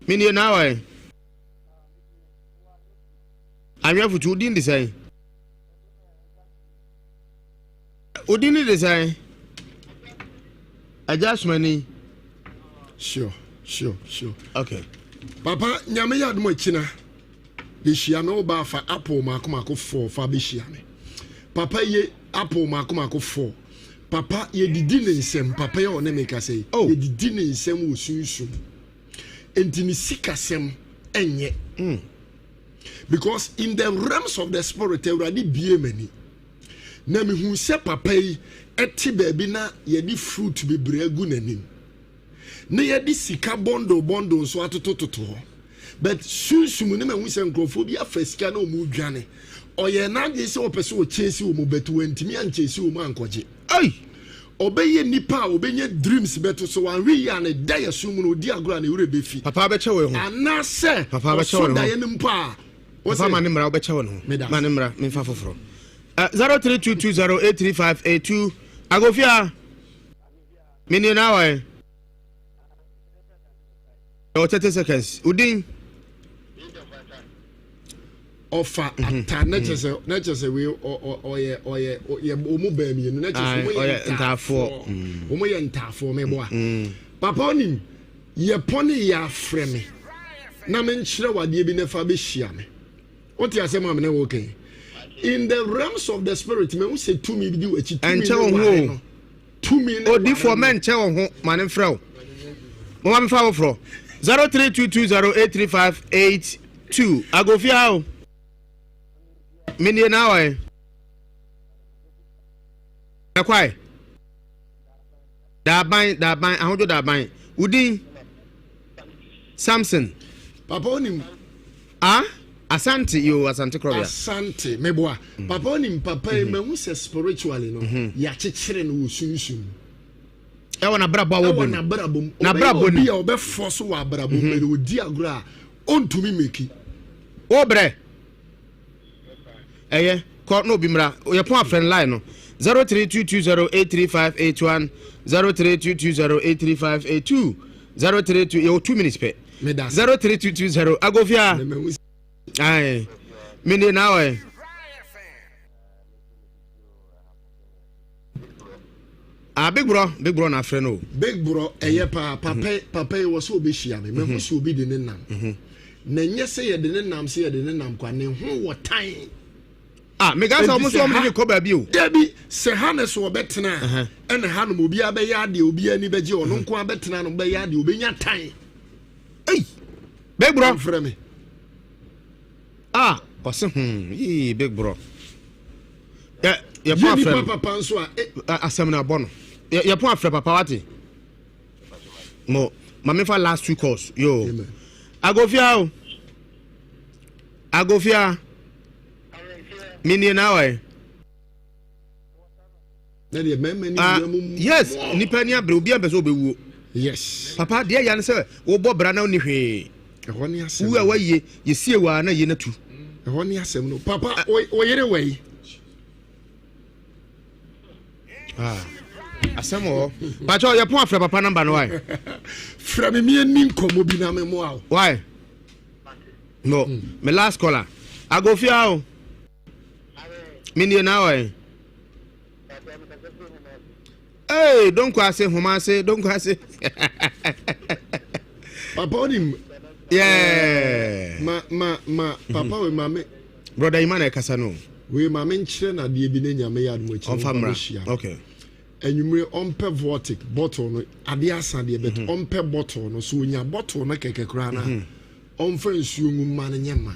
menie na awa ɛ anwea futu wodin de sɛn Wo din de sɛn? Agya Asomani. Sure, sure, sure. Okay. Papa, nyame yɛ adom akyina. Bɛhyia me wo ba fa apple mako mako four fa bɛhyia me. Papa ye apple mako mako four. Papa yɛdidi ne nsɛm. Papa yɛ ɔne me kasa yi. Oh. Yɛdidi ne nsɛm wɔ sunsum. Enti ne sikasɛm ɛnyɛ. Mm. Because in the realms of the spirit, Awurade bie m'ani. Na mehuu sɛ papa yi te baabi na yɛde fruit bebree agu n'anim. Na yɛde sika bundle bundle nso atotototo hɔ. But sunsum no mahu sɛ nkurɔfoɔ bi afa sika na wɔn redwane. Ɔyɛɛ n'adwene sɛ ɔpɛ sɛ ɔkyɛsi wɔn but wantumi ankyɛsi wɔn ankɔgye. Ei! Ɔbɛyɛ nipa a ɔbɛnya dreams bɛto so wanhwɛ yie a ne da yɛ so mu no ɔdi agorɔ a ne werɛ bɛfi. Papa bɛkyɛ wɔ ho. Anaasɛ Papa bɛkyɛ ɔso wɔ ne ho. daeɛ no mpo a. Papa ma ne mmara wobɛkyɛ wɔ ne ho. Meda Ma ne mmara memfa foforɔ. 0322083582 Agofia menie na awɔ ɛ. 30 seconds. Udin. Ɔfa ata ne kyɛ sɛ ne kyɛ sɛ wei ɔyɛ ɔyɛ ɔyɛ ɔmu bɛn mmienu ne kyɛ sɛ ɔmo yɛ ntaafoɔ ɔmo yɛ ntaafoɔ mɛboa papa onim yɛ pɔne yɛ afrɛ me na me nkyerɛ wadeɛ bi na fa bɛhyia me wote asɛm a me ne wo kɛn in the realms of the spirit mehu sɛ tumi bi di w'akyi tumi ne ware no tumi ne odifoɔ mɛnkyɛ wo ho ma ne mfrɛ wo moma mefa foforɔ 0322083582 agofia o menie na awɔ ɛkwae daaban daaban ahodwo daaban wodin samson papa onim ah asante yo asante korɔbea asante meboa mm. papa onim papa yi mm-hmm. mahu sɛ spiritually no mm-hmm. yɛakyekyere no wɔ sunsum ɛwɔ n'abrabɔ a wɔbɔ ɛwɔ n'abrabɔ mu n'abrabɔ ni obi a ɔbɛfɔ so wɔ abrabɔ mu ɛna odi agorɔ a ɔntumi meki wobrɛ ɛyɛ kɔ na obi mmra yɛpɔn afrɛ no line no 0322083581 0322083582 032 yɛwɔ 2 minutes pɛ 03220 agofia ae mene na ɔɛ ah big bro big bro na afrɛ no big bro ɛyɛ paa papa mhm. papa yi wɔ sɛ obehyia me mɛho sɛ obi de ne nam mhm. na ɛnyɛ sɛ yɛde ne nam sɛ yɛde ne nam kwa ne ho wɔ tan ah mega sɛ ɔmo sɛ ɔmo de ne kɔ baabi o dabi sɛ ha ne so ɔbɛtena a ɛna ha nom obiara bɛyɛ adeɛ obiara ani bɛgye ɔno nko abɛtena no bɛyɛ adeɛ obɛnya tan ei big bro mfrɛ me ah ɔse hmm yii big bro yɛ yɛpɔn afrɛ no papa nso a eh. asɛm no abɔ no yɛpɔn afrɛ papa wate mo ma mefa last two calls yo agofia o agofia menie na awɔ ah, yes nipa ni abere obi ampɛ sɛ ɔbɛwuo yes papa deɛ ya ne sɛ wobɔ bra na wonni hwee ɛhɔ ne asɛm wu a wayie yɛsie wɔ a na yie no tu ɛhɔ ne asɛm no papa wo yere wɔ yi ah, asɛm wɔ hɔ pakyɛ yɛpɔn afrɛ papa namba no wae frɛ me miɛni nkɔmmɔ bi na memmoa wo wae no mm. me last caller agofia o menie na ɔe Hey, don't go ase, homa ase, don't go ase. Papa onim. Yeah. Ma ma ma papa we ma me. Brother Imana ekasa no. We ma me nkyerɛ na adeɛ bi ne nyame yɛ adom akyi. Ɔmfa mmra. Okay. Enyimire ɔmpɛ vortic bottle no adeɛ asa deɛ but mhm. ɔmpɛ bottle no so onya bottle no kɛkɛ koraa na. Mhm. Ɔmfa nsuo ngu mma no nyɛ ma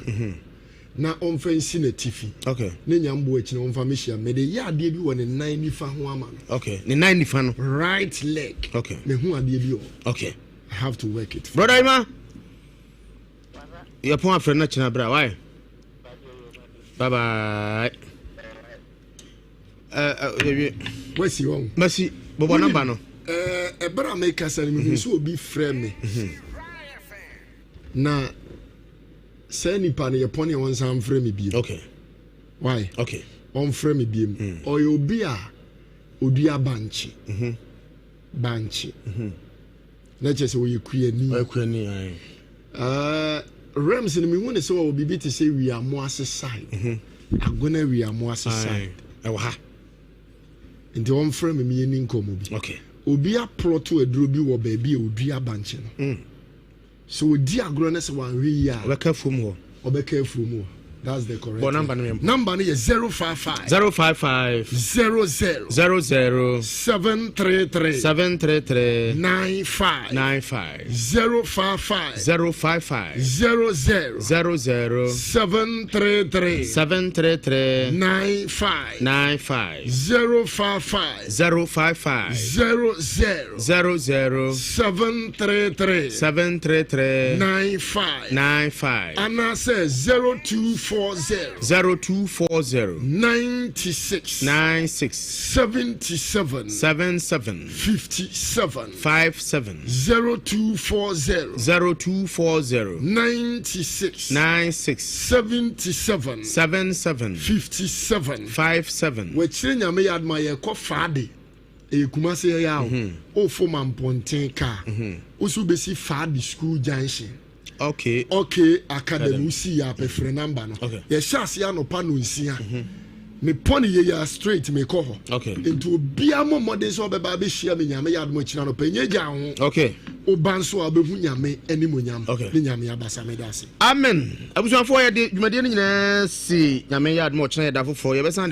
na ɔmfa nsi n'atifi ne nya mboa akyi na ɔmfa mehyia mede yɛ adeɛ bi wɔ ne nan nifa ho ama no. Okay. Ne nan nifa no. Right leg. Okay. Mehu adeɛ bi wɔ. Okay. I have to work it. Brother Ima. Yɛ pɔn afrɛ no kyena bra. Why? Bye bye. Uh, Wasi wɔn. Masi bɔbɔ namba no. Ɛɛ ɛbɛrɛ a mekasa no mehu sɛ obi frɛ me. Mhm. Na saa nipa no yɛ pɔne a ɔnsan mfrɛ me biem. Okay. Why? Okay. Ɔmfrɛ me biem. Mm. Ɔyɛ obi a odua bankye. Mm -hmm. Bankye. Mm -hmm. Na kyerɛ sɛ ɔyɛ kuani. Ɔyɛ kuani ayi. Uh, Rems no mehu ne sɛ ɔwɔ biribi te sɛ wiamo ase side. Mm -hmm. Agona wiamo ase side. Ɛwɔ ha. Nti ɔmfrɛ me meyɛ ni nkɔmmɔ bi. Okay. Obi aplɔto aduro bi wɔ baabi a odua bankye no. Mm. Sɛ ɔdi agorɔ na sɛ wanhwɛ yie a. Ɔbɛka afuom hɔ. Ɔbɛka afuom hɔ. That's the correct. Bɔ number no yɛn. Number no yɛ 055. 055. 00. 00. 733. 733. 95. 95. 055. 055. 00. 00. 733. 733. 95. 95. 055. 055. 00. 00. 733. 733. 95. 95. Anaasɛ 024. 0240. 0240. 96. 96. 77. 77. 57. 57. 0240. 0240. 96. 96. 77. 77. 57. 57. Wɔakyerɛ Nyame yɛ adoma yɛkɔ faade ɛyɛ Kumase yɛyɛ a Mhm. wofo ma mpɔnten kaa woso bɛsi faade school junction okay okay academy wosi yɛ apɛfrɛ number no yɛhyɛ aseɛ anɔpa no nsia mepɔ no yɛyɛ straight mekɔ hɔ okay nti obiara mmɔ mmɔden sɛ ɔbɛba abɛhyia me Nyame yɛ adom akyina anɔpa ɛnyɛ gya ho okay woba nso a wobɛhu Nyame animonyam ne Nyame abasa meda ase Amen. Abusuafoɔ yɛde dwumadie no nyinaa si Nyame yɛ adom a ɔkyena yɛ da foforɔ yɛbɛsan de.